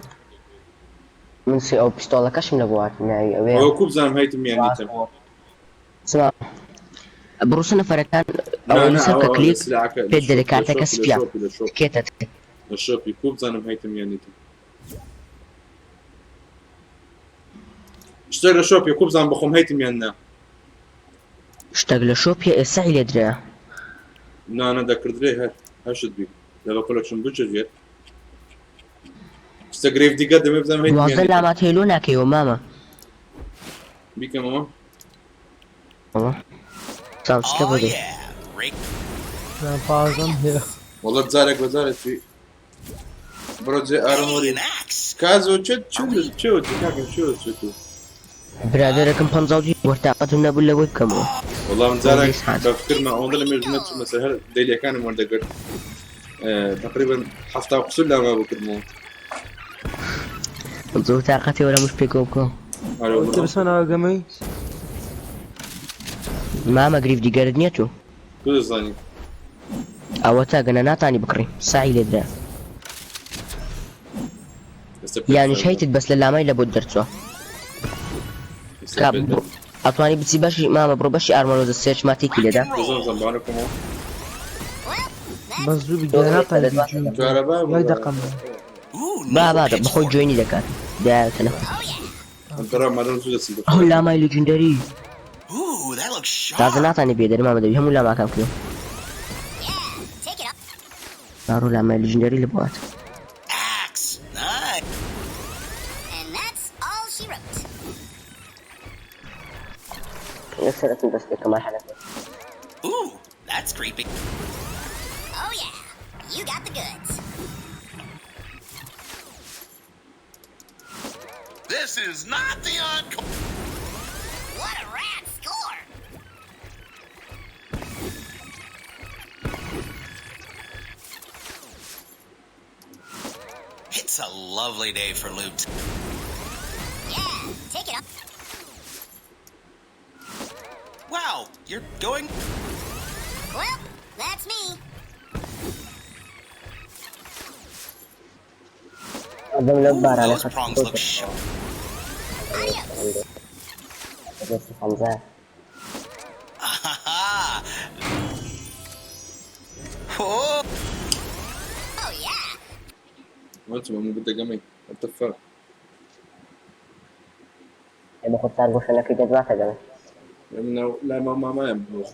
من سێ ئەو پیستۆڵەکەشم لە بۆ هات ناوی ئەوەیە. ئەوە کو بزانم هەیتم یان نیتم. سما بڕوسە نەفەرەکان نا ئەوە نا لەسەر ئەوە کە ئەوە لە کلیک سلاحەکە لە پێت دەرێ شۆپ لە کارتەکە شۆپی لە سپیە شۆپی لە شۆپی کێتە لە شۆپی کو بزانم هەیتم یان نیتم. شتێک لە شۆپی کو بزانم بخۆم هەیتم یان نا. شتێک لە شۆپیە ئێستا لێ درێ. نا نا دەکردرێ هەر هەشت بی لە بە کۆلێکشن بچێت. شتە گرێف دیگەر دەمێ بزانم هەیتم یان دوازدە نیتم. لامات هێلۆ ناکەیەوە مامە. بیکەمەوە. ئەوە سام شتە بۆ دێ. پازەم هەیە. وەڵا جارێک بە جارێکی بڕۆ جێ ئارمۆری. کازۆ چ چ چ کاکە چ چ تو. برادەرەکەم 52 وەرتاقەتم نەبوو لەوەی بکەمەوە. وەڵا من جارێک ساعت. بە فکرمە ئەوەندە لە مێژوو نەچوومە سەر هەر دەیلیەکانم وەردەگرت. تقریبا حەفتا و قسوور لاما بکردمەوە. زۆر تاقەتی وەرە مش پێکەوە بکەم. ئەرێ بڕۆ. ترسە ناوەگەمەی؟ مامە گریف دیگەرت نییە تو؟ تو دەزانی. ئەوە تا گەنە ناتانی بکڕی ساعی لێ درا. ئێستا پێت یانیش فەرموو. هەیتت بەس لە لامای لە بۆت دەرچووە. ئێستا کا پێت دەرچوو. ئەتوانی بچی بەشی مامە بڕۆ بەشی ئارمەرۆزە سێرچ ماتێکی لێدا. دەزانم زانم باوەڕ بکەمەوە. بەس زوو بگیرە ناتانی بیجوێن. جارە با یەک دەقەم. با با بەخۆی جوێنی دەکات. دایەتە نەخۆ. ئەم مادەم زوو دەچم ئەو لامای لێجندەری. تازە ناتانی بێدەر مامە دەبی هەموو لاماکان بکەوە. ڕۆ لامای legendary لە بۆ هات. Axe. Nice. And that's all she wrote. یەکسەر ئەچم دەست پێکە مەرحەلەکەی. Ooh, that's creepy. Oh yeah, you got the goods. This is not the encore. What a rad score! It's a lovely day for loot. Yeah, take it up. Wow, you're going. Well, that's me. ئەدەم لەو Ooh, بارانە those خەت prongs look sharp. Adios. دەستی حەمزە. Ah, oh, Oh yeah. وانت ما بدك قمي what the fuck. ئێمە خۆتان گۆشەنەکەی دەدواتە دەمێ. لأنه لا ما ما ما يبغى.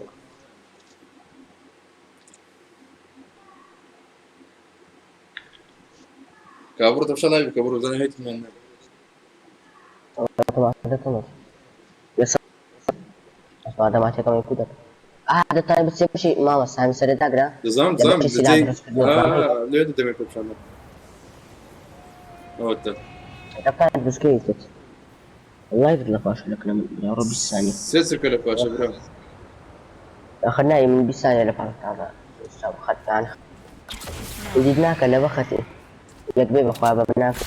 كابور تمشي لايف كابور زين هيت من لەسەر دەماتەکەم کو دەکەم. ئا دەتوانێت بچێ بشی مامۆستا هەمی سەرێ داگرە. زام لە زام بەشی سیلاح زي دروستکردنەوە. اه ليه دمي كل شاء الله دەتوانێت دروستکەیت. والله لە پاش لەکنە لە ڕۆ 20 ثانية. سيسر كله باشا برا. آخر ناي من 20 ثانية لە پاش تازە خەتان جدید ناکە لە بەخەتی یەک بێ بەخوا بە ناکە.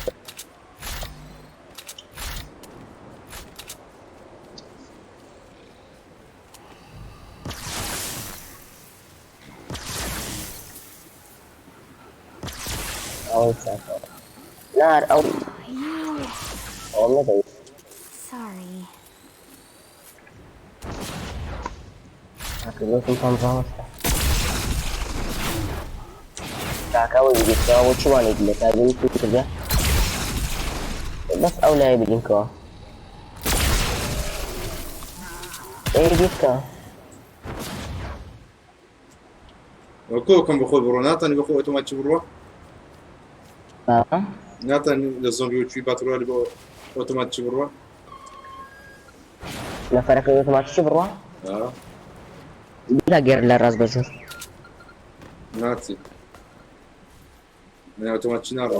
ئەو چاکە. نار ئەو You. ئەوم نەدەویست. Sorry. کردوتم پەنجاوەستە چاکە ئەوەی بگیتەوە بۆ چیوانەی لە تابینی کردە بەس ئەو لای بلینکەوە ئەی بیتکە. وكو كان بخو برو ناتني بخو اوتوماتيك برو. آه. ناتني للزومبي وشي باترو اللي بو اوتوماتيك برو. نەفەرەکە ئۆتۆماتیکی بڕوا. اه بلا گێر لە ڕاست بەژۆر. ناتي من اوتوماتيك نارا.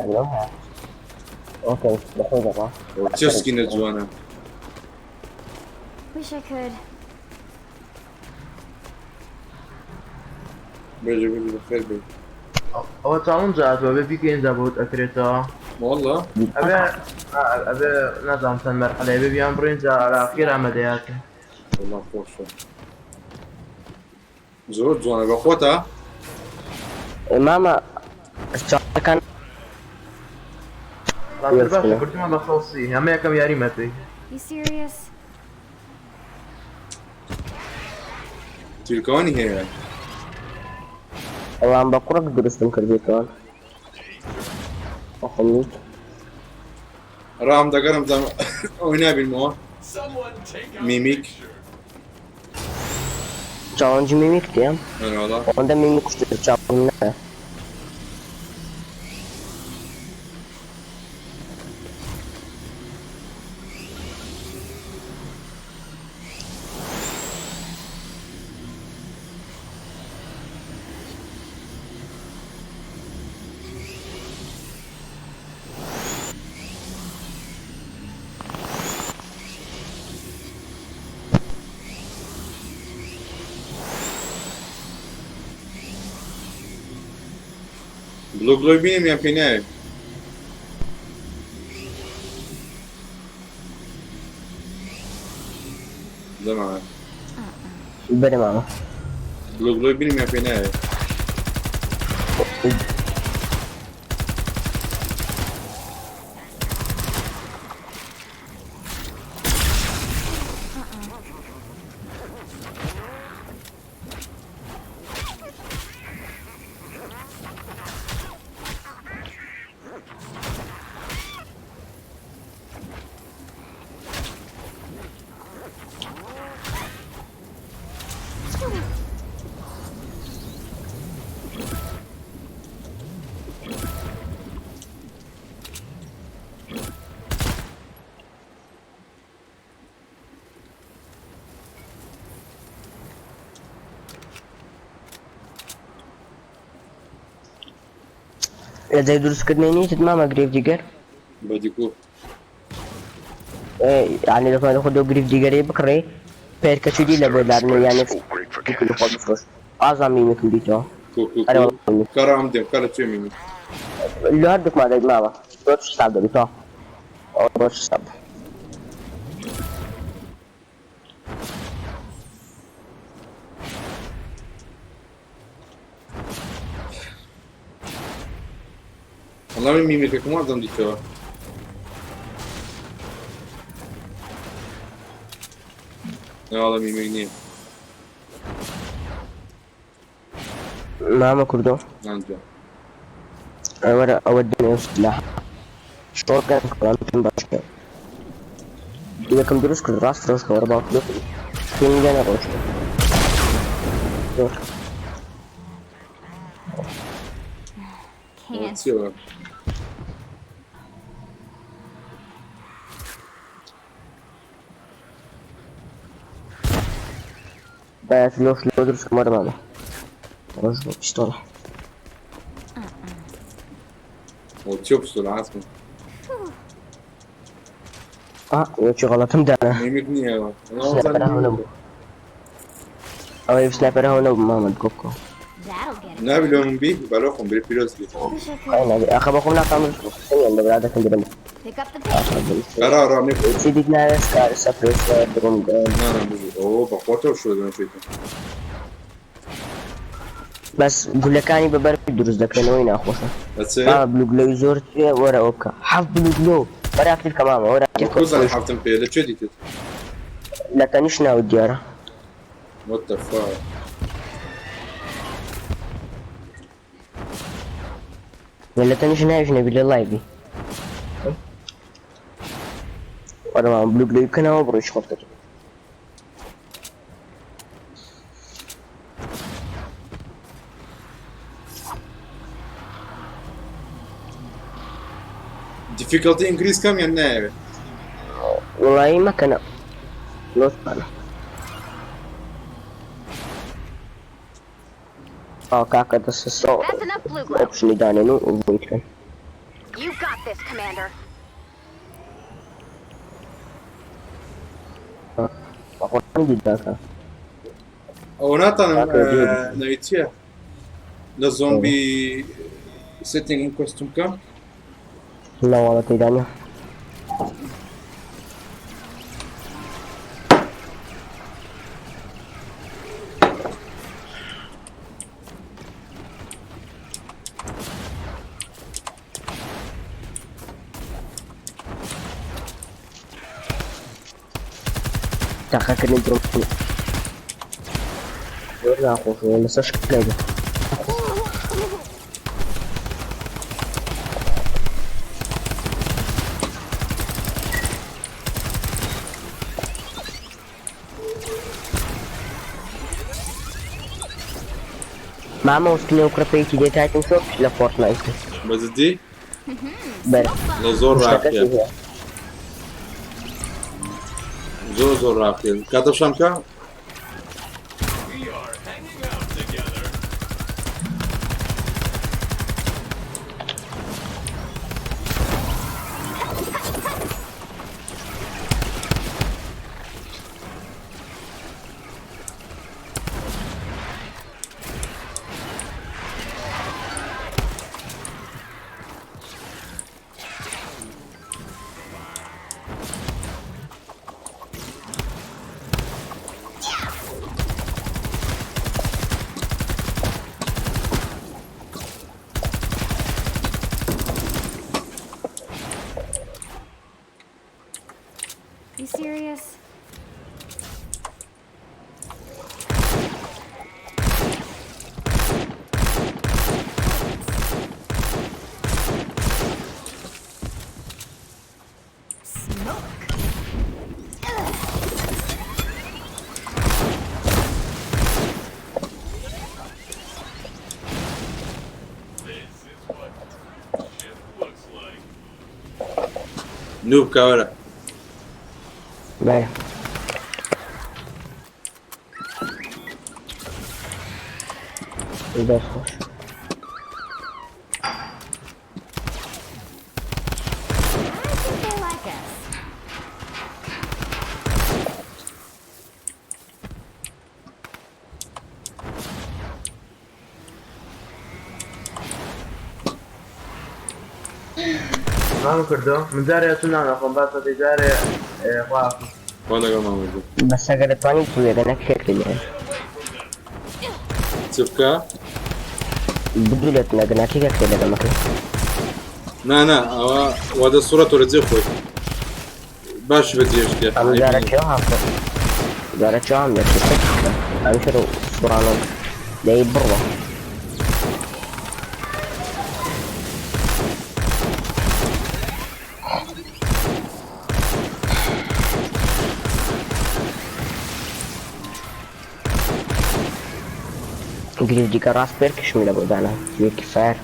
ئۆکەی بەخۆی دەڕوا. تشسكي نجوانا. Wish I could. بيجي بيجي بخير بي. ئەوە challenge هاتووە بێ بیکەین جا بۆت ئەکرێتەوە. والله ئەبێ ئەبێ نازانم چەند مەرحەلەیە بێ بیان بڕین جا لە ئاخیر ئامادەیاتە. والله خوش زۆر جوانە بەخۆتە. مامە چاکان. ڕاستر باشە کردیمان بە خەڵسی هەمە یەکەم یاریمە پێی. You serious? تیلکانی هەیە. ئەوان بە قوڕک دروستم کردێتەوە خۆم ڕام دەگەرم زام ئەوی نابینمەوە میمیک. چاڵنجی میمیک تێم. والله ئەوەندە میمیک کوشت چاڵنج نایە. بلو گلۆی بینیم یان پێی نایە؟ دەماوە. بەرێ مامە. بلو گلۆی بینیم یان پێی نایە؟ لە جای دروستکردنی نیتت مامە گرێف دیگەر بەدیکو یعنی دەتوانێت خۆ دۆ گریف دیگەرەی بکڕی پێرکەچی دی لە بۆ دارنێ یانێ خۆ بفرۆش ئازان میمێکم دیتەوە کو کو ئەرێ کو وەڵا کارە ئەم دێم کارە چێ میمی لە هەردووکمان دەیت ماوە بۆ حساب دەبی تەواو ئەوە بۆ حساب وەڵا من میمێکەکەم وازم دیتەوە نەواڵە میمێک نییە مامە کوردۆ نانجا وەرە ئەوە دێنێ سلاح شۆڕکەن کڕان پێم باشە یەکەم دروست کرد ڕاست ڕۆژ کە وەرە باوک پێم لێ نەڕۆشت زۆر ئەوە Can't. چیەوە بەس لۆش لۆ دروست کەم وەرە مامە ڕۆژ بۆ پیستۆڵە ئەوە چیە پستۆلە عاسم ئا یەکی غەڵەتم دانا میمێک نییە ئەوە وەڵا سنایپەر وازانم هەو نەبوو میمێکە ئەوەی سنایپەر هەو نەبوو مامە گۆکۆ That'll get it. نابی لۆ من بی بەلۆ خۆم برێ پیرۆز بی Wish I خۆی could نابێ ئاخە بەخۆم ناکام دروست کەم سەریان لە برادەکەم درم pick up the pace. کارە ئارامێ چی دیت ناوێ سکار سەپرس درم نانا بژی ئەوە بەخۆتەوە شۆ دەنەشێتم بەس گولەکانی بە بەر دروست دەکرێنەوەی ناخۆشە ئەچێ مامە بلوگلۆی زۆر توێ وەرە ئەوە بکە حەفت بلوگلۆ وەرە ئەکتیڤ کە مامە وەرە ئەکتیڤ کە کوزان خۆش حەفتم پێ لە چێ دیتت لە تەنیشت ناوت دیارە What the fuck لە تەنیشت ناویش نەبی لە لایڤی وەرە مامە بلوگلۆی بکەنەوە بڕۆیش خۆت کەت Difficulty increase کەم یان نایەوێ وڵایی مەکەنە لۆتمانە ئا کاکە دەستە سۆ That's enough blue glow. ئۆپشنی دانێن و ڤۆید کەن You got this, Commander. بەخۆڕانی دیداکە ئەوە ناتانم کاکە دێ ناوی چییە لە زۆمبی سێتینگ کۆستوم بکەم نەواڵە تێدانە تاقەکردنی درۆ زۆر ناخۆشە لەسەر شکلێک مامە وسکنێ و کوڕەپێکی دێ تایتن شۆپ لە فۆرتنایت بەجدی بەرە لە زۆر شتەکەشی ڕاقیە هەیە زۆر زۆر ڕاقیە کاتە شەمکە You serious? Smoke. نوب کاوەرە بەرە دەست خۆش. مامە کردو من جارێ چون نانەخۆم باسە دەی جارێ خوا. خوا لەگەڵ مامە بێ. بەس ئەگەر دەتوانی بوێگە نەک شێرکە لێ. چ بکە؟ بدولێت نەگە ناکێکە کرێ لەگەڵ مەکەی. نا نا ئەوە وا دەسوڕێتەوە لە جێ خۆی. باشی بە جێش دێ. ئەم جارە کێ هاکە؟ جارە کێ هەم لێ ئەم شەرە سوڕانە دەی بڕوە. گریف دیکە ڕاست پێرکشم لە بۆ دانا یەکی فایر.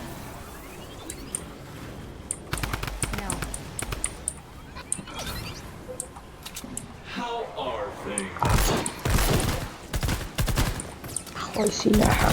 خۆی سیلاحە.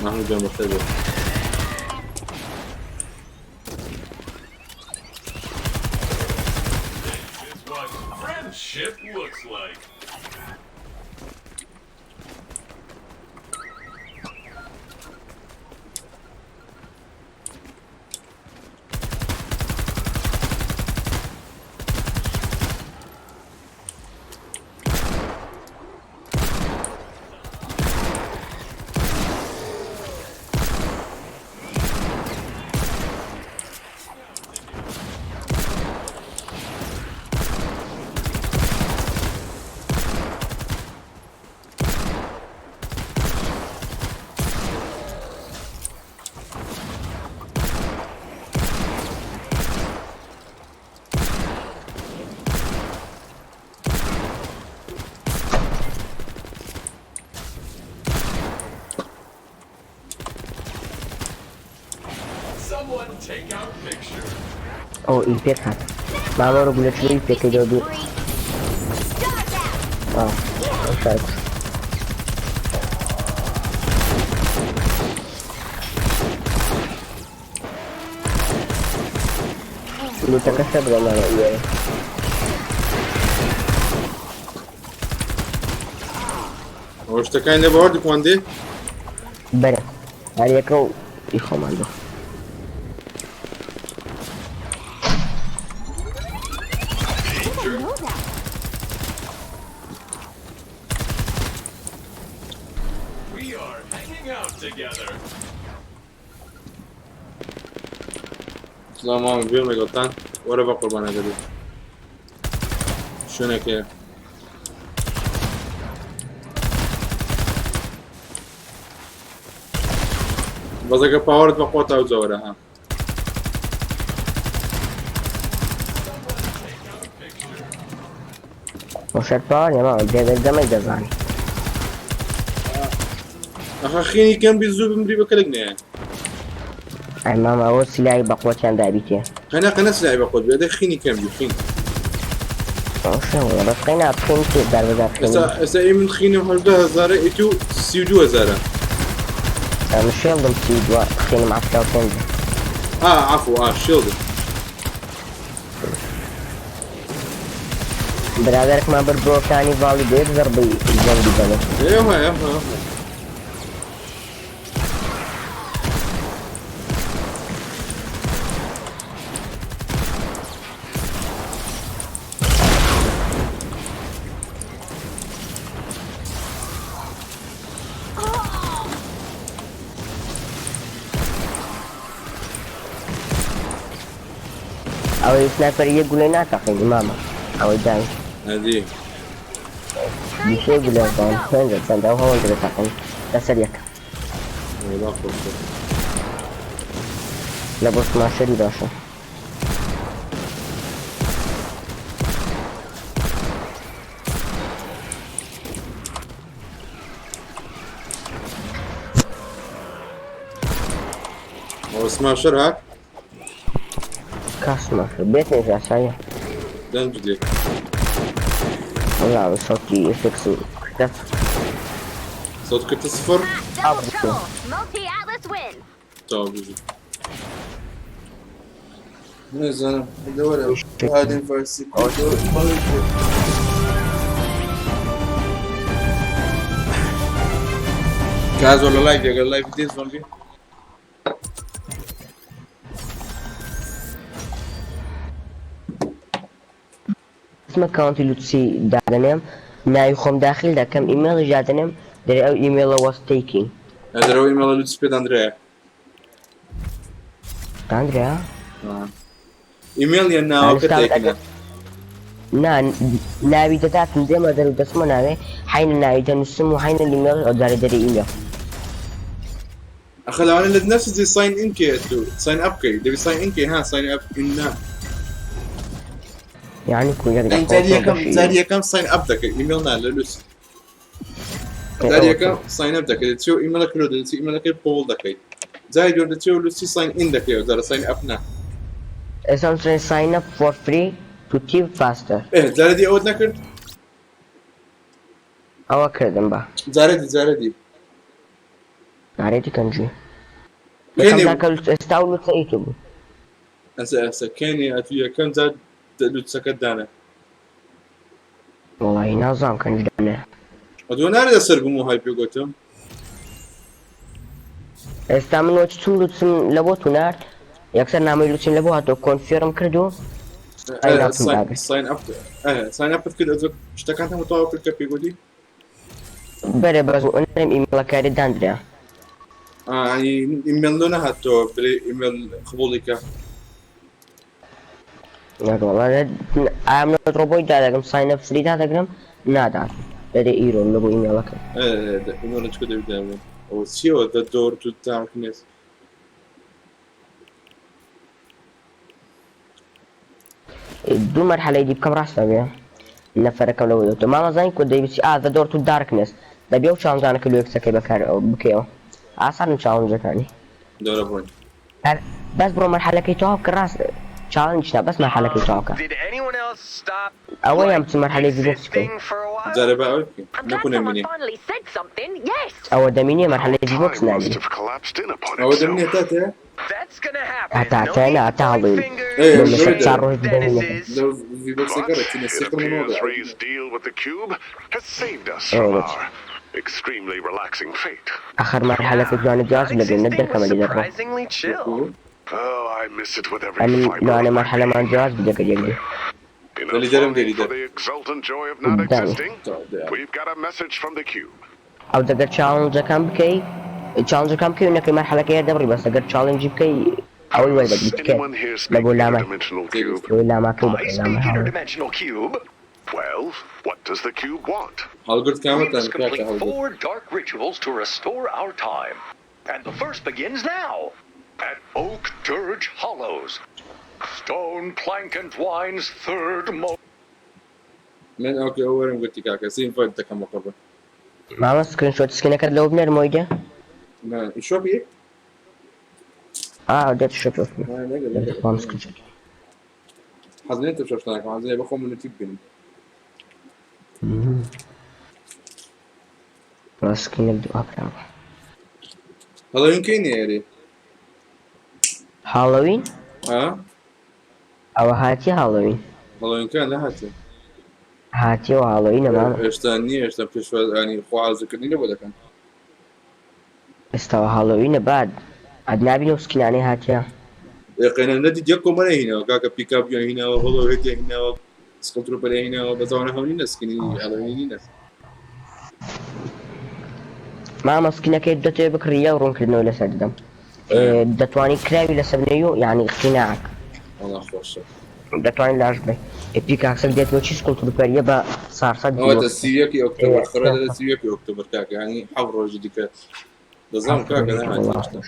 مەحموود گیان بەخێر بێی. Friendship looks like. Someone take our picture. ئەو ئی پێک هات. مامۆرە گولە چلۆی پێکەی دەو دوو. ئا ئەو شار کوشت. لوتەکە سەر بڵێ مامە ئیێ. ئەوە شتەکانی لێ بە هەردووکمان دێ؟ بەرە هەر یەکە و ئی خۆمان بێ. Know that. We are hanging out together. سڵاو مامە بێم لەگەڵتان وەرە بە قوربانەکە بێ شوێنێک هەیە. بەس ئەگەر پاوەرت بە قوتە ئەو جەوەرە ها. وشەر پاوەر نیە مامە جێگەر گەمەی دەزانی. ئەخە خینی کەم بی زوو بمری بە کەلک نەیە. ئەی مامە ئەوە سیلاحی بە قوتیان دابیتێ. قەنا قەنا سیلاحی بە قوت بێ دەی خینی کەم بی خین. ئەو شێوە بەس قەینا خین تێ دار بەدار خینی. ئێستا ئێستا ئەی من خینم هەژدە هەزارە ئەی تو 32 هەزارە. ئەم شێڵدم 32 خینم 75. ئا عەفو ئا شێڵدم. برادەرەکمان برد بۆ کانی ڤاڵی بە یەک زەڕبەی جەنگی دەڵێ. ئێوە ئێوە ئێوە. ئەوەی سنایپەر یەک گولەی ناتەقێنی مامە ئەوەی داین. ئەدی. بیسێ گولە دان پێنج چەند ئەو هەوەندە دەتەقێن لەسەر یەک. وەڵا خۆشە. لە بۆ سماشەری باشە. سماشەر هات؟ کا سماشەر بێت نێژ ئاساییە. دەنگ دێ. وەڵا سەوتی ئێفێکس و کردە. سەوت کردە سفر؟ ئاو تەواو بژی. نازانم لەوەرە هادین فارسی کا زۆر لە لایڤ ئەگەر لایڤ دێ زۆمبی. اسمە کاونتی لوتسی دادەنێم ناوی خۆم داخل دەکەم ئیمێڵیش دادەنێم دەرێ ئەو ئیمێڵە was taking. دەرەوە ئیمێڵە لوتسی پێ داندرایە. داندرا؟ ئیمێڵ یان ناوەکە تێکنە؟ نا ناوی دەداتم دێمە دەر و دەچمە ناوێ حینە ناوی دەنووسم و حینە ئیمێڵ ئەو جارێ دەرێ ئیمێڵ. ئەخە لەوانە لە نفس دي ساين ان كي تو ساين اب كي دەبی ساين ان كي ها ساين اب ان نا. یعنی کو یەک یعنی جاری یەکەم جاری یەکەم ساین ئەپ دەکەی ئیمێڵ نا لە لوس جاری یەکەم ساین ئەپ دەکەی دەچی و ئیمێڵەکە لۆ دەچی ئیمێڵەکەی قبوڵ دەکەی جاری دووەم دەچی و لوسی ساین ئین دەکەی و جارە ساین ئەپ نا. ئێستا ساین ئەپ فۆر فری تو تیپ فاستەر. ئێ جارێ دی ئەوەت نەکرد؟ ئەوە کردم بە. جارێ دی جارێ دی. جارێ دی کەنجی. یەکەم جار کە ئێستا و لوتە ئی تو بوو. ئەسە ئەسە کێنی ئەتو یەکەم جار لوتسەکەت دانا. وەڵی نازانم کەنج دانێ. ئەتۆ نارێ لەسەر بووم و های پێ گوتم. ئێستا من وەچ چوم لوتسم لە بۆ تو نارد یەکسەر نامەی لوتسم لە بۆ هاتۆ کۆنفێرم کرد و ساین ئەپ ساین ئەپت کرد ئەتۆ شتەکان هەموو تەواو کرد کە پێی گوتی؟ بەرێ بەس ئەم ئیمێڵەکاری داندرا. ینی ئیمێڵ لۆ نەهاتەوە برێ ئیمێڵ قبوڵی کە. ئام نۆت ڕۆبۆی دادەگرم ساین ئەپ فری دادەگرم نادات دەرێ ئیرۆ لە بۆ ئیمێڵەکە. ئیمێڵ چکە دەبی دابێ ئەوە چیەوە دە دۆر تو دارکنێس. دوو مەرحەلەی دی بکەم ڕاستە بێ نەفەرەکەم لەوە دەوتە مامە زانین کۆ دەیبچی ئا The Door to Darkness دەبێ ئەو چاڵنجانە کە لۆکسەکەی بەکار بکەیەوە ئاسانن چاڵنجەکانی. دەورە بڕۆین. هەر بەس بڕۆ مەرحەلەکەی تەواو بکە ڕاست چاڵنج نا بەس مەرحەلەکەی تەواو بکە ئەوەیان بچ مەرحەلەی ڤیبۆکس بکەی. جارێ با ئەوەی بکەین نەکو نەمینێ. ئەوە دەمینێ مەرحەلەی ڤیبۆکس نامینێ. ئەوە دەمینێ تاتێ؟ هەتا نا هەتا هەڵوین لەسەر چار ڕۆژ دەمینێ. لەو ڤیبۆکسەکە ڕێچینە سیقر منەوە ئەخەر مەرحەلەکە جوانە جواز لەبێ نە دەرکەمە لێ دەڕۆ. ئەمن لەوانە مەرحەلەمان جواز بدەگەر یەک بێ. لە لیدەرم دێ لیدەر. دانی. ئەو دەگەر چاڵنجەکان بکەی چاڵنجەکان بکەی و نەکەی مەرحەلەکەی هەر دەبڕی بەس ئەگەر چاڵنجی بکەی ئەوەی وەردەگری تکێت لە بۆ لامای بۆ لاماکەی بکەی لاما هاوڕێ. هەڵگرت کامەتان کاکە هەڵگرت؟ من ئۆکەی ئەو وەرم گرتی کاکە سیم فایت دەکەم بە قوربان. مامە سکرین شۆت سکینەکەت لەوە بنێرمەوە ئیدە؟ نا ئیشۆپی؟ ئا دێت شۆپ خۆم سکرین شۆت. حەز نییە تەمشا شتانەکەم حەز نییە بەخۆم منەتی ببینم. سکینەک دووا براوە. هەڵۆین کەی نییە ئێرێ؟ هاڵۆوین؟ ئا؟ ئەوە هاتیە هاڵۆوین. هەڵۆینکان نەهاتیە. هاتیەوە هاڵۆوینە مامە. هێشتا نییە هێشتا پێشواز ینی خۆ حازرکردنی لە بۆ دەکەن. ئێستاوە هاڵۆوینە باد ئەد نابینەوە سکینانەی هاتیە. ئێ قەینا نەدیت یەک کۆمەڵە هیناوە کاکە پیکاپیان هیناوە هۆڵۆ هێتیان هیناوە سکڵ تروپەریان هیناوە بەس ئەوانە هەو نینە سکینی هاڵۆوینی نینە. مامە سکینەکەی دەتەوێ بکڕی یەک ڕوونکردنەوە لەسەر دەدەم دەتوانی کراوی لەسەر بنێی و یعنی قیناعەک. وەڵا خۆشە. دەتوانین لاش بێ پیکاکسەک دێت بۆ چی سکڵ تروپەریە بە 400 ئەوەتە 31 ئۆکتۆبەر خڕە دەرە 31 ئۆکتۆبەر کاکە ینی حەوت ڕۆژی دیکە دەزانم کاکە نەهاتیە هێشتا.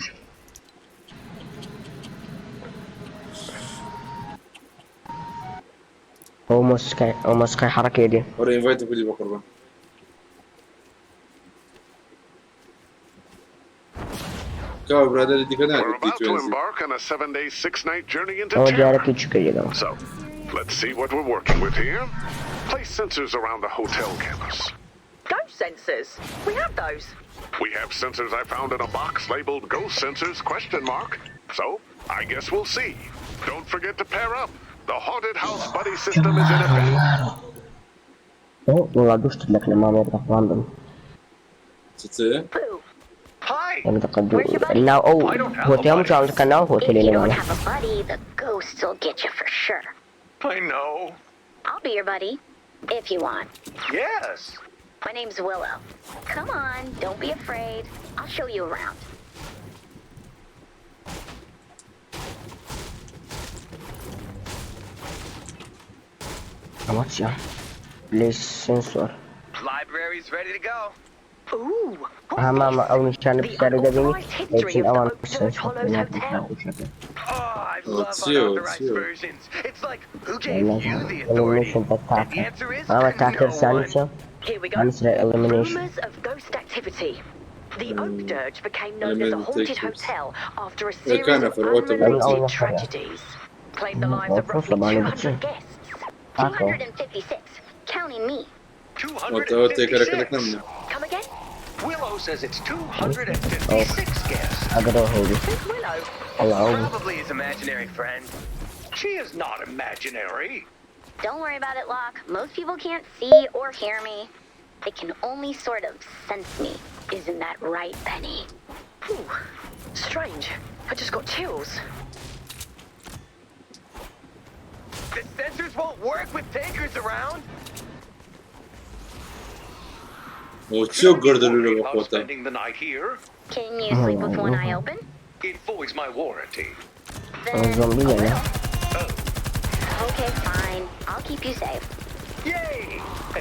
ئەو مۆسیقای ئەو مۆسیقای حەڕەکەی دێ. وەرە ئینڤایتم کردی بەقوربان. کە کاوە برادەری دیکە We're ناکرد about to دیتوێنزی embark on a 7-day, 6-night journey into ئەوە terror. دیارەکەی چی کردێکەوە So, let's see what we're working with here. Place sensors around the hotel campus. Ghost sensors. We have those. We have sensors I found in a box labeled ghost sensors question mark. So, I guess we'll see. Don't forget to pair up. The haunted house buddy system is in effect. ئەو وڵا دوو شتت لەکنە مامێ بەخوان بم چ Boo. Hi. یەک دقە دوو Where's your buddy? ناو ئەو I don't have a هۆتێڵ buddy. چاڵەکە ناو If هۆتێلی you don't لەوانە have a buddy, the ghosts will get you for sure. I know. I'll be your buddy, if you want. Yes. My name's Willow. Come on, don't be afraid. I'll show you around. ئەوە چیە لێ سنسۆر Library's ready to go. Ooh. What's هەمامە this? ئەو نیشانە The پرسیارە دەبینی unauthorized history دەچین of the ئەوان Oak Dirge Hollows Hotel. Oh, I Oh, love it's you, it's unauthorized you. versions. It's like, who gave you the authority? Elimination بە And the تاکە answer is مامە تاکە no زانی one. چیە Here we go. ئەنسرە elimination Rumors of ghost activity. The Oak Dirge became known as a Eliminated haunted takers. hotel after a Yeah, series kind of of, what the- unrelated Oh, tragedies. Claimed the lives of Oh, roughly oh, 200 guests. تاکە 256, counting me. ئەوە تێکەرەکە لەکنە 256. منە Come again? Willow says it's 256 guests. ئەگەرەوە هەوری Who's Willow? ئەڵا ئەو Probably his imaginary friend. She is not imaginary. Don't worry about it, Locke. Most people can't see or hear me. They can only sort of sense me. Isn't that right, Benny? Ooh, strange. I just got chills. The sensors won't work with tankers around. ئەوە چیە و گەردەلوولە بە About خۆتە spending the night here. Can you sleep with one eye open? It voids my warranty. ئەوە Then زۆمبی a یانە little. Okay, fine. I'll keep you safe. Yay!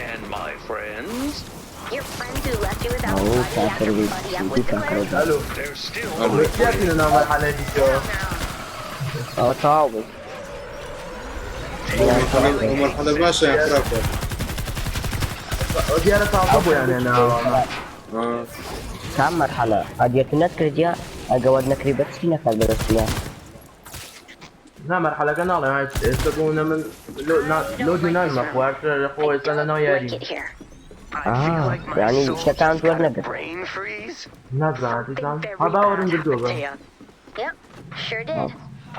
And my friends, Your friends who left you without a ئەو buddy تاکە after buddy up was تاکە declared? الو they're still ئەلو. my كيف لنا مرحلة دي شو ئەوە تەواو بوو ئەو مەرحەلە باشە یان خراپە دیارە تازە بوو یانێ ناوە آه. کام مەرحەلە ئەدیەت نەکردیا ئەگەوەت نەکری بەچی نەکات بەدەستیا نا مەرحەلەکە ناڵێ ئێستا بوونە من لۆ دوو مەخوارد لە خۆ I ئێستا لە don't ناو like یاری it here. I feel آه، like my يعني soul just شتان got a تورنقت. brain freeze. نازانم Something دیزان very ها باوەڕم bad گردووە happened بە here. Yep, sure did.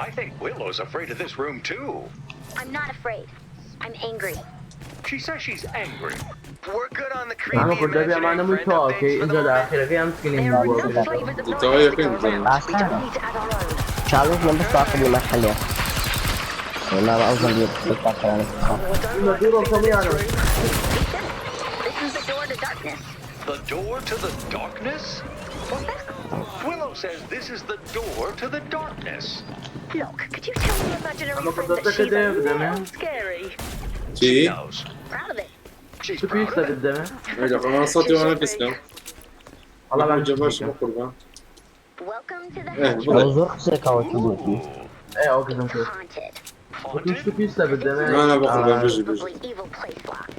I think Willow's afraid of this room too. I'm not afraid. I'm angry. She says she's angry. We're good on the ئەمە creepy کوردەبی imaginary ئەمانە مووی friend تەواو updates کەی for the ئینجا لە moment. ئاخیرەکەی ئەم سکینی There are بووە enough flavors of Did nightmares to I go think around. We آسانە don't need to add our own. چاڵنج من بەس تاکە مەرحەلەیە مامە ئەو زۆمبی تاکەرانە Oh, I don't like the دوورە feel of this کەمیانە room. Be simple. This is the door to darkness. The door to the darkness? What's that? Willow says this is the door to the darkness. Locke, could you tell your imaginary ئەمە friend that کوردەکە she's دێ a بدەمێ little scary? چی؟ She knows. Proud of it. She's تو proud پێویستە of it. بدەمێ ئەی سەتی وانە کەسکەم وەڵا باشم جە باشە بە قوربان Welcome to the ئێ house. بڵێ ئەو زۆر قسەکەەوە چ گوتی Ooh. ئێ ئەو کەسم It's کرد haunted. وتم Haunted? شتو پێویستە بدەمێ نا نا بە قوربان بژی بژی Unbelievably evil place, Locke.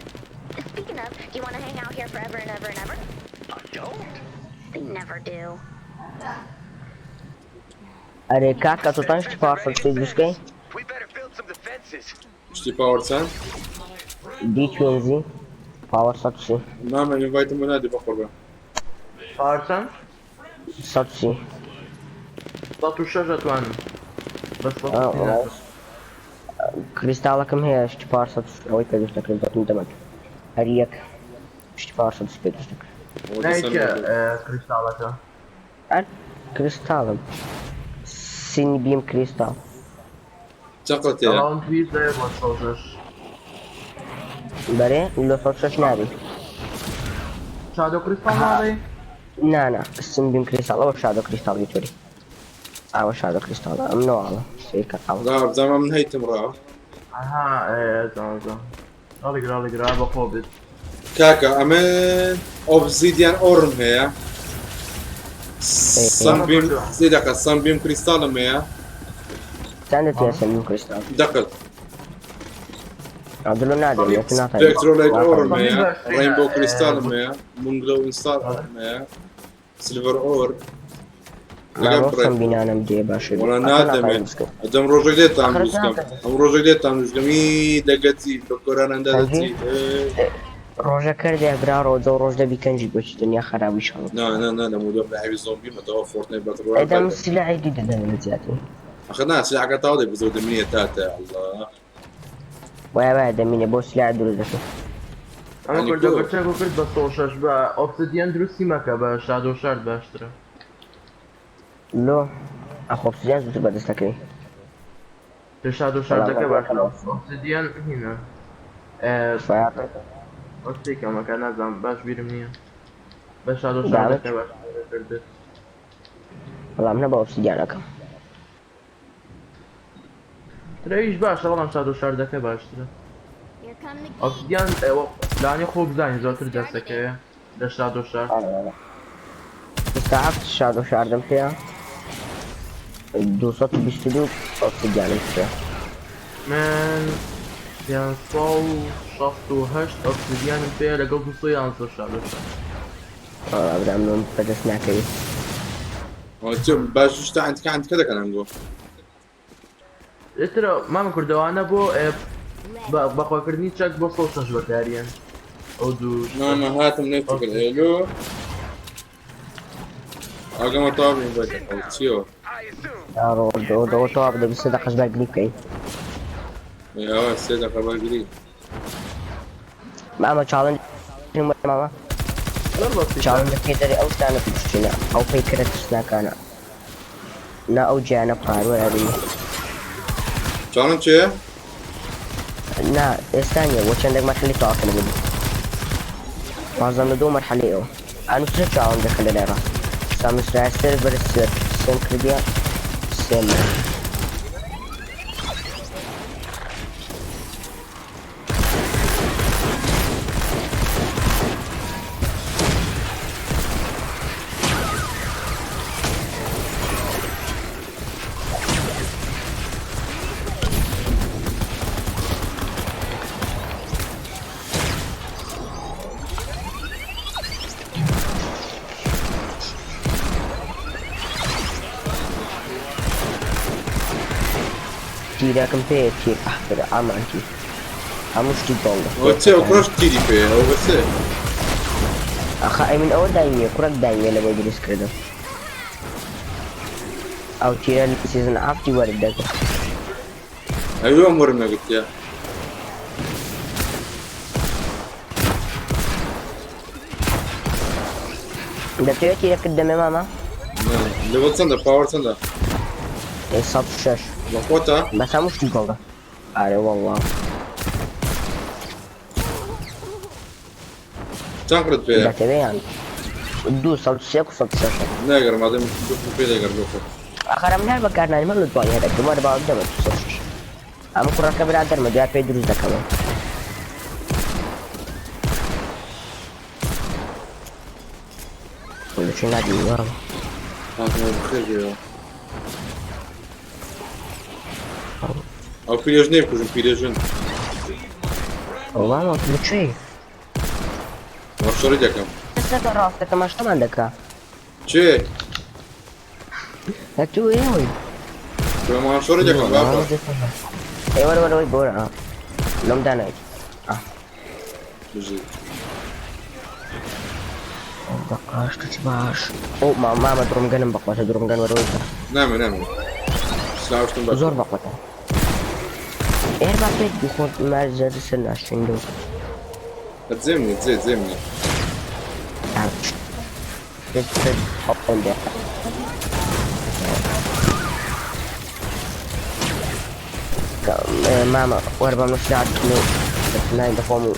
Speaking of, do you want to hang out here forever and ever and ever? I don't. They never do. ئەرێ کاکە تۆتان شتی پاوەرفڵ شتی دروستکەی We better build some defenses. شتی پاوەر چەند دی توێنزی پاوەر سەد سی مامە ئینڤایتم بۆ نادی بە قوربان پارچەند سەد سی 106 ئەتوانم بەس ئەو 130 ناکەم. کریستاڵەکەم هەیە شتی پاوەر سەد سی ئەوەی پێ دروست دەکرێت بەتم دەمەک هەر یەک شتی پاوەر سەد سی پێ دروست دەکرێت ئەوە ناوی دیسان چییە کریستاڵەکە هەر کریستاڵم سینی بیم کریستاڵ چەقەت هەیە ئەوە پێویست دەیە بۆ 106 بەرێ لە سەد شەش نابی شادۆ کریستاڵ ناڵێ نا نا سین بیم کریستاڵ ئەوە شادۆ کریستاڵ بیتۆری ئەوە شادۆ کریستاڵ ئەم نەواڵە سیرکە ئەوە ڕا بزانم من هەیتم ڕا ئەها زان زان ڕاڵی گرا بەخۆ بێت کاکە ئەمە ئۆبزیدیان ئۆرم هەیە سەم بیم سێ دقە سەم بیم کریستاڵم هەیە چەندە تێ سین بیم کریستاڵ دقت عبدلو نادێ لێت ناتوانێت سپێکترۆلایت ئۆرم هەیە باشترینە، ڕەینبۆ کریستاڵم هەیە مونگلۆ ئینستاڵ هەیە سیلڤەر ئۆر مامۆستم بینانم دێ باشە وەڵا نادەمێ ئەدەم ڕۆژێک دێت تام دروستکەم ئەم ڕۆژێک دێت تام دروستکەم ئی دەگەچی بە کۆراناندا دەچی ڕۆژە کردێ برا ڕۆژە و ڕۆژ دەبی کەنجی بۆچی دنیا خراوی شەڕ نا نا نا لە مودۆم لاعبی زۆمبی مەتەوە فۆرتنایت بەتڵ ڕۆیال ئەدەم سلاحی دی دەدەم لە زیاتر ئەخە نا سلاحەکە تاو دەبی زۆر دەمینێ تاتە الله وایە وایە دەمینێ بۆ سلاح دروست دەکەی ئەمە کوردە بەچەک و کرد بە 106 بە obsidian دروستی مەکە بە shadow shard باشترە. لۆ ئەخۆ obsidian زووتر بەدەست دەکەوی. لە shadow shard ەکە باشترە obsidian هینە ئەو کەمەکە نازانم باش بیرم نییە بە shadow shard ەکە باشترە کردت. بەڵام نە بە obsidian ەکەم. ترەویش باشە بەڵام shadow shard ەکە باشترە. obsidian لانی خۆ بزانین زۆرتر دەستەکەوێ لە shadow shard. ئێستا هەفت shadow shard م پێیە 222 obsidian م پێیە. من 568 obsidian م پێیە لەگەڵ 211 shadow shard. وەڵا برام لۆم بەدەست ناکەوی. باش شتا عندك عندك دەکەن ئەنگۆ. ئیتر مامە کوردەوانە بۆ بەخۆکردنی چەک بۆ 106 بەکاریان ئەو دوو مامە هاتم نێت کرد هێلو ئاگەمە تاوی بێت چیەوە ڕۆ تەواو دەبی سێ دەقەش بەرگری بکەی. ئەوە سێ دەقە بەرگری. مامە challenge مامە challenge ەکەی دەرێ ئەو شتانە بشتینە ئەو پەیکەرە ترسناکانە نا ئەو جیانە پاروە ئەبینی. challenge چییە؟ نا ئێستا نییە بۆ چەندێک مەرحەلەی تەواو کردبوو. بازم لە دوو مەرحەلەی ئەو ئەنووسرە challenge ەکە لە لای ڕاست سامسرا سێرڤەر سێر سێم کردیە سێم. تیرەکەم پێیە تیر ئەحفر ئامان تیر هەموو شتی گۆڵدە. ئەوە چیە ئەو کوڕەش تیری پێیە ئەوە بەسێ. ئەخە ئەی من ئەوە دایمیە کوڕەک دایمیە لە بۆی دروست کردم ئەو تیرە لە season حەفتی وەرت دەگرت. ئەی لۆم وەرم نەگرتیە. دەتەوێت تیرەکت دەمێ مامە؟ نا level چەندە power چەندە؟ 106. بە خۆتە؟ بەس هەموو شتی gold ە. ئارێ وەڵڵا. چەند قرت پێیە؟ دەتەوێ یان 203 و 106. ناگەڕم ئادەم دوو قرت پێ دەگەڕم لۆ خۆت. ئاخر ئەمن هەر بەکارنانیم هەر لە دوای هەرەکەم وەرە باوەک دەمە 206. ئەم کوڕەکە برادەرمە دوای پێی دروست دەکەمەوە. لەکوێ نابینی مامە؟ هاتمەوە بەخێر بێەوە. ئەو پیرێژنەی بکوژم پیرێژن. ئەو مامە لەکوێی؟ وە شەڕی دەکەم. دەستەکە ڕاستەکە ماشتەمان دەکا. چێ؟ لە تو ئێوەی. تۆمان شەڕی دەکەم بابا. ئێ وەرە وەرە وەی بۆرە ئا. لۆم دانایت. ئا. بژی. دەقاشتێکی باش. ئەو مامە drum gun م بەقوەتە drum gun وەرە وەی بکە. نامێ نامێ. سلاوشتم بەس. زۆر بەقوەتە. ئێر با پێت بخۆت مار زەرد سەر ناشتین لۆ. دزێمنی دزێ دزێمنی. مامە وەرە بە مشرات نای دەخۆم و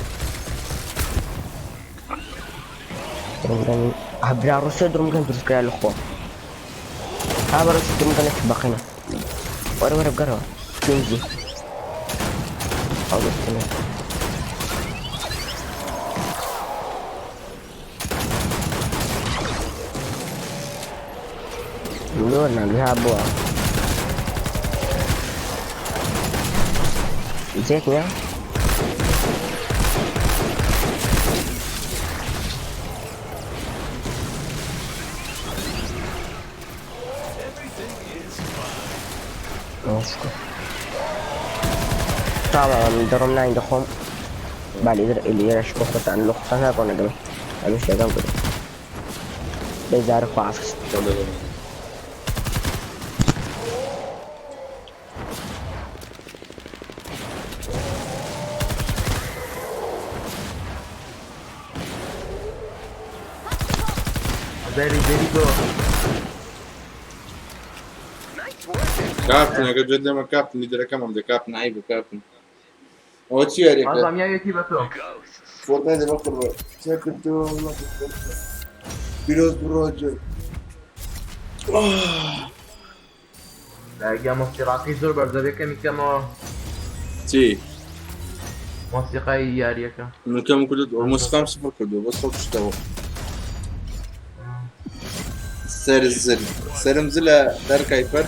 drum gun برا ڕوسێ drum gun دروست کرا لە خۆ ها بە ڕوسێ drum gun ێکی بەقینە وەرە وەرە بگەڕەوە پێنجی ئەو دەستنە زۆر ناگها بووە زێت نییە؟ تاوە من دەڕۆم نانی دەخۆم با لێرە لێرەش بۆ خۆتان لۆ خۆتان ناڕۆنە دەمە ئەمیش لەگەڵ بێ بێزارە خواحافظ. دەری دەری بۆ کاپتن ئەگەر جێت لێمە کاپتن لیدەرەکەمم دە کاپتن عیبە کاپتن ئەوە چی یاریەکە ئازام یاوێتی بە تۆ فۆرتنایت بە قوربان چێکردو پیرۆز بڕۆ لاگیا مۆسیقاکەی زۆر بەرزە بێ کەمی کەمەوە چی مۆسیقای یاریەکە من کەم کردو مۆسیقام سفر کردو بەس خۆ شتەوە سەر زل سەرم زلە دەرکای پەر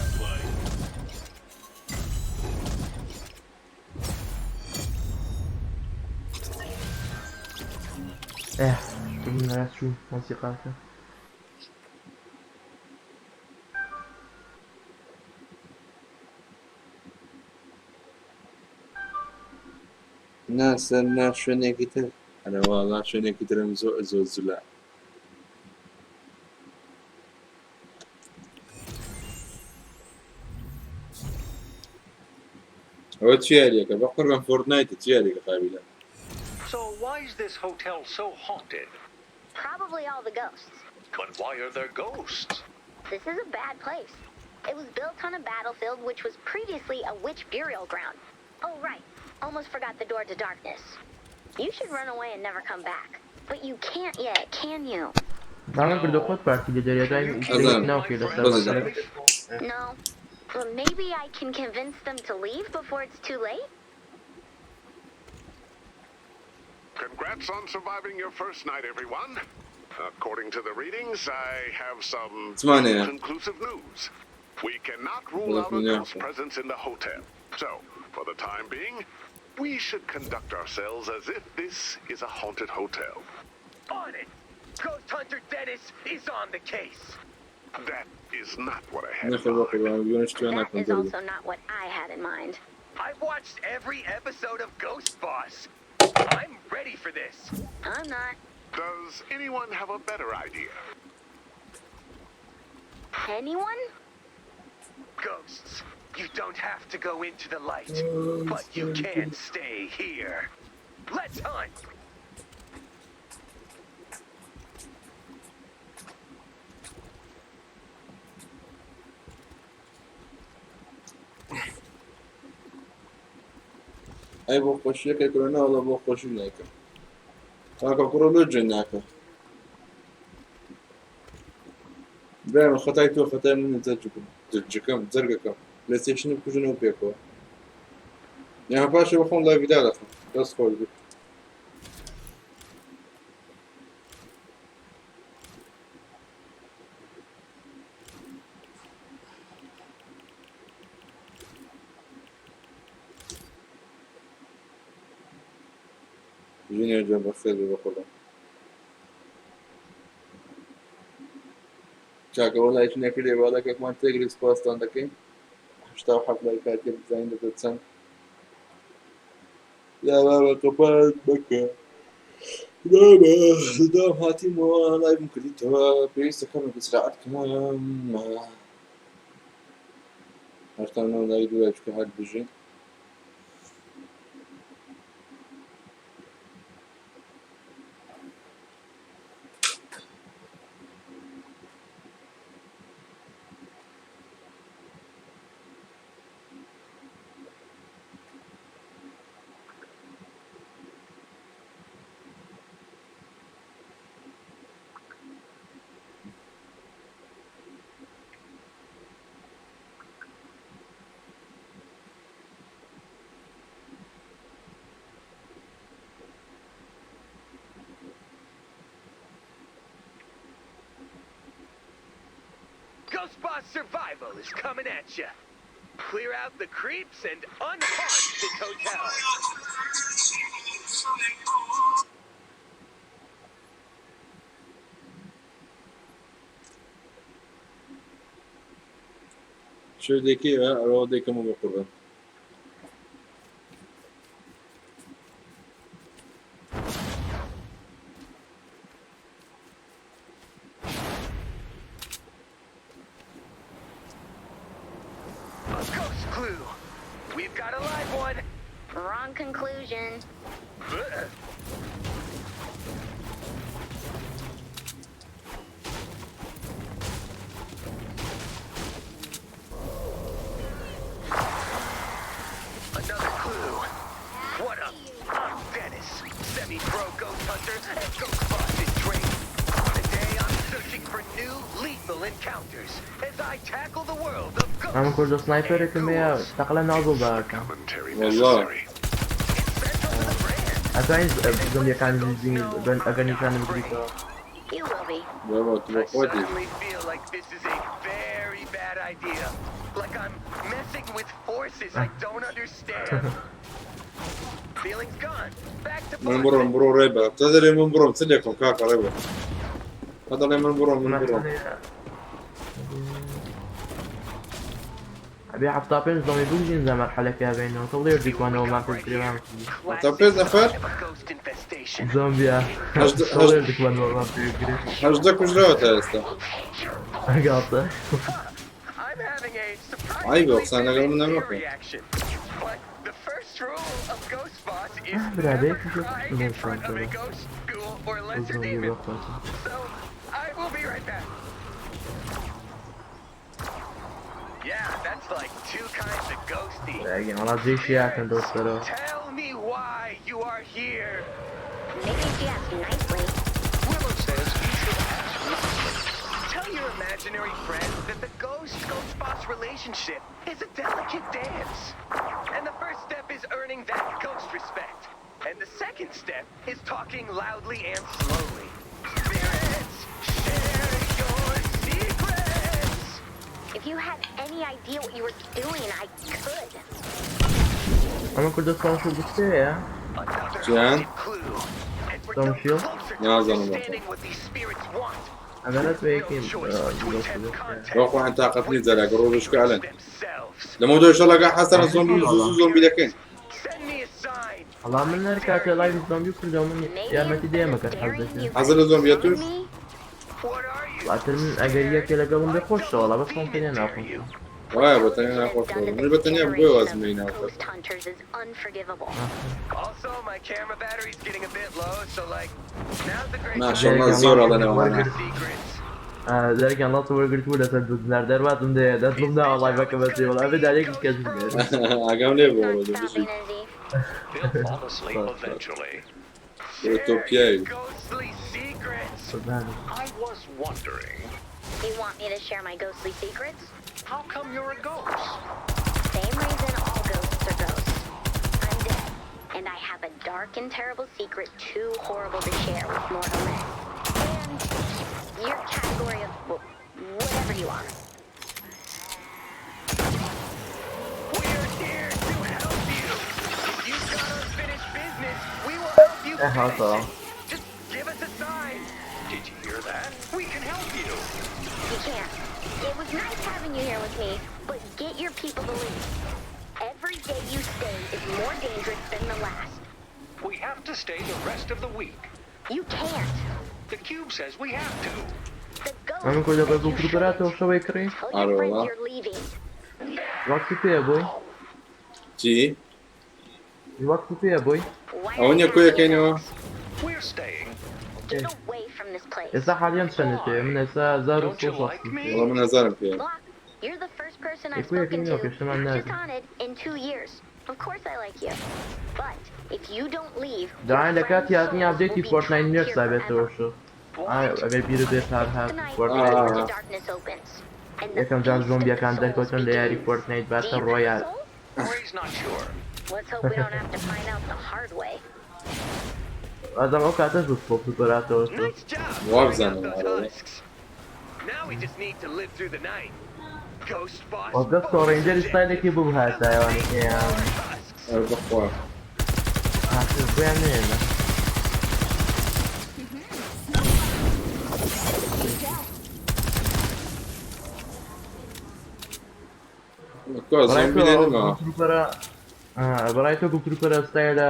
ئه چوو مۆسیقاکە نا سەر نا شوێنێکی تر ئەرە واڵا شوێنێکی ترم زۆر زۆر زلە ئەوە چی یاریەکە بە قوربان فۆرتنایتە چی یاریەکە قابیلە So why is this hotel so haunted? Probably all the ghosts. But why are there ghosts? This is a bad place. It was built on a battlefield which was previously a witch burial ground. Oh, right. Almost forgot the door to darkness. You should run away and never come back. But you can't yet, can you? داڵم کردو خۆت پارتی لە دەریادای ئەزانم. ناوکێ لەسەر بەزانم. No. But maybe I can convince them to leave before it's too late? Congrats on surviving your first night, everyone. According to the readings, I have some زمانه. conclusive news. We cannot rule out a ghost presence in the hotel. So, for the time being, we should conduct ourselves as if this is a haunted hotel. On it! Ghost Hunter Dennis is on the case. That is not what I had. نەخێر بە قوربان بیۆنش توێ That ناکەم is دەری also not what I had in mind. I've watched every episode of Ghost Boss. I'm ready for this. I'm not. Does anyone have a better idea? Anyone? Ghosts, you don't have to go into the light, but you can't stay here. Let's hunt. ئەی بۆ خۆشیەکە کورە ناوەڵا بۆ خۆشی ناکەم کاکە کوڕە لۆ جێ ناکە برایم خەتای تۆ خەتای من جەرجکم جەرجەکەم جەرگەکەم پلەیستەیشنی بکوژنەوە پێکەوە یان پاشە بەخۆم لایڤی دادەخەم دەست خۆش بێت ژنێ جێ بەخێر بێ بەخۆڵم کاکە وەڵا هیچ نەکردێ وەڵا کاکمان تێگری سپاستان دەکەین 87 لایک هاتیە بزانین دەبێت چەند یا بابە قەپات بکە بابە دام هاتیمەوە لایڤم کردیتەوە پێویستە کەمێک ئیسراعەت کەم 89 لایک دوای چکە هەر بژین Ghost Boss Survival is coming at you. Clear out the creeps and unhaunt this hotel. شو دەکەی ئەوە دەکەمەوە بە قوربان clue. We've got a live one. Wrong conclusion. Another clue. What up? I'm Dennis, semi-pro ghost hunter and ghost boss in training. Today I'm searching for new lethal encounters as I tackle the world of ئەمە ghosts. کوردە سنایپەرێکم هەیە تەقلە نازڵ داکەم والله ئەتوانی زۆمبیەکان بن ئەگەر نیشانم بدریتەوە You will be. بابا تو I بخۆتی suddenly feel like this is a very bad idea. Like I'm messing with forces I don't understand. Feeling's gone. Back to من بڕۆم بڕۆ ڕێبە تەدەرێ من بڕۆم چ لێکم کاکە ڕێبە هەدەڵێ من بڕۆم من بڕۆم ئەبێ 75 زۆمبی بگوژین زە مەرحەلەکە بینەوە تۆ بڵێ دیکوانەوە ما پێ تا پێنج نەفەر ghost infestation. زۆمبیا هەژدە دیکوانەوە ما پێ هەژدە کوژراوە تا ئێستا گاڵتە I'm having a عیبە surprisingly قسان لەگەڵ vivid من fear نەمەکە reaction. But the first rule of Ghost Boss is برادەی never cry in front of a ghost, ghoul, or lesser زۆمبی demon. بەخواتە So I will be right back. Yeah, that's like two kinds of ghosty. ئەگەن وەڵا جێشیاکەن دۆستەرەوە Tell me why you are here. Maybe if you ask nicely. Willow says you should ask nicely. Tell your imaginary friend that the ghost ghost boss relationship is a delicate dance. And the first step is earning that ghost respect. And the second step is talking loudly and slowly. Spirits, share your secrets. If you had any idea what you were doing, I could. ئەمە کوردستان شو بچەیە Another جیان haunted clue. And we're Don't no feel? closer to نازانم understanding what these spirits want. ئەمەرەت بە یەکێ No choice but to attempt contact بەخۆیان تاقەت نیە جارێک ڕۆژشکە ئەلەن themselves. لەمە دۆ شەڵەکە حەسەنە زۆمبی زوو زوو زۆمبی دەکەین Send me a sign. وەڵا من هەر کاتێ لایڤ زۆمبی کردەوە من Maybe یارمەتی instead دێمە of کە حەز daring دەکەن you حەزە لە زۆمبیە summon توش me? What are you? واتر من ئەگەر یەکێ لەگەڵم بێ خۆشەوە وەڵا بەس خۆم پێ ناخۆم وایە بە What تەنیا it has ناخۆش done to من this بە تەنیا بۆی generation وازم of لێی ناکات ghost hunters is unforgivable. Also, my camera battery's getting a bit low, so like, now's a great time ماشەڵڵا to زۆر ئەڵێنەوانە share secrets. دەرکیان ڵات وەرگرتبوو لەسەر دوو دەرباتم دێ دەستم دا وەڵای بەکە بەسێ وەڵا ئەبێ دارێکی کەس بێت ئاگام لێ It's بوو not بژی stopping, is he? They'll fall asleep eventually. بۆ تۆ پیاوی Ghostly secrets. I was wondering, You want me to share my ghostly secrets? how come you're a ghost? Same reason all ghosts are ghosts. I'm dead, and I have a dark and terrible secret too horrible to share with mortal men. And your category of well, whatever you are. We're here to help you. If you've got unfinished business, we will help you finish هاتەوە it. Just give us a sign. Did you hear that? We can help you. You can't. It was nice having you here with me, but get your people to leave. Every day you stay is more dangerous than the last. We have to stay the rest of the week. You can't. The cube says we have to. The ghost ئەمە کوردە says بە you گوڵ shouldn't. شەوەی کڕی Tell your friends ئارۆڵا you're leaving. وەکسی پێیە بۆی چی وەکسی پێیە بۆی Why ئەوە are نییە you کۆ hiding یەکەینەوە us? We're staying. Get away from this place. ئێستا حالیان چەندە پێ من ئێستا هەزار و Don't you سێ like شەست me? وەڵا من هەزارم پێیە Locke, you're the first person I've If we spoken agree, to, okay, someone not just knows. haunted, in 2 years. Of course I like you. But if you don't leave, your داوای لە friends' کاتی هاتنی souls will ئاپدەیتی be فۆرتنایت trapped نوێ here سابێتەوە forever. شو ئەگەر بیرت بێت هەر هات The night the فۆرتنایت door to آه. darkness opens, and the یەکەم جار feast of the زۆمبیەکان souls دەرکەوتن لە یاری begins. فۆرتنایت Do باتە you have a ڕۆیال soul? Ray's not sure. Let's hope we don't have to find out the hard way. ئازم ئەو کاتەش بوو سپۆپ بەراتەوە شو Nice job وا clearing out بزانم those ئارۆڵا husks. Now we just need to live through the night. Ghost boss وەگە bonus سۆڕێنجەری objective. ستایلێکی بوو هاتایوانەکەیان Husks. ئەر بەخوا بۆیان نێنە کۆ زۆمبی لێ نەماوە بەڕای تۆ گوپروپەرە ستایلە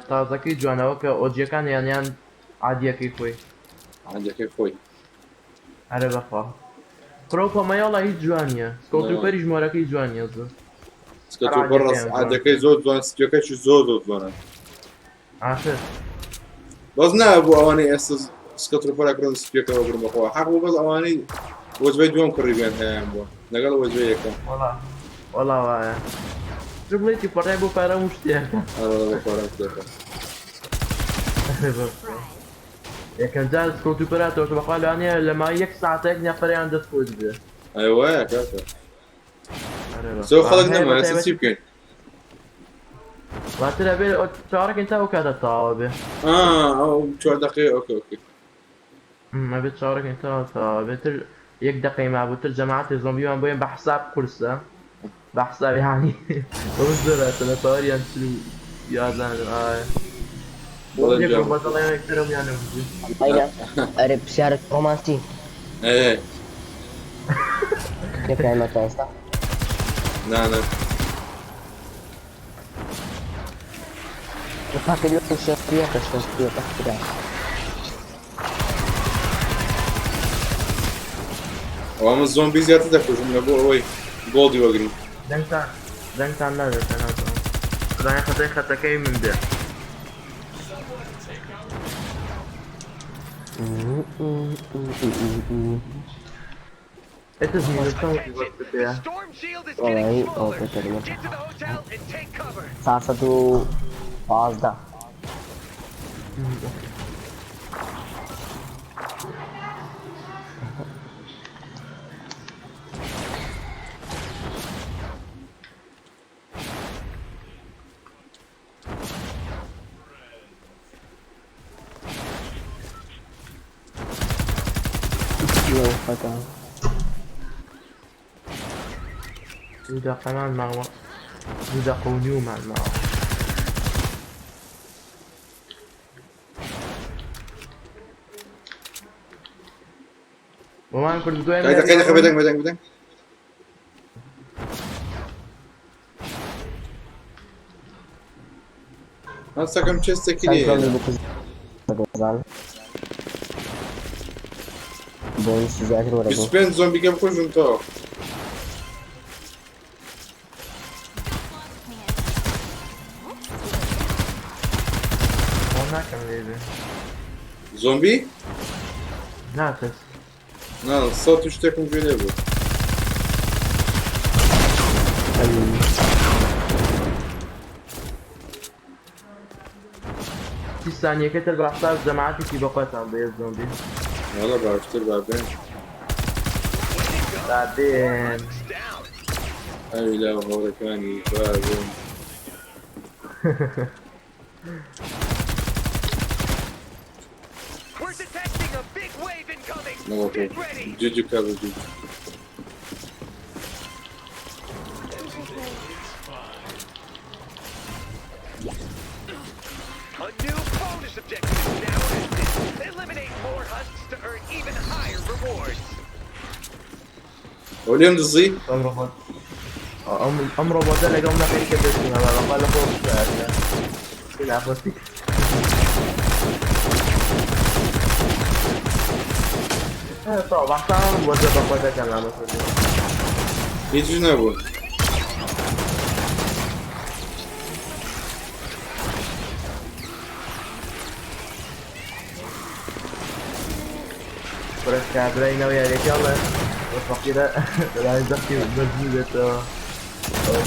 تازەکەی جوانەوە کە ئۆجیەکان یانیان عادیەکەی خۆی عادیەکەی خۆی ئەرە بەخوا پرۆ پەمەیەڵا هیچ جوان نییە سکۆتروپەریش مۆرەکەی جوان نییە زۆر. سکەتوپەر عادەکەی زۆر جوان سپیەکەشی زۆر زۆر جوانە ئاخر بەس نابوو ئەوانەی ئێستا سکەتوپەر کردن سپیەکەەوە بگرم بەخۆ حەق بوو بەس ئەوانەی وەجبەی دووەم کڕی بێن هەیان بووە لەگەڵ وەجبەی یەکەم وەڵا وەڵا وایە جملەیەکی پەڕای بۆ پارە و شتێکە ئەرە بۆ پارە شتێکە یەکەم جار سکۆت و پەراتەوە بەخوا لەوانەیە لە ماوەی یەک ساعتێک نەفەریان دەست خۆش بێ ئەی وایە کاکە زۆر خەڵک نەما ئێستا چی بکەین واتر ئەبێ چاوەڕێکەین تا ئەو کاتە تەواوە بێ ئەو چوار دەقەیە ئۆکێ ئۆکێ ئەبێ چاوەڕێکەین تا تەواوە بێ تر یەک دەقەی مابوو تر جەماعەتی زۆمبیمان بۆیان بە حساب قورسە بە حساب یانی ئەوە زۆر ئاسانە تەواریان چل و یازانم ئایا بەڵێ یەک جا بەدڵێ یەکترم یان نەبوو ئەرێ پرسیارت ڕۆمانسی ئێ نەکرایمە تا ئێستا نا نا پاکە لۆ شەستیەکە شەستیەکە خودا ئەوە من زۆمبی زیاتر دەکوژم لە بۆ ئەوەی گۆڵدی وەگرین دەنگتان دەنگتان نابێت نازانم خدای خەتای خەتەکەی من بێ ئێتە زمینە چۆن پێیە وەڵی ئەوە پێتەرمە 415. خەتا دوو دەقەمان ماوە دوو دەقە و نیومان ماوە بۆمان کرد دوای دقیقە دقیقە بێدەنگ بێدەنگ بێدەنگ هەستەکەم چێستێکی چەند لێ زۆمبی بکوژ بزان بۆنسی زیاتر وەرەگرم. 25 زۆمبیکە بکوژم تۆ بۆ ناکەم لێ بێ زۆمبی ناترس نا سەوت و شتێکم گوێ لێ بوو سی سانیەکە تر بە حساب جەماعەتێکی بەخۆتان بێ زۆمبی وەڵا باشتر با بێن با بێن ئەوی لا هۆڵەکانی با بێن We're detecting a big wave incoming. نەوەکە Get ready. جوجو کابە جوجو A new bonus objective is now active. Eliminate more husks to earn even higher rewards. ئەو لێم دزی ئەم ڕۆبۆت ئەم ئەم ڕۆبۆتە لەگەڵ نەخێری کە دەچینە بەخوا لە خۆ ناخۆشی بەحسان وەزە بەخۆتەکەم لامەسەر هیچ نەبوو بەرە کابرای ناو یاریەکە ئەڵێ بە فەقیرە لەلایەن زەختی مەجبور بێتەوە ئەوە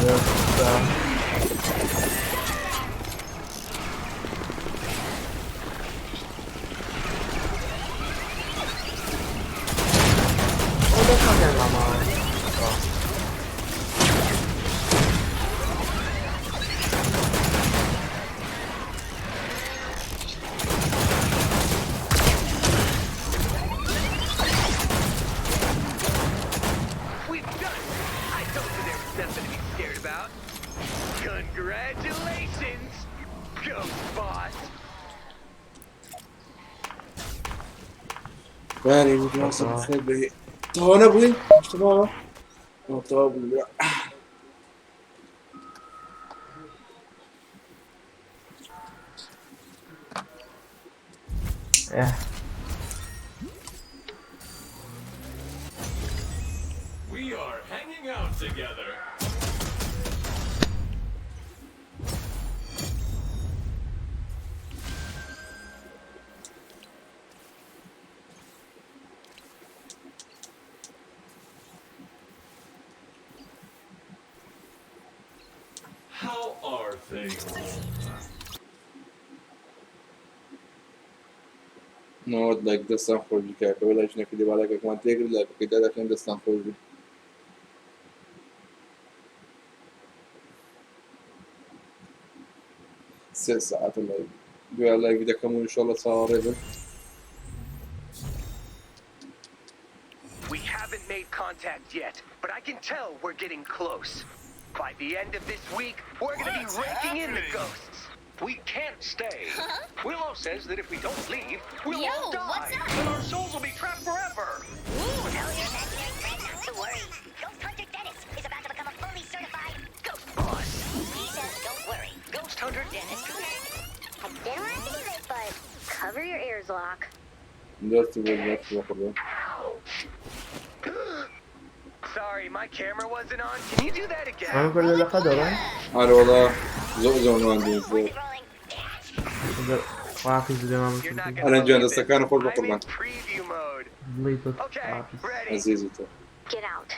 ئەو دەست ناکەن ماماوە. We've done it. I told you there was nothing to be scared about. Congratulations, Ghost Boss. باری باسە بەخێر بێ تەواو نەبووین تەواوە ئەو تەواو بوو برا. ئێه. We are hanging out together. How are things? 90 لایک دەستان خۆش بی کاکە وەلا هیچ نەکردی با لایکەکەمان تێکرد لایکەکەی دادەخەین دەستان خۆش بی. سێ سەعاتە لایڤ دوای لایڤ دەکەم و ئینشەڵڵا چاوەڕێ بن. We haven't made contact yet, but I can tell we're getting close. By the end of this week, we're gonna be What's raking in the happening? ghosts. We can't stay. Willow says that if we don't leave, we'll Yo, all die. what's up? And our souls will be trapped forever. Tell your imaginary friend not to worry. Ghost Hunter Dennis is about to become a fully certified ghost boss. He says don't worry. Ghost Hunter Dennis. I didn't want to do this, but cover your ears, Locke. دەست بۆ دەست بۆ قوربان. Sorry, my camera wasn't on. Can you do that again? ئەمە کۆ لە قەدەڕە ئەرێ وەڵا زۆر زۆر ماندووم زۆر. زۆر خواحافیز بێ مامۆستا You're not gonna ئەلەن گیان believe this. دەستەکانت خۆش بە I'm قوربان. in preview mode. دڵی تۆ Okay, خواحافیز. ready. ئەزیزی تۆ. Get out.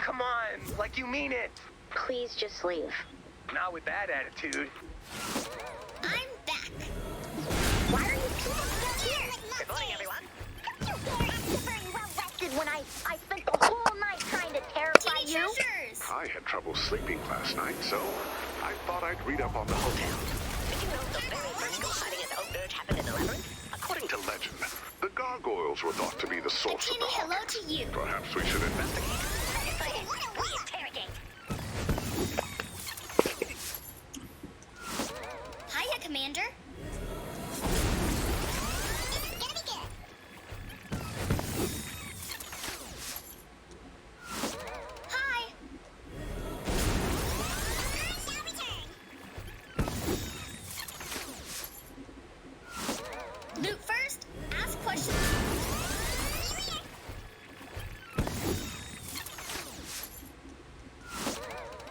Come on, like you mean it. Please just leave. Not with that attitude. I'm back. Why are you people still here? Good morning, everyone. Don't you dare act super and well rested when I I spent the whole night trying to terrify Teeny you. treasures. I had trouble sleeping last night, so I thought I'd read up on the hotel. Did you know the very first ghost sighting at the Oak Dirge happened in the labyrinth? According to legend, the gargoyles were thought to be the A source of teeny the hello hauntings. to you. Perhaps we should investigate. We interrogate. Hiya, Commander. This is gonna be good. Hi. I shall return. Loot first, ask questions. See you later.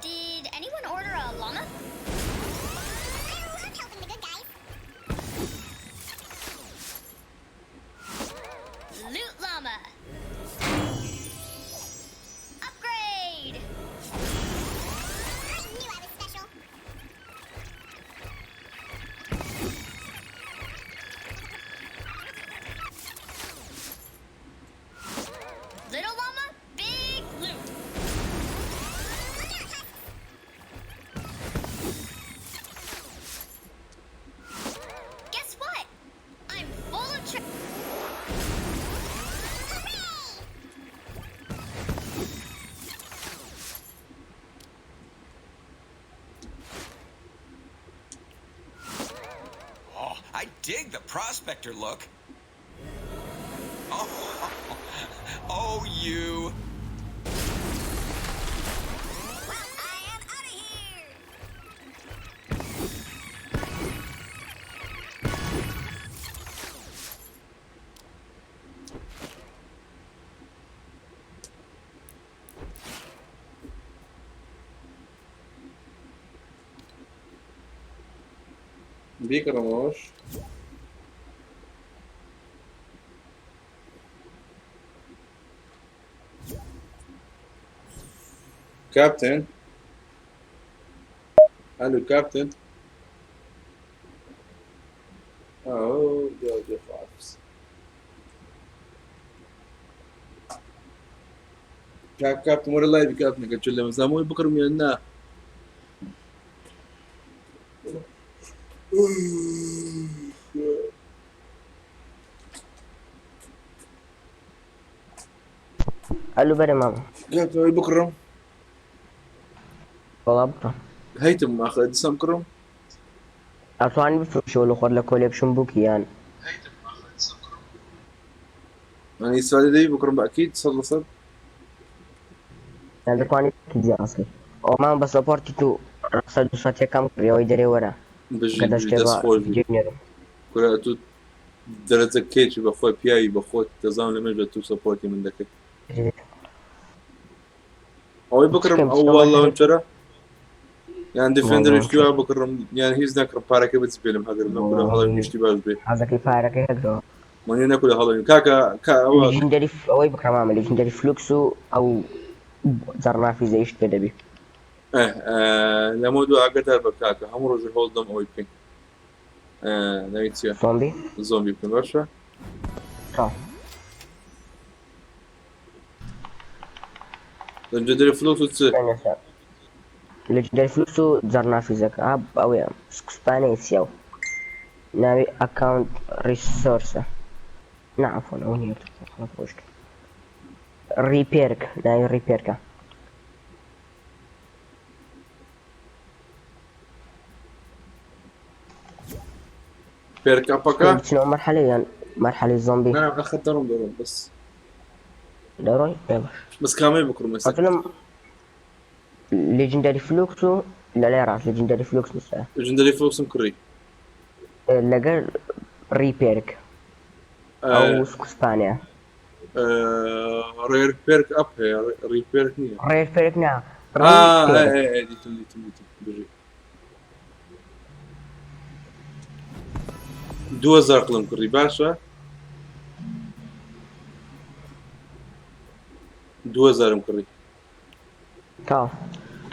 Did anyone order a llama? I love helping the good guys. Loot llama. Upgrade. I knew I was special. Little llama, big loot. Look out, husks. Guess what? I'm full of tre- Hooray! Oh, I dig the prospector look. Oh, oh, you. Well, I am out of here. بیکڕمەوەش. کاپتن ئەلو کاپتن ئەو دێ خواحافیز. کاک کاپتن وەرە لایڤی کاپتنەکە چ لە مەزامەوەی بکڕم یان نا؟ ئەلو بەرێ مامە. کاپتن ئەوەی بکڕم؟ وەڵا بکڕە. هەیتم ئاخە دیسان بکڕم؟ ئەتوانی بفرۆشەوە لە خۆت لە کۆلێکشن بووکی یان يعني ئیسفادە دەبی بکڕم بە ئەکید 100%. یان دەتوانی بکڕی ئەسڵ. ئەو مامە بە سەپۆرتی تو ڕاستە دوو سەتێکەم کڕیەوەی دەرێ وەرە. بژی کە بژی دەشتێ دەست بە خۆش بی. ڤیدیۆی نێرم. کورە ئەتوو دەرەجە کێکی بەخۆی پیاوی بەخۆت دەزانم لەمێژ بە تو سەپۆرتی من دەکەی. ئەوەی بکڕم چکەم ئەو بچکەم واللە چرا یان دیفندەر والله شتی وا بکڕم یان هیچ نەکڕم پارەکەی بچ بێنم هەگرم نەکورە هەڵەوی نیشتی باش بێ. حەزەکەی پارەکەی هەگرەوە. مانیە نەکورە هەڵەوی کاکە کا ئەوە لیژندەری ئەوەی بکڕە مامە لیژندەری فلوکس و ئەو جەڕنافی زەیشت پێ دەبی. لەمە دوو ئاگدار بە کاکە هەموو ڕۆژی هەوڵ دەم ئەوەی بکەین ناوی چییە زۆمبی زۆمبی بکەین باشە لەجدەری فلوس و چ لەجدەری فلوس و جەرنافیزەکە ئەوەیە سوپانەیە چییە و ناوی ئەکاونت ڕیسۆرسە نا عەفوەن ئەوە نییە خەڵەت ڕۆشت ڕیپێرک ناوی ڕیپێرکە پێرکەپەکە بچنەوە مەرحەلە یان مەرحەلەی زۆمبی نا ئەخە دەڕۆم دەڕۆم بەس دەڕۆی ئێ باش بەس کامەی بکڕم ئێستا ئەتونم لێجندەری فلوکس و لە لای ڕاست لێجندەری فلوکس نووسرا لێجندەری فلوکسم کڕی لەگەر ڕیپێرک ئەو سوپانەیە ڕێر پێرک ئەپ هەیە ڕیپێرک نییە ڕێر پێرک نا دیتم دیتم دیتم بژی 2000 قڵم کڕی باشە 2000م کڕی تاو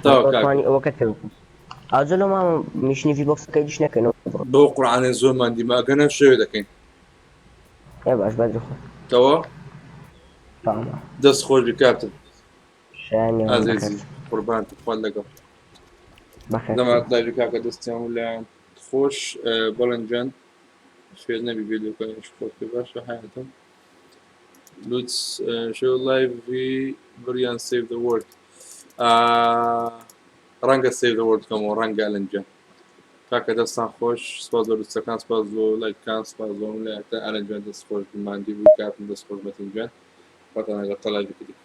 تاو کاک توانی ئەوەکەت پێ بکەم ئاجۆ لۆ مامە میشنی ڤی بۆکسەکەی دیش نەکەینەوە بڕۆ بەو قورعانێ زۆرمان دیمە ئەگەنە شەوێ دەکەین ئێ باش بەدری خۆ تەوە تەواو دەست خۆش بی کاپتن شایانی ئەوە ئازیزی بەخێر قوربانت خوات لەگەڵ بەخێر دەمات لایڤی کاکە دەستیان و لایان خۆش بەڵێن گیان فێر نەبی ڤیدیۆکانیش خۆت پێ باشە حیاتم لوتس شەو لایڤی بریان سەیڤ دە وۆرد ڕەنگە سەیڤ دە وۆرد کەمەوە ڕەنگە ئەلەن گیان کاکە دەستان خۆش سپاس بۆ لوتسەکان سپاس بۆ لایکان سپاس بۆ لایەکتان ئەلەن گیان دەست خۆش ماندی بووی کاپم دەست خۆش مەتین گیان خۆتان لەگەڵ تا لایڤێکی دیکە.